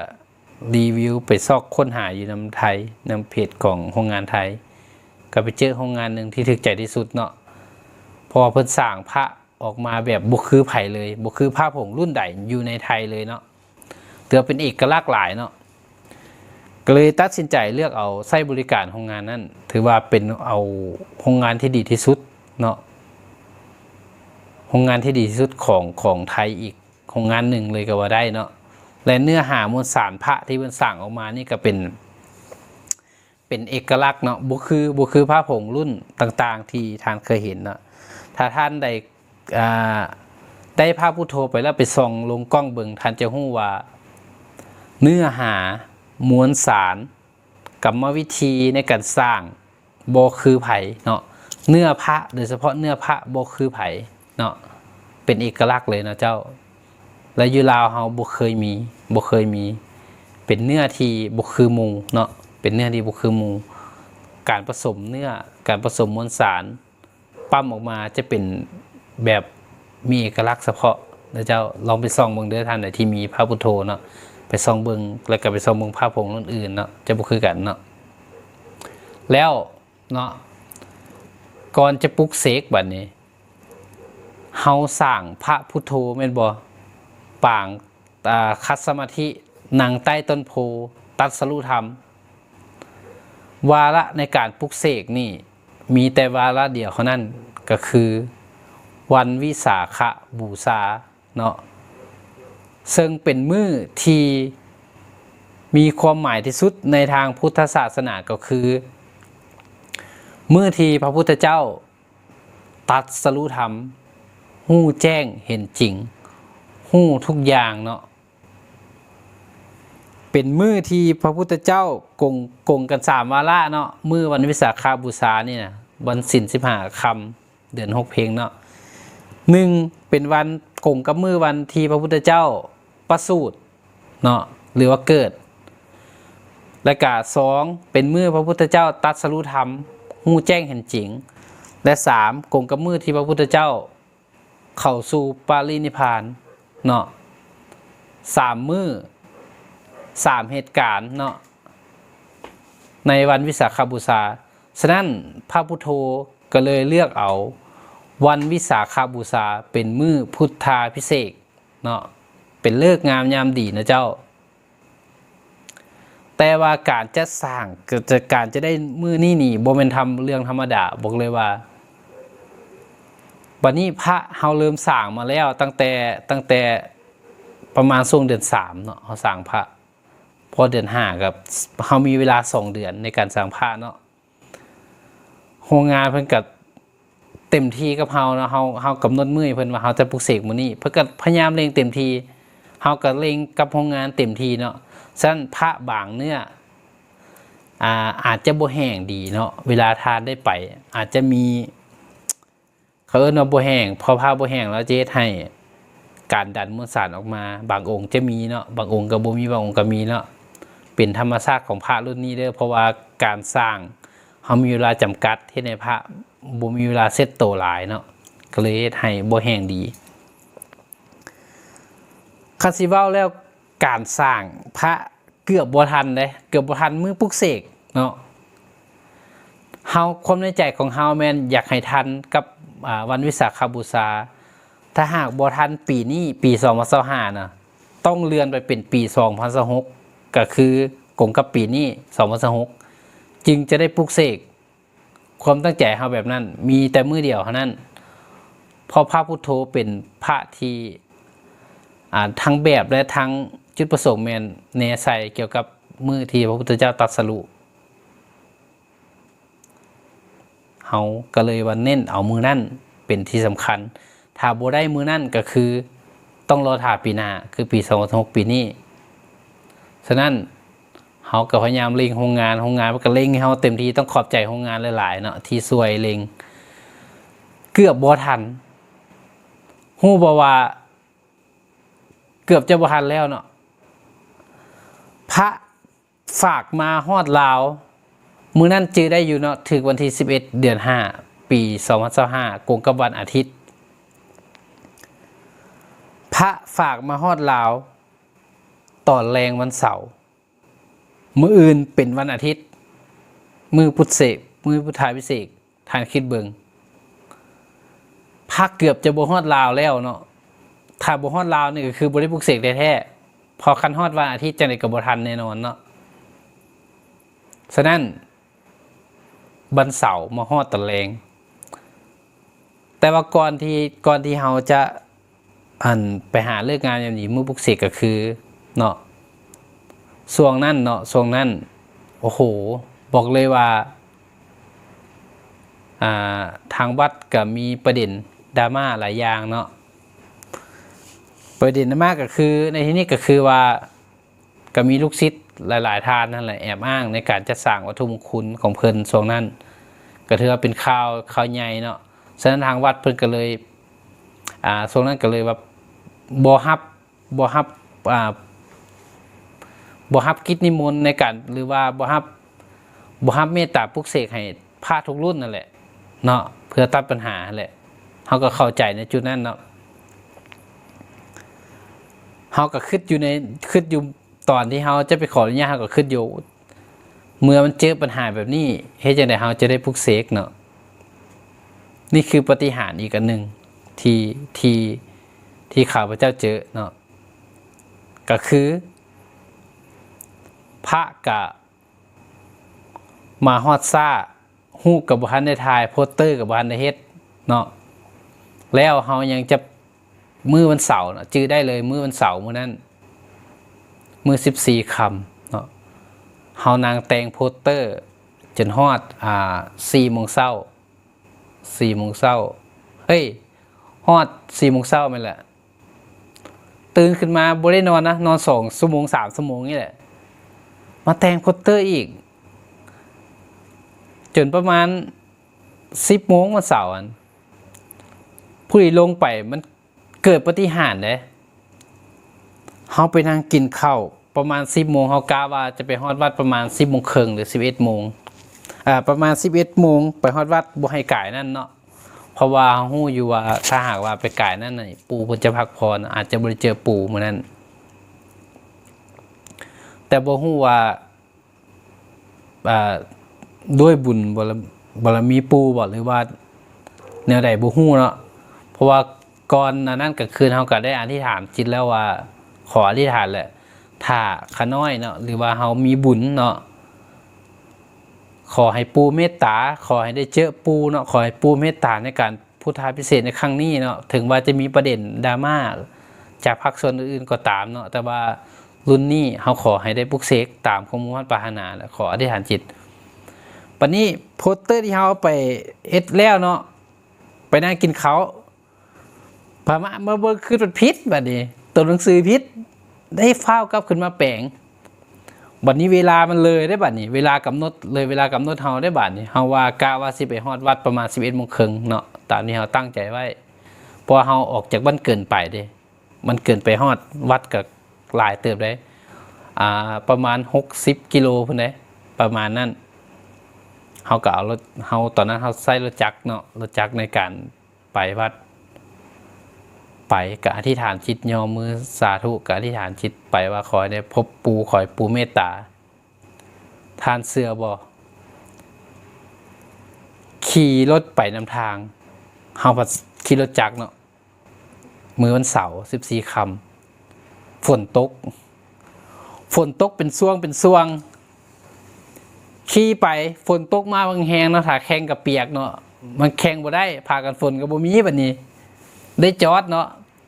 ຣີວິວ ໄປຊອກຄົ້ນຫາຢູ່ນຳໄທ ນຳເພຈຂອງໂຮງງານໄທ ກໍໄປເຈີໂຮງງານໜຶ່ງທີ່ຖືກໃຈທີ່ສຸດເນາະ ເພາະວ່າເພິ່ນສ້າງພະອອກມາແບບບໍ່ຄືໃຜເລີຍ ບໍ່ຄືພະຜົງລຸ້ນໃດຢູ່ໃນໄທເລີຍເນາະ. ຖືວ່າເປັນເອກະລັກຫຼາຍເນາະ ກໍເລີຍຕັດສິນໃຈເລືອກເອົາໃຊ້ບໍລິການໂຮງງານນັ້ນ ຖືວ່າເປັນເອົາໂຮງງານທີ່ດີທີ່ສຸດເນາະ ໂຮງງານທີ່ດີທີ່ສຸດຂອງ ຂອງໄທອີກໂຮງງານໜຶ່ງເລີຍກໍວ່າໄດ້ເນາະ. ແລະ ເນື້ອຫາມວນສານພະທີ່ເພິ່ນສ້າງອອກມານີ້ກໍເປັນ ເປັນເອກະລັກເນາະ ບໍ່ຄື ບໍ່ຄືພະຜົງລຸ້ນຕ່າງໆທີ່ທ່ານເຄີຍເຫັນເນາະ. ຖ້າທ່ານໄດ້ ອ່າ ໄດ້ພະພຸດໂທໄປແລ້ວໄປສ່ອງລົງກ້ອງເບິ່ງ ທ່ານຈະຮູ້ວ່າເນື້ອຫາ ມວນສານ ກຳມະວິທີໃນການສ້າງບໍ່ຄືໃຜເນາະ. ເນື້ອພະ ໂດຍສະເພາະເນື້ອພະບໍ່ຄືໃຜເນາະ ເປັນເອກະລັກເລີຍເນາະເຈົ້າ. ແລະ ຢູ່ລາວເຮົາບໍ່ເຄີຍມີ ບໍ່ເຄີຍມີ ເປັນເນື້ອທີ່ບໍ່ຄືໝູ່ເນາະ ເປັນເນື້ອທີ່ບໍ່ຄືໝູ່. ການປະສົມເນື້ອ ການປະສົມມວນສານ ປ້ຳອອກມາຈະເປັນແບບມີເອກະລັກສະເພາະນະເຈົ້າ. ລອງໄປສ່ອງເບິ່ງເດີ ທ່ານໃດທີ່ມີພະພຸດໂທເນາະ ໄປສ່ອງເບິ່ງ ແລ້ວກໍໄປສ່ອງເບິ່ງພະຜົງລຸ້ນອື່ນເນາະ ຈະບໍ່ຄືກັນເນາະ. ແລ້ວເນາະ ກ່ອນຈະປຸກເສກບັດນີ້ ເຮົາສ້າງພະພຸດໂທແມ່ນບໍ່? ປາງ ອ່າ ຄັດສະມາທິ ນັ່ງໃຕ້ຕົ້ນໂພ ຕັດສະລຸທຳ. ວາລະໃນການປຸກເສກນີ້ ມີແຕ່ວາລະດຽວເທົ່ານັ້ນ ກໍຄືວັນວິສາຂະບູຊາເນາະ ເຊິ່ງເປັນມື້ທີ່ມີຄວາມໝາຍທີ່ສຸດໃນທາງພຸດທະສາສະໜາ ກໍຄືມື້ທີ່ພະພຸດທະເຈົ້າຕັດສະຮູ້ທຳ, ຮູ້ແຈ້ງເຫັນຈິງ, ຮູ້ທຸກຢ່າງເນາະ. ເປັນມື້ທີ່ພະພຸດທະເຈົ້າກົງ ກົງກັນສາມວາລະເນາະ, ມື້ວັນວິສາຂະບູຊານີ້ນະ ວັນສິນສິບຫ້າຄ່ຳ ເດືອນຫົກເພັງເນາະ. ໜຶ່ງ ເປັນວັນກົງກັບມື້ວັນທີ່ພະພຸດທະເຈົ້າປະສູດເນາະ ຫຼືວ່າເກີດ. ແລະກະສອງ ເປັນມື້ພະພຸດທະເຈົ້າຕັດສະຮູ້ທຳ, ຮູ້ແຈ້ງເຫັນຈິງ. ແລະສາມ ກົງກັບມື້ທີ່ພະພຸດທະເຈົ້າ ເຂົ້າສູ່ປະລິນິບພານເນາະ ສາມມື້ ສາມເຫດການເນາະ ໃນວັນວິສາຂະບູຊາ. ສະນັ້ນ ພະພຸດໂທກໍເລີຍເລືອກເອົາວັນວິສາຂະບູຊາເປັນມື້ພຸດທາພິເສກເນາະ ເປັນເລີກງາມຍາມດີນະເຈົ້າ. ແຕ່ວ່າການຈັດສ້າງ ການຈະໄດ້ມື້ນີ້ນີ້ບໍ່ແມ່ນທຳ ເລື່ອງທຳມະດາ ບອກເລີຍວ່າ ບັດນີ້ພະເຮົາເລີ່ມສ້າງມາແລ້ວ ຕັ້ງແຕ່ ຕັ້ງແຕ່ປະມານຊ່ວງເດືອນສາມເນາະ ເຮົາສ້າງພະ ພໍເດືອນຫ້າກໍ ເຮົາມີເວລາສອງເດືອນໃນການສ້າງພະເນາະ. ໂຮງງານເພິ່ນກໍເຕັມທີ່ກັບເຮົາເນາະ ເຮົາ ເຮົາກຳນົດມື້ໃຫ້ເພິ່ນວ່າເຮົາຈະປຸກເສກມື້ນີ້ ເພິ່ນກໍພະຍາຍາມເລັ່ງເຕັມທີ່ ເຮົາກໍເລັ່ງກັບໂຮງງານເຕັມທີ່ເນາະ. ສະນັ້ນພະບາງເນື້ອ ອາ ອາດຈະບໍ່ແຫ້ງດີເນາະ ເວລາທ່ານໄດ້ໄປ ອາດຈະມີ ເຂົາເອີ້ນວ່າບໍ່ແຫ້ງ ເພາະພະບໍ່ແຫ້ງແລ້ວຈະເຮັດໃຫ້ການດັນມວນສານອອກມາ ບາງອົງຈະມີເນາະ ບາງອົງກໍບໍ່ມີ ບາງອົງກໍມີເນາະ. ເປັນທຳມະຊາດຂອງພະລຸ້ນນີ້ເດີ ເພາະວ່າການສ້າງ ເຮົາມີເວລາຈຳກັດ ເຮັດໃຫ້ພະບໍ່ມີເວລາເຊັດໂຕຫຼາຍເນາະ ກໍເລີຍເຮັດໃຫ້ບໍ່ແຫ້ງດີ. ຄັນຊິເວົ້າແລ້ວ ການສ້າງພະເກືອບບໍ່ທັນເດ້ ເກືອບບໍ່ທັນມື້ປຸກເສກເນາະ. ເຮົາ ຄວາມໃນໃຈຂອງເຮົາແມ່ນຢາກໃຫ້ທັນກັບ ອາ ວັນວິສາຂະບູຊາ. ຖ້າຫາກບໍ່ທັນປີນີ້ ປີສອງພັນຊາວຫ້ານະ ຕ້ອງເລື່ອນໄປເປັນປີສອງພັນຊາວຫົກ ກໍຄືກົງກັບປີນີ້ ສອງພັນຊາວຫົກ ຈຶ່ງຈະໄດ້ປຸກເສກ. ຄວາມຕັ້ງໃຈເຮົາແບບນັ້ນ ມີແຕ່ມື້ດຽວເທົ່ານັ້ນ ເພາະພະພຸດໂທເປັນພະທີ່ ອາ ທັງແບບ ແລະ ທັງຈຸດປະສົງແມ່ນແນໃສ່ກ່ຽວກັບມື້ທີ່ພະພຸດທະເຈົ້າຕັດສະຮູ້. ເຮົາກໍເລີຍວ່າເນັ້ນເອົາມື້ນັ້ນເປັນທີ່ສຳຄັນ. ຖ້າບໍ່ໄດ້ມື້ນັ້ນກໍຄືຕ້ອງລໍຖ້າປີໜ້າ ຄືປີສອງພັນສິບຫົກ ປີນີ້. ສະນັ້ນ ເຮົາກໍພະຍາຍາມເລັ່ງໂຮງງານ, ໂຮງງານມັນກໍເລັ່ງໃຫ້ເຮົາເຕັມທີ່. ຕ້ອງຂອບໃຈໂຮງງານຫຼາຍໆເນາະ ທີ່ຊ່ວຍເລັ່ງ. ເກືອບບໍ່ທັນ. ຮູ້ບໍ່ວ່າເກືອບຈະບໍ່ທັນແລ້ວເນາະ. ພະ ຝາກມາຮອດລາວ ມື້ນັ້ນຈື່ໄດ້ຢູ່ເນາະ ຖືກວັນທີສິບເອັດ ເດືອນຫ້າ ປີສອງພັນຊາວຫ້າ ກົງກັບວັນອາທິດ. ພະຝາກມາຮອດລາວຕອນແລງວັນເສົາ. ມື້ອື່ນເປັນວັນອາທິດ ມື້ປຸດເສກ ມື້ພຸດທາພິເສກ. ທ່ານຄິດເບິ່ງ ພະເກືອບຈະບໍ່ຮອດລາວແລ້ວເນາະ. ຖ້າບໍ່ຮອດລາວນີ້ກໍຄືບໍ່ໄດ້ປຸກເສກແທ້ໆ ເພາະຄັນຮອດວັນອາທິດຈັ່ງໃດກໍບໍ່ທັນແນ່ນອນເນາະ. ສະນັ້ນ ວັນເສົາມາຮອດຕອນແລງ. ແຕ່ວ່າກ່ອນທີ່ ກ່ອນທີ່ເຮົາຈະ ອັນ ໄປຫາເລີກງາມຍາມດີມື້ປຸກເສກກໍຄືເນາະ ຊ່ວງນັ້ນເນາະ ຊ່ວງນັ້ນ ໂອ້ໂຫ ບອກເລີຍວ່າ ອ່າ ທາງວັດກໍມີປະເດັນດຣາມາຫຼາຍຢ່າງເນາະ. ປະເດັນດຣາມາກໍຄື ໃນທີ່ນີ້ກໍຄືວ່າ ກໍມີລູກສິດຫຼາຍໆທ່ານນັ້ນແຫຼະ ແອບອ້າງໃນການຈັດສ້າງວັດຖຸມົງຄຸນຂອງເພິ່ນ. ຊ່ວງນັ້ນກໍຖືວ່າເປັນຂ່າວ ຂ່າວໃຫຍ່ເນາະ. ສະນັ້ນທາງວັດເພິ່ນກໍເລີຍ ອ່າ ຊ່ວງນັ້ນກໍເລີຍວ່າບໍ່ຮັບ ບໍ່ຮັບ ອ່າ ບໍ່ຮັບກິດນິມົນໃນການ ຫຼືວ່າບໍ່ຮັບ ບໍ່ຮັບເມດຕາປຸກເສກໃຫ້ພະທຸກລຸ້ນນັ້ນແຫຼະເນາະ ເພື່ອຕັດບັນຫາຫັ້ນແຫຼະ. ເຮົາກໍເຂົ້າໃຈໃນຈຸດນັ້ນເນາະ. ເຮົາກໍຄິດຢູ່ໃນ ຄິດຢູ່ ຕອນທີ່ເຮົາຈະໄປຂໍອະນຸຍາດ ເຮົາກໍຄິດຢູ່ ເມື່ອມັນເຈີບັນຫາແບບນີ້ ເຮັດຈັ່ງໃດເຮົາຈະໄດ້ປຸກເສກເນາະ. ນີ້ຄືປາຕິຫານອີກອັນໜຶ່ງທີ່ ທີ່ ທີ່ຂ້າພະເຈົ້າເຈີເນາະ ກໍຄື ພະກະມາຮອດຊ້າ ຮູບກໍບໍ່ທັນໄດ້ຖ່າຍ ໂປສເຕີກໍບໍ່ທັນໄດ້ເຮັດເນາະ ແລ້ວເຮົາຍັງຈະ ມື້ວັນເສົາເນາະ ຈື່ໄດ້ເລີຍ ມື້ວັນເສົາມື້ນັ້ນ ມື້ສິບສີ່ຄ່ຳເນາະ ເຮົານັ່ງແຕ່ງໂປສເຕີຈົນຮອດ ອ່າ ສີ່ໂມງເຊົ້າ ສີ່ໂມງເຊົ້າ ເອີຍ ຮອດສີ່ໂມງເຊົ້າແມ່ນແຫຼະ ຕື່ນຂຶ້ນມາບໍ່ໄດ້ນອນນະ ນອນສອງຊົ່ວໂມງ ສາມຊົ່ວໂມງນີ້ແຫຼະ ມາແຕ່ງໂປສເຕີອີກ ຈົນປະມານສິບໂມງວັນເສົາ ອັນ ຜູ້ທີ່ລົງໄປ ມັນເກີດປາຕິຫານເດ້ ເຮົາໄປນັ່ງກິນເຂົ້າປະມານສິບໂມງ ເຮົາກະວ່າຈະໄປຮອດວັດປະມານສິບໂມງເຄິ່ງ ຫຼື ສິບເອັດໂມງ ອ່າ ປະມານສິບເອັດໂມງ ໄປຮອດວັດ ບໍ່ໃຫ້ກາຍນັ້ນເນາະ ເພາະວ່າເຮົາຮູ້ຢູ່ວ່າ ຖ້າຫາກວ່າໄປກາຍນັ້ນນີ້ ປູ່ເພິ່ນຈະພັກຜ່ອນ ອາດຈະບໍ່ໄດ້ເຈີປູ່ມື້ນັ້ນ ແຕ່ບໍ່ຮູ້ວ່າ ອ່າ ດ້ວຍບຸນບາລະ ບາລະມີປູ່ບໍ ຫຼືວ່າແນວໃດບໍ່ຮູ້ເນາະ ເພາະວ່າກ່ອນໜ້ານັ້ນກາງຄືນເຮົາກະໄດ້ອະທິຖານຈິດແລ້ວວ່າ ຂໍອະທິຖານແຫຼະ ຖ້າຂ້ານ້ອຍເນາະ ຫຼືວ່າເຮົາມີບຸນເນາະ ຂໍໃຫ້ປູ່ເມດຕາ ຂໍໃຫ້ໄດ້ເຈີປູ່ເນາະ ຂໍໃຫ້ປູ່ເມດຕາໃນການ ພຸດທາພິເສດໃນຄັ້ງນີ້ເນາະ ເຖິງວ່າຈະມີປະເດັນດຣາມາຈາກພາກສ່ວນອື່ນໆກໍຕາມເນາະ ແຕ່ວ່າລຸ້ນນີ້ເຮົາຂໍໃຫ້ໄດ້ປຸກເສກຕາມຄວາມມຸ່ງມາດປາດຖະໜາ ແລະ ຂໍອະທິຖານຈິດ. ບັດນີ້ໂປສເຕີທີ່ເຮົາໄປເຮັດແລ້ວເນາະ ໄປນັ່ງກິນເຂົ້າ ພາມາ ມາເບິ່ງຄືນມັນຜິດ ບັດນີ້ໂຕໜັງສືຜິດ ໄດ້ຟ້າວກັບຂຶ້ນມາແປງ. ບັດນີ້ເວລາມັນເລີຍເດ້ ບັດນີ້ເວລາກຳນົດ ເລີຍເວລາກຳນົດເຮົາເດ້ ບັດນີ້ເຮົາວ່າ ກະວ່າຊິໄປຮອດວັດປະມານສິບເອັດໂມງເຄິ່ງເນາະ ຕາມທີ່ເຮົາຕັ້ງໃຈໄວ້ ເພາະວ່າເຮົາອອກຈາກບ້ານເກີນໄປເດ້ ມັນເກີນໄປຮອດວັດກະຫຼາຍເຕີບເດ້ ອ່າ ປະມານຫົກສິບກິໂລພຸ້ນເດ້ ປະມານນັ້ນ. ເຮົາກະເອົາລົດ ເຮົາ ຕອນນັ້ນເຮົາໃຊ້ລົດຈັກເນາະ ລົດຈັກໃນການ ໄປວັດ ໄປກະອະທິຖານຈິດ ຍໍມືສາທຸ ກະອະທິຖານຈິດໄປວ່າ ຂໍໃຫ້ໄດ້ພົບປູ່ ຂໍໃຫ້ປູ່ເມດຕາ. ທ່ານເຊື່ອບໍ່? ຂີ່ລົດໄປນຳທາງ ເຮົາພັດຂີ່ລົດຈັກເນາະ ມື້ວັນເສົາ ສິບສີ່ຄ່ຳ ຝົນຕົກ ຝົນຕົກເປັນຊ່ວງເປັນຊ່ວງ ຂີ່ໄປ ຝົນຕົກມາແຮງໆເນາະ ຖ້າແຂ່ງກະປຽກເນາະ ມັນແຂ່ງບໍ່ໄດ້ ຜ້າກັນຝົນກະບໍ່ມີ ບັດນີ້ໄດ້ຈອດເນາະ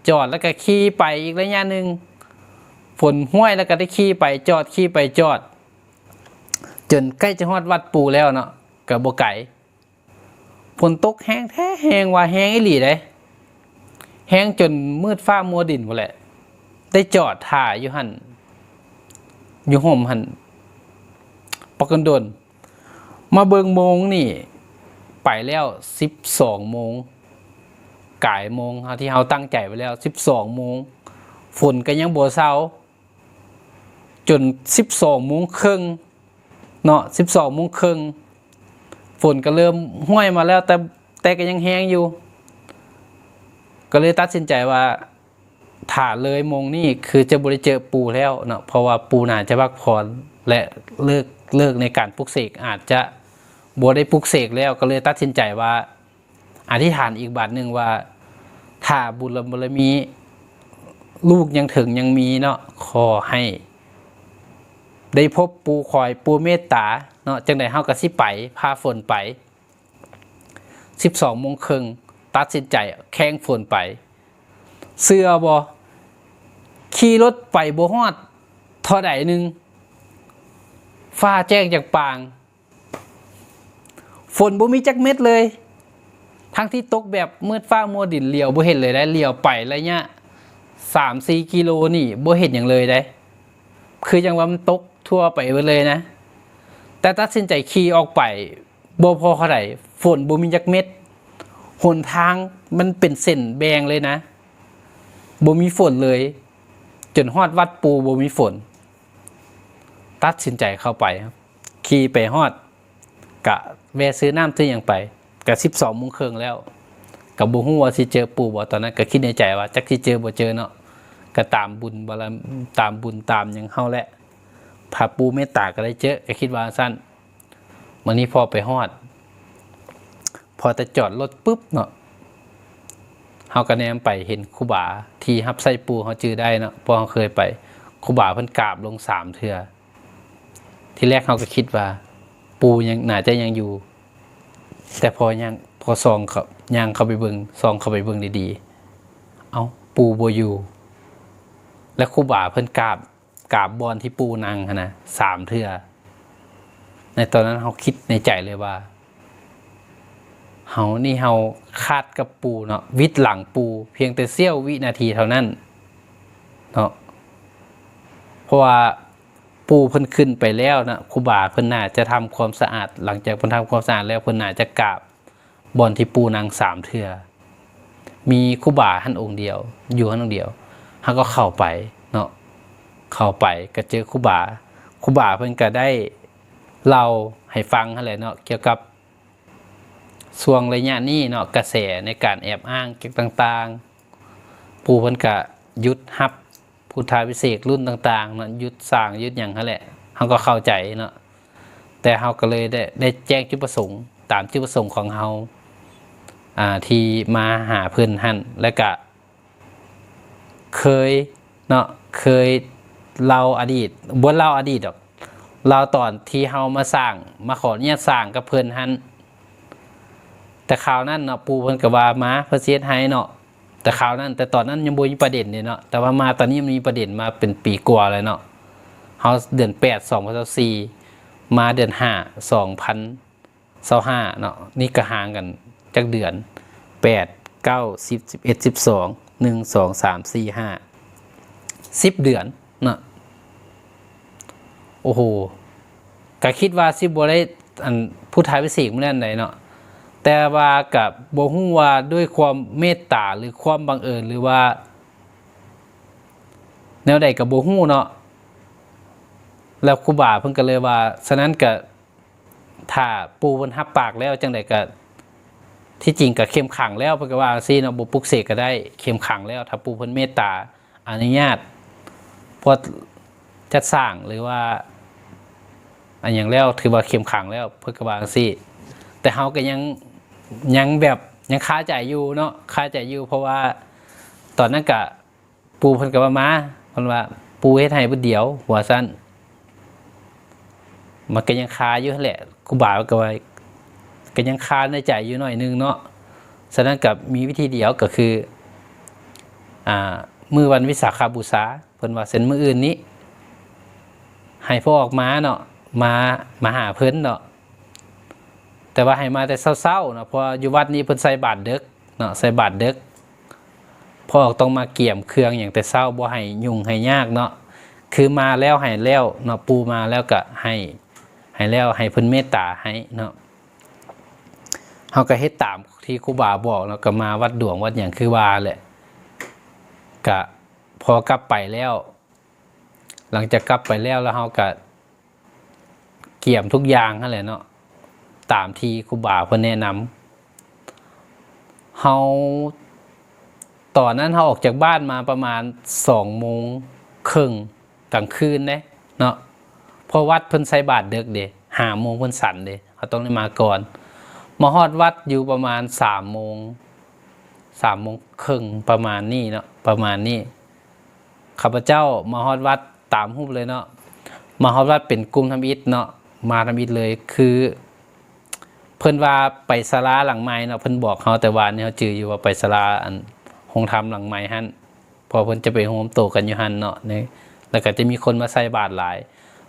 ຈອດແລ້ວກະຂີ່ໄປອີກໄລຍະໜຶ່ງ ຝົນຫ້ວຍ ແລ້ວກະໄດ້ຂີ່ໄປຈອດ ຂີ່ໄປຈອດ ຈົນໃກ້ຈະຮອດວັດປູ່ແລ້ວເນາະ ກະບໍ່ໄກ. ຝົນຕົກແຮງແທ້ ແຮງວ່າແຮງອີ່ຫຼີເດ້ ແຮງຈົນມືດຟ້າມົວດິນພຸ້ນແຫຼະ ໄດ້ຈອດຖ້າຢູ່ຫັ້ນ ຢູ່ຮົ່ມຫັ້ນ ປັກດົນໆ ມາເບິ່ງໂມງນີ້ ໄປແລ້ວສິບສອງໂມງ ກາຍໂມງທີ່ເຮົາຕັ້ງໃຈໄວ້ແລ້ວ ສິບສອງໂມງ ຝົນກະຍັງບໍ່ເຊົາ. ຈົນສິບສອງໂມງເຄິ່ງເນາະ ສິບສອງໂມງເຄິ່ງ ຝົນກະເລີ່ມຫ້ວຍມາແລ້ວ ແຕ່ ແຕ່ກະຍັງແຮງຢູ່ ກະເລີຍຕັດສິນໃຈວ່າ ຖ້າເລີຍໂມງນີ້ຄືຈະບໍ່ໄດ້ເຈີປູ່ແລ້ວເນາະ ເພາະວ່າປູ່ໜ້າຈະພັກຜ່ອນ ແລະ ເລີກ ເລີກໃນການປຸກເສກ ອາດຈະບໍ່ໄດ້ປຸກເສກແລ້ວ ກະເລີຍຕັດສິນໃຈວ່າ ອະທິຖານອີກບາດໜຶ່ງວ່າ ຖ້າບຸນລະບາລະມີລູກຍັງເຖິງຍັງມີເນາະ ຂໍໃຫ້ໄດ້ພົບປູ່ ຂໍໃຫ້ປູ່ເມດຕາເນາະ ຈັ່ງໃດເຮົາກະຊິໄປ ພາຝົນໄປ ສິບສອງໂມງເຄິ່ງ ຕັດສິນໃຈແຂ່ງຝົນໄປ ເຊື່ອບໍ່? ຂີ່ລົດໄປບໍ່ຮອດເທົ່າໃດໜຶ່ງ ຟ້າແຈ້ງຈາກປາງ ຝົນບໍ່ມີຈັກເມັດເລີຍ ທັງທີ່ຕົກແບບມືດຟ້າມົວດິນ ຫຼຽວບໍ່ເຫັນເລີຍໄດ໋ ຫຼຽວໄປໄລຍະສາມສີ່ກິໂລນີ້ບໍ່ເຫັນຫຍັງເລີຍໄດ໋ ຄືຈັ່ງວ່າມັນຕົກທົ່ວໄປເບິດເລີຍນະ ແຕ່ຕັດສິນໃຈຂີ່ອອກໄປບໍ່ພໍເທົ່າໃດ ຝົນບໍ່ມີຈັກເມັດ ຫົນທາງມັນເປັນເສັ້ນແບ່ງເລີຍນະ ບໍ່ມີຝົນເລີຍ ຈົນຮອດວັດປູ່ບໍ່ມີຝົນ ຕັດສິນໃຈເຂົ້າໄປ ຂີ່ໄປຮອດ ກະແວ່ຊື້ນ້ຳຊື້ຫຍັງໄປ ກະສິບສອງໂມງເຄິ່ງແລ້ວ ກະບໍ່ຮູ້ວ່າຊິເຈີປູ່ບໍ່ ຕອນນັ້ນກະຄິດໃນໃຈວ່າຈັກຊິເຈີບໍ່ເຈີເນາະ ກະຕາມບຸນບາລະ ຕາມບຸນຕາມຫຍັງເຮົາແຫຼະ ພາປູ່ເມດຕາກະໄດ້ເຈີ ກະຄິດວ່າຊັ້ນ. ມື້ນີ້ພໍໄປຮອດ ພໍແຕ່ຈອດລົດປຶບເນາະ ເຮົາກະແນມໄປເຫັນຄູບາທີ່ຮັບໃຊ້ປູ່ ເຮົາຈື່ໄດ້ເນາະ ເພາະເຮົາເຄີຍໄປ ຄູບາເພິ່ນກາບລົງສາມເທື່ອ ທີແລກເຮົາກະຄິດວ່າ ປູ່ຍັງ ໜ້າຈະຍັງຢູ່ ແຕ່ພໍຍ່າງ ພໍສ່ອງເຂົ້າ ຍ່າງເຂົ້າໄປເບິ່ງ ສ່ອງເຂົ້າໄປເບິ່ງດີໆ ເອົ້າ ປູ່ບໍ່ຢູ່ ແລະຄູບາເພິ່ນກາບ ກາບບ່ອນທີ່ປູ່ນັ່ງຫັ້ນນະ ສາມເທື່ອ. ໃນຕອນນັ້ນເຮົາຄິດໃນໃຈເລີຍວ່າ ເຮົານີ້ເຮົາຂາດກັບປູ່ເນາະ ວິດຫຼັງປູ່ພຽງແຕ່ສ່ຽວວິນາທີເທົ່ານັ້ນເນາະ ເພາະວ່າປູ່ເພິ່ນຂຶ້ນໄປແລ້ວນະ ຄູບາເພິ່ນໜ້າຈະທຳຄວາມສະອາດ ຫຼັງຈາກເພິ່ນທຳຄວາມສະອາດແລ້ວ ເພິ່ນໜ້າຈະກາບບ່ອນທີ່ປູ່ນັ່ງສາມເທື່ອ ມີຄູບາຫັ້ນອົງດຽວ ຢູ່ຫັ້ນອົງດຽວ ເຮົາກໍເຂົ້າໄປເນາະ ເຂົ້າໄປກໍເຈີຄູບາ ຄູບາເພິ່ນກໍໄດ້ເລົ່າໃຫ້ຟັງຫັ້ນແຫຼະເນາະ ກ່ຽວກັບ ຊ່ວງໄລຍະນີ້ເນາະ ກະແສໃນການແອບອ້າງກ່ຽວກັບຕ່າງໆ ປູ່ເພິ່ນກະຢຸດຮັບພຸດທາພິເສກລຸ້ນຕ່າງໆເນາະ ຢຸດສ້າງຢຸດຫຍັງຫັ້ນແຫຼະ ເຮົາກໍເຂົ້າໃຈເນາະ ແຕ່ເຮົາກໍເລີຍໄດ້ ໄດ້ແຈ້ງຈຸດປະສົງ ຕາມຈຸດປະສົງຂອງເຮົາ ອ່າ ທີ່ມາຫາເພິ່ນຫັ້ນ ແລະກະ ເຄີຍເນາະ ເຄີຍເລົ່າອະດີດ ບໍ່ເລົ່າອະດີດດອກ ເລົ່າຕອນທີ່ເຮົາມາສ້າງ ມາຂໍອະນຸຍາດສ້າງກັບເພິ່ນຫັ້ນ ແຕ່ຄາວນັ້ນເນາະ ປູ່ເພິ່ນກໍວ່າມາ ເພິ່ນຊິເຮັດໃຫ້ເນາະ ແຕ່ຄາວນັ້ນ ແຕ່ຕອນນັ້ນຍັງບໍ່ມີປະເດັນເດ້ເນາະ ແຕ່ວ່າມາຕອນນີ້ມັນມີປະເດັນມາເປັນປີກວ່າແລ້ວເນາະ ເຮົາເດືອນແປດ ສອງພັນຊາວສີ່ ມາເດືອນຫ້າ ສອງພັນ ຊາວຫ້າເນາະ ນີ້ກໍຫ່າງກັນຈັກເດືອນ ແປດ ເກົ້າ ສິບ ສິບເອັດ ສິບສອງ ໜຶ່ງ ສອງ ສາມ ສີ່ ຫ້າ ສິບເດືອນເນາະ ໂອ້ໂຫ ກະຄິດວ່າຊິບໍ່ໄດ້ ອັນ ພຸດທາພິເສກມື້ນັ້ນໃດເນາະ ແຕ່ວ່າກະບໍ່ຮູ້ວ່າດ້ວຍຄວາມເມດຕາ ຫຼື ຄວາມບັງເອີນ ຫຼືວ່າແນວໃດກະບໍ່ຮູ້ເນາະ ແລ້ວຄູບາເພິ່ນກະເລີຍວ່າ ສະນັ້ນກະ ຖ້າປູ່ເພິ່ນຮັບປາກແລ້ວ ຈັ່ງໃດກະ ທີ່ຈິງກະເຂັ້ມຂັງແລ້ວ ເພິ່ນກະວ່າຈັ່ງຊີ້ເນາະ ບໍ່ປຸກເສກກະໄດ້ ເຂັ້ມຂັງແລ້ວ ຖ້າປູ່ເພິ່ນເມດຕາອະນຸຍາດ ພວກຈັດສ້າງ ຫຼືວ່າ ອັນຫຍັງແລ້ວ ຖືວ່າເຂັ້ມຂັງແລ້ວ ເພິ່ນກະວ່າຈັ່ງຊີ້ ແຕ່ເຮົາກະຍັງ ຍັງແບບ ຍັງຄາໃຈຢູ່ເນາະ ຄາໃຈຢູ່ ເພາະວ່າຕອນນັ້ນກະ ປູ່ເພິ່ນກໍວ່າມາ ເພິ່ນວ່າ ປູ່ເຮັດໃຫ້ບຶດດຽວ ວ່າຊັ້ນ ມັນກໍຍັງຄາຢູ່ຫັ້ນແຫຼະ ຄູບາກໍວ່າ ກໍຍັງຄາໃນໃຈຢູ່ໜ້ອຍໜຶ່ງເນາະ ສະນັ້ນກໍມີວິທີດຽວ ກໍຄື ອ່າ ມື້ວັນວິສາຂະບູຊາ ເພິ່ນວ່າ ເຊັ່ນມື້ອື່ນນີ້ ໃຫ້ພວກອອກມາເນາະ ມາ ມາຫາເພິ່ນເນາະ ແຕ່ວ່າໃຫ້ມາແຕ່ເຊົ້າໆເນາະ ເພາະວ່າຢູ່ວັດນີ້ເພິ່ນໃສ່ບາດເດິກເນາະ ໃສ່ບາດເດິກ ພວກຕ້ອງມາກຽມເຄື່ອງຫຍັງແຕ່ເຊົ້າ ບໍ່ໃຫ້ຫຍຸ້ງໃຫ້ຍາກເນາະ ຄືມາແລ້ວໃຫ້ແລ້ວເນາະ ປູ່ມາແລ້ວກະໃຫ້ ໃຫ້ແລ້ວ ໃຫ້ເພິ່ນເມດຕາໃຫ້ເນາະ ເຮົາກະເຮັດຕາມທີ່ຄູບາບອກເນາະ ກະມາວັດຫຼວງວັດຫຍັງຄືວ່າແຫຼະ ກະພໍກັບໄປແລ້ວ ຫຼັງຈາກກັບໄປແລ້ວ ແລ້ວເຮົາກະ ກຽມທຸກຢ່າງຫັ້ນແຫຼະເນາະ ຕາມທີ່ຄູບາເພິ່ນແນະນຳ ເຮົາ ຕອນນັ້ນເຮົາອອກຈາກບ້ານມາປະມານສອງໂມງເຄິ່ງກາງຄືນເດ້ເນາະ ເພາະວັດເພິ່ນໃສ່ບາດເດິກເດ້ ຫ້າໂມງເພິ່ນສັນເດ້ ເຮົາຕ້ອງໄດ້ມາກ່ອນ ມາຮອດວັດຢູ່ປະມານສາມໂມງ ສາມໂມງເຄິ່ງປະມານນີ້ເນາະ ປະມານນີ້ ຂ້າພະເຈົ້າມາຮອດວັດຕາມຮູບເລີຍເນາະ ມາຮອດວັດເປັນກຸ່ມທຳອິດເນາະ ມາທຳອິດເລີຍ ຄືເພິ່ນວ່າໄປສາລາຫຼັງໃໝ່ເນາະ ເພິ່ນບອກເຮົາແຕ່ວານນີ້ ເຮົາຈື່ຢູ່ວ່າໄປສາລາ ອັນ ໂຮງທຳຫຼັງໃໝ່ຫັ້ນ ເພາະເພິ່ນຈະໄປໂຮມໂຕກັນຢູ່ຫັ້ນເນາະ ແລ້ວກໍຈະມີຄົນມາໃສ່ບາດຫຼາຍ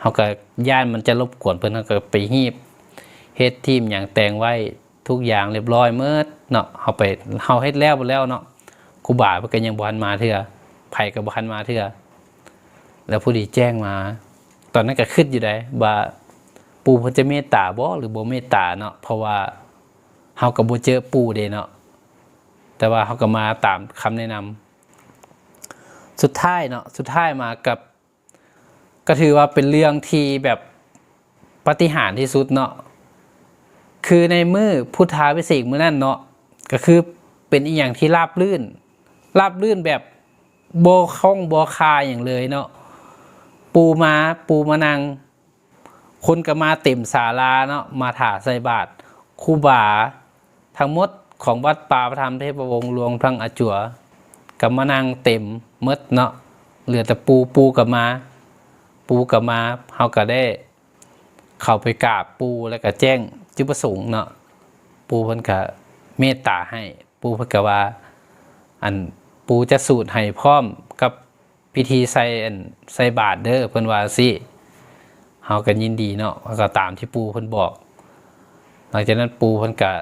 ເຮົາກໍຢ້ານມັນຈະລົບກວນເພິ່ນ ເຮົາກໍໄປຮີບ ເຮັດທີມຫຍັງແຕ່ງໄວ້ ທຸກຢ່າງລຽບຮ້ອຍໝົດເນາະ ເຮົາໄປ ເຮົາເຮັດແລ້ວໝົດແລ້ວເນາະ ຄູບາເພິ່ນກໍຍັງບໍ່ທັນມາເທື່ອ ໃຜກໍບໍ່ທັນມາເທື່ອ ແລ້ວພໍດີແຈ້ງມາ ຕອນນັ້ນກໍຄິດຢູ່ໃດ໋ວ່າ ປູ່ເພິ່ນຈະເມດຕາບໍ່ ຫຼືບໍ່ເມດຕາເນາະ ເພາະວ່າເຮົາກໍບໍ່ເຈີປູ່ເດ້ເນາະ ແຕ່ວ່າເຮົາກໍມາຕາມຄຳແນະນຳ ສຸດທ້າຍເນາະ ສຸດທ້າຍມາກັບ ກໍຖືວ່າເປັນເລື່ອງທີ່ແບບປາຕິຫານທີ່ສຸດເນາະ ຄືໃນມື້ພຸດທາພິເສກມື້ນັ້ນເນາະ ກໍຄືເປັນອີ່ຫຍັງທີ່ລາບລື່ນ ລາບລື່ນແບບບໍ່ຂ້ອງບໍ່ຄາຫຍັງເລີຍເນາະ ປູ່ມາ ປູ່ມານັ່ງ ຄົນກໍມາເຕັມສາລາເນາະ ມາຖ້າໃສ່ບາດ ຄູບາທັງໝົດຂອງວັດປ່າພະທຳເທບະວົງ ລວມທັງອາຈົວ ກໍມານັ່ງເຕັມໝົດເນາະ ເຫຼືອແຕ່ປູ່ ປູ່ກໍມາ ປູ່ກໍມາ ເຮົາກໍໄດ້ເຂົ້າໄປກາບປູ່ ແລ້ວກໍແຈ້ງຈຸດປະສົງເນາະ ປູ່ເພິ່ນກະເມດຕາໃຫ້ ປູ່ເພິ່ນກະວ່າ ອັນ ປູ່ຈະສູດໃຫ້ພ້ອມກັບພິທີໃສ່ ອັນ ໃສ່ບາດເດີ ເພິ່ນວ່າຊີ້. ເຮົາກະຍິນດີເນາະ ເຮົາກະຕາມທີ່ປູ່ເພິ່ນບອກ. ຫຼັງຈາກນັ້ນປູ່ເພິ່ນກະ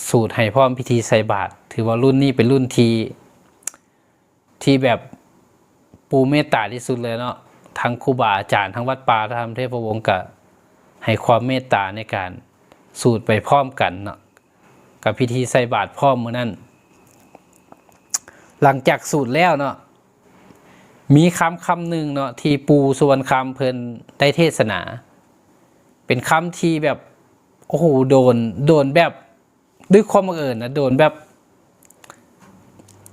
ສູດໃຫ້ພ້ອມພິທີໃສ່ບາດ. ຖືວ່າລຸ້ນນີ້ເປັນລຸ້ນທີ່ ທີ່ແບບປູ່ເມດຕາທີ່ສຸດເລີຍເນາະ. ທັງຄູບາອາຈານ ທັງວັດປ່າທຳເທບພະວົງກະໃຫ້ຄວາມເມດຕາໃນການສູດໄປພ້ອມກັນເນາະ ກັບພິທີໃສ່ບາດພ້ອມມື້ນັ້ນ. ຫຼັງຈາກສູດແລ້ວເນາະ ມີຄຳຄຳໜຶ່ງເນາະ ທີ່ປູ່ສຸວັນຄຳເພິ່ນໄດ້ເທດສະໜາ ເປັນຄຳທີ່ແບບ ໂອ້ໂຫ ໂດນ ໂດນແບບ ດ້ວຍຄວາມບັງເອີນນະ ໂດນແບບ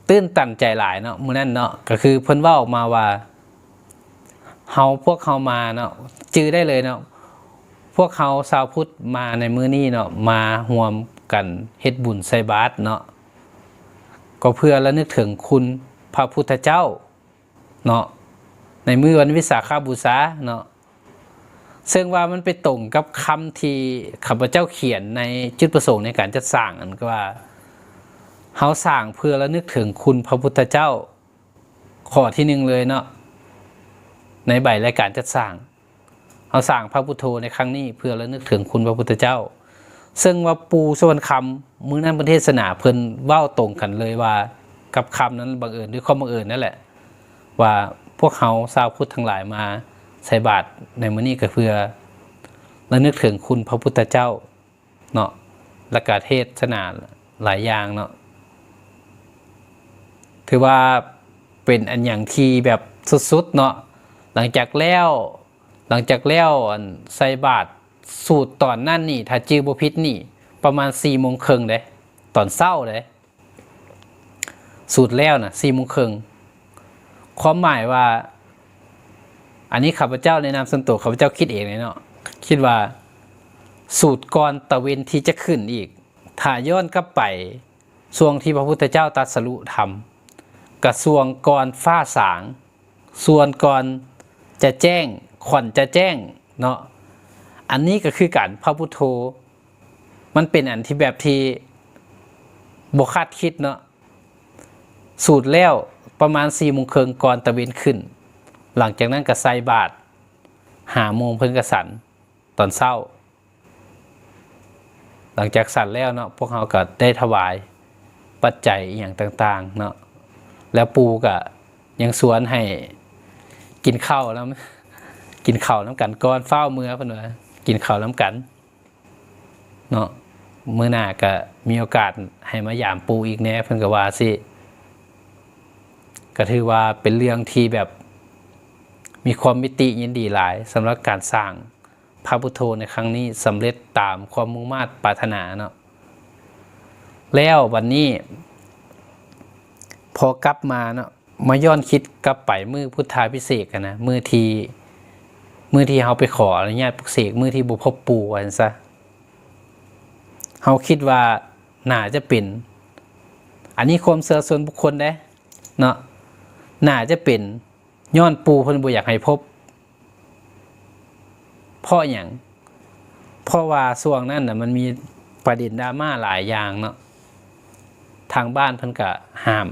ຕື່ນຕັນໃຈຫຼາຍເນາະ ມື້ນັ້ນເນາະ. ກະຄືເພິ່ນເວົ້າອອກມາວ່າ ເຮົາ ພວກເຮົາມາເນາະ ຈື່ໄດ້ເລີຍເນາະ ພວກເຮົາຊາວພຸດມາໃນມື້ນີ້ເນາະ ມາຮ່ວມກັນເຮັດບຸນໃສ່ບາດເນາະ ກໍເພື່ອລະນຶກເຖິງຄຸນພະພຸດທະເຈົ້າເນາະ ໃນມື້ວັນວິສາຂະບູຊາເນາະ. ເຊິ່ງວ່າມັນໄປຕົງກັບຄຳທີ່ຂ້າພະເຈົ້າຂຽນໃນຈຸດປະສົງໃນການຈັດສ້າງ ອັນກະວ່າ ເຮົາສ້າງເພື່ອລະນຶກເຖິງຄຸນພະພຸດທະເຈົ້າ ຂໍ້ທີໜຶ່ງເລີຍເນາະ ໃນໃບລາຍການຈັດສ້າງ. ເຮົາສ້າງພະພຸດໂທໃນຄັ້ງນີ້ເພື່ອລະນຶກເຖິງຄຸນພະພຸດທະເຈົ້າ. ເຊິ່ງວ່າປູ່ສຸວັນຄຳ ມື້ນັ້ນເພິ່ນເທດສະໜາ ເພິ່ນເວົ້າຕົງກັນເລີຍວ່າ ກັບຄຳນັ້ນ ບັງເອີນ ດ້ວຍຄວາມບັງເອີນນັ້ນແຫຼະ ວ່າພວກເຮົາຊາວພຸດທັງຫຼາຍມາໃສ່ບາດໃນມື້ນີ້ ກະເພື່ອລະນຶກເຖິງຄຸນພະພຸດທະເຈົ້າເນາະ ລະກະເທດສະໜາຫຼາຍຢ່າງເນາະ. ຖືວ່າເປັນອັນຫຍັງທີ່ແບບສຸດໆເນາະ. ຫຼັງຈາກແລ້ວ ຫຼັງຈາກແລ້ວ ອັນ ໃສ່ບາດ ສູດຕອນນັ້ນນີ້ ຖ້າຈື່ບໍ່ຜິດນີ້ ປະມານສີ່ໂມງເຄິ່ງເດ້ ຕອນເຊົ້າເດ້ ສູດແລ້ວນະ ສີ່ໂມງເຄິ່ງ. ຄວາມໝາຍວ່າ ອັນນີ້ຂ້າພະເຈົ້າໃນນາມສ່ວນໂຕ ຂ້າພະເຈົ້າຄິດເອງເລີຍເນາະ ຄິດວ່າສູດກ່ອນຕາເວັນທີ່ຈະຂຶ້ນອີກ. ຖ້າຍ້ອນກັບໄປຊ່ວງທີ່ພະພຸດທະເຈົ້າຕັດສະລຸທຳ ກະຊ່ວງກ່ອນຟ້າສາງ ສ່ວນກ່ອນຈະແຈ້ງ ຂວັນຈະແຈ້ງເນາະ. ອັນນີ້ກະຄືກັນ ພະພຸດໂທ ມັນເປັນອັນທີ່ແບບທີ່ບໍ່ຄາດຄິດເນາະ. ສູດແລ້ວປະມານສີ່ໂມງເຄິ່ງ ກ່ອນຕາເວັນຂຶ້ນ. ຫຼັງຈາກນັ້ນກະໃສ່ບາດ ຫ້າໂມງເພິ່ນກະສັນຕອນເຊົ້າ. ຫຼັງຈາກສັນແລ້ວເນາະ ພວກເຮົາກະໄດ້ຖວາຍປັດໄຈອີ່ຫຍັງຕ່າງໆເນາະ ແລ້ວປູ່ກະຍັງຊວນໃຫ້ກິນເຂົ້ານຳ ກິນເຂົ້ານຳກັນກ່ອນຟ້າວເມືອ ເພິ່ນວ່າ ກິນເຂົ້ານຳກັນເນາະ ມື້ໜ້າກະມີໂອກາດໃຫ້ມາຢາມປູ່ອີກແດ່ ເພິ່ນກະວ່າຊີ້. ກະຖືວ່າເປັນເລື່ອງທີ່ແບບມີຄວາມປີຕິຍິນດີຫຼາຍ ສຳລັບການສ້າງ ພະພຸດໂທໃນຄັ້ງນີ້ສຳເລັດຕາມຄວາມມຸ່ງມາດປາດຖະໜາເນາະ. ແລ້ວບັດນີ້ ພໍກັບມາເນາະ ມາຍ້ອນຄິດກັບໄປມື້ພຸດທາພິເສກຫັ້ນນະ ມື້ທີ່ ມື້ທີ່ເຮົາໄປຂໍອະນຸຍາດປຸກເສກ ມື້ທີ່ບໍ່ພົບປູ່ວ່າຊັ້ນຊະ ເຮົາຄິດວ່າໜ້າຈະເປັນ ອັນນີ້ຄວາມເຊື່ອສ່ວນບຸກຄົນເດ້ເນາະ ໜ້າຈະເປັນຍ້ອນປູ່ເພິ່ນບໍ່ຢາກໃຫ້ພົບ. ເພາະຫຍັງ? ເພາະວ່າຊ່ວງນັ້ນນະ ມັນມີປະເດັນດຣາມາຫຼາຍຢ່າງເນາະ ທາງບ້ານເພິ່ນກະຫ້າມ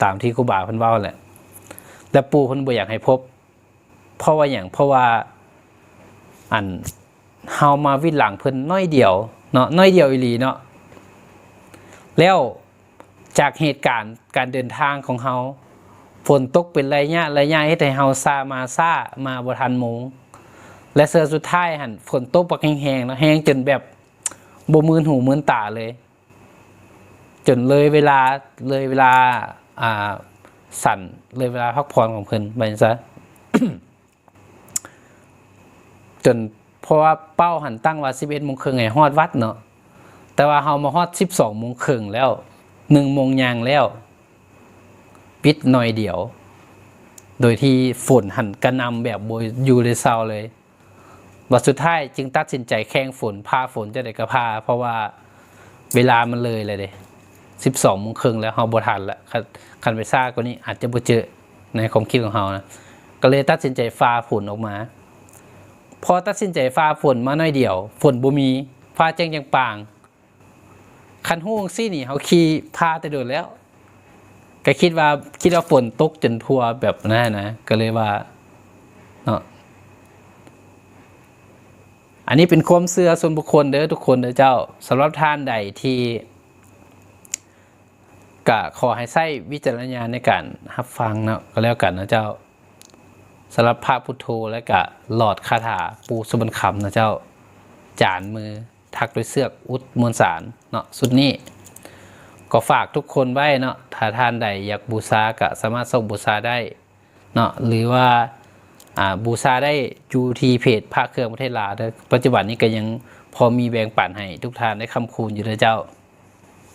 ຕາມທີ່ຄູບາເພິ່ນເວົ້າແຫຼະ ແລະ ປູ່ເພິ່ນບໍ່ຢາກໃຫ້ພົບ. ເພາະວ່າຫຍັງ? ເພາະວ່າ ອັນ ເຮົາມາວິດຫຼັງເພິ່ນໜ້ອຍດຽວເນາະ ໜ້ອຍດຽວອີ່ຫຼີເນາະ ແລ້ວ ຈາກເຫດການການເດີນທາງຂອງເຮົາ ຝົນຕົກເປັນໄລຍະໄລຍະ ເຮັດໃຫ້ເຮົາຊ້າ ມາຊ້າ ມາບໍ່ທັນໂມງ ແລະ ເທື່ອສຸດທ້າຍຫັ້ນ ຝົນຕົກບັກແຮງໆເນາະ ແຮງຈົນແບບບໍ່ມື່ນຫູມື່ນຕາເລີຍ ຈົນເລີຍເວລາ ເລີຍເວລາ ອ່າ ສັນ ເລີຍເວລາພັກຜ່ອນຂອງເພິ່ນ ວ່າຊັ້ນຊະ. ຈົນ ເພາະວ່າເປົ້າຫັ້ນຕັ້ງວ່າສິບເອັດໂມງເຄິ່ງໃຫ້ຮອດວັດເນາະ ແຕ່ວ່າເຮົາມາຮອດສິບສອງໂມງເຄິ່ງແລ້ວ ໜຶ່ງໂມງຍ່າງແລ້ວ ປິດໜ້ອຍດຽວ ໂດຍທີ່ຝົນຫັ້ນກະໜ່ຳແບບບໍ່ຢູ່ໄດ້ເຊົາເລີຍ. ບັດສຸດທ້າຍຈຶ່ງຕັດສິນໃຈແຂ່ງຝົນ ຜ່າຝົນຈັ່ງໃດກະຜ່າ ເພາະວ່າເວລາມັນເລີຍແລ້ວເດ້ ສິບສອງໂມງເຄິ່ງແລ້ວ ເຮົາບໍ່ທັນລະ ຄັນ ຄັນໄປຊ້າກວ່ານີ້ອາດຈະບໍ່ເຈີ ໃນຄວາມຄິດຂອງເຮົານະ ກະເລີຍຕັດສິນໃຈຝ່າຝົນອອກມາ. ພໍຕັດສິນໃຈຝ່າຝົນມາໜ້ອຍດຽວ ຝົນບໍ່ມີ ຟ້າແຈ້ງຈາງປ່າງ ຄັນຮູ້ຈັ່ງຊີ້ນີ້ ເຮົາຂີ່ພາແຕ່ດົນແລ້ວ ກໍຄິດວ່າ ຄິດວ່າຝົນຕົກຈົນທົ່ວແບບນັ້ນນະ ກໍເລີຍວ່າເນາະ ອັນນີ້ເປັນຄວາມເຊື່ອສ່ວນບຸກຄົນເດີທຸກຄົນເດີເຈົ້າ. ສຳລັບທ່ານໃດທີ່ ກະຂໍໃຫ້ໃຊ້ວິຈາລະນະຍານໃນການຮັບຟັງເນາະ ກໍແລ້ວກັນເນາະເຈົ້າ. ສຳລັບພະພຸດໂທ ແລະກະຫຼອດຄາຖາປູ່ສຸບັນຄຳເນາະເຈົ້າ ຈານມືຖັກດ້ວຍເຊືອກອຸດມວນສານເນາະ ຊຸດນີ້ ກໍຝາກທຸກຄົນໄວ້ເນາະ. ຖ້າທ່ານໃດຢາກບູຊາ ກະສາມາດຊອກບູຊາໄດ້ເນາະ ຫຼືວ່າ ອ່າ ບູຊາໄດ້ຢູ່ທີ່ເພຈພະເຄື່ອງປະເທດລາວເດີ. ປັດຈຸບັນນີ້ກໍຍັງພໍມີແບ່ງປັນໃຫ້ທຸກທ່ານໄດ້ຄ້ຳຄູນຢູ່ເດີເຈົ້າ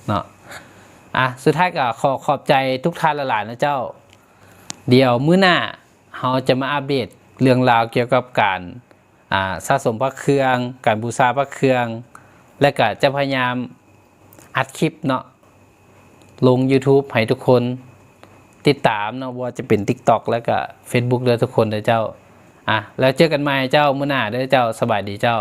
ເນາະ. ອ່ະ ສຸດທ້າຍກໍຂໍຂອບໃຈທຸກທ່ານຫຼາຍໆນະເຈົ້າ. ດຽວມື້ໜ້າເຮົາຈະມາອັບເດດເລື່ອງລາວກ່ຽວກັບການ ອ່າ ສະສົມພະເຄື່ອງ, ການບູຊາພະເຄື່ອງ ແລະກະຈະພະຍາຍາມອັດຄລິບເນາະ ລົງ YouTube ໃຫ້ທຸກຄົນຕິດຕາມເນາະ ບໍ່ວ່າຈະເປັນ TikTok ແລະກະ Facebook ເດີທຸກຄົນເດີເຈົ້າ. ອ່ະ ແລ້ວເຈີກັນໃໝ່ເຈົ້າ ມື້ໜ້າເດີເຈົ້າ. ສະບາຍດີເຈົ້າ.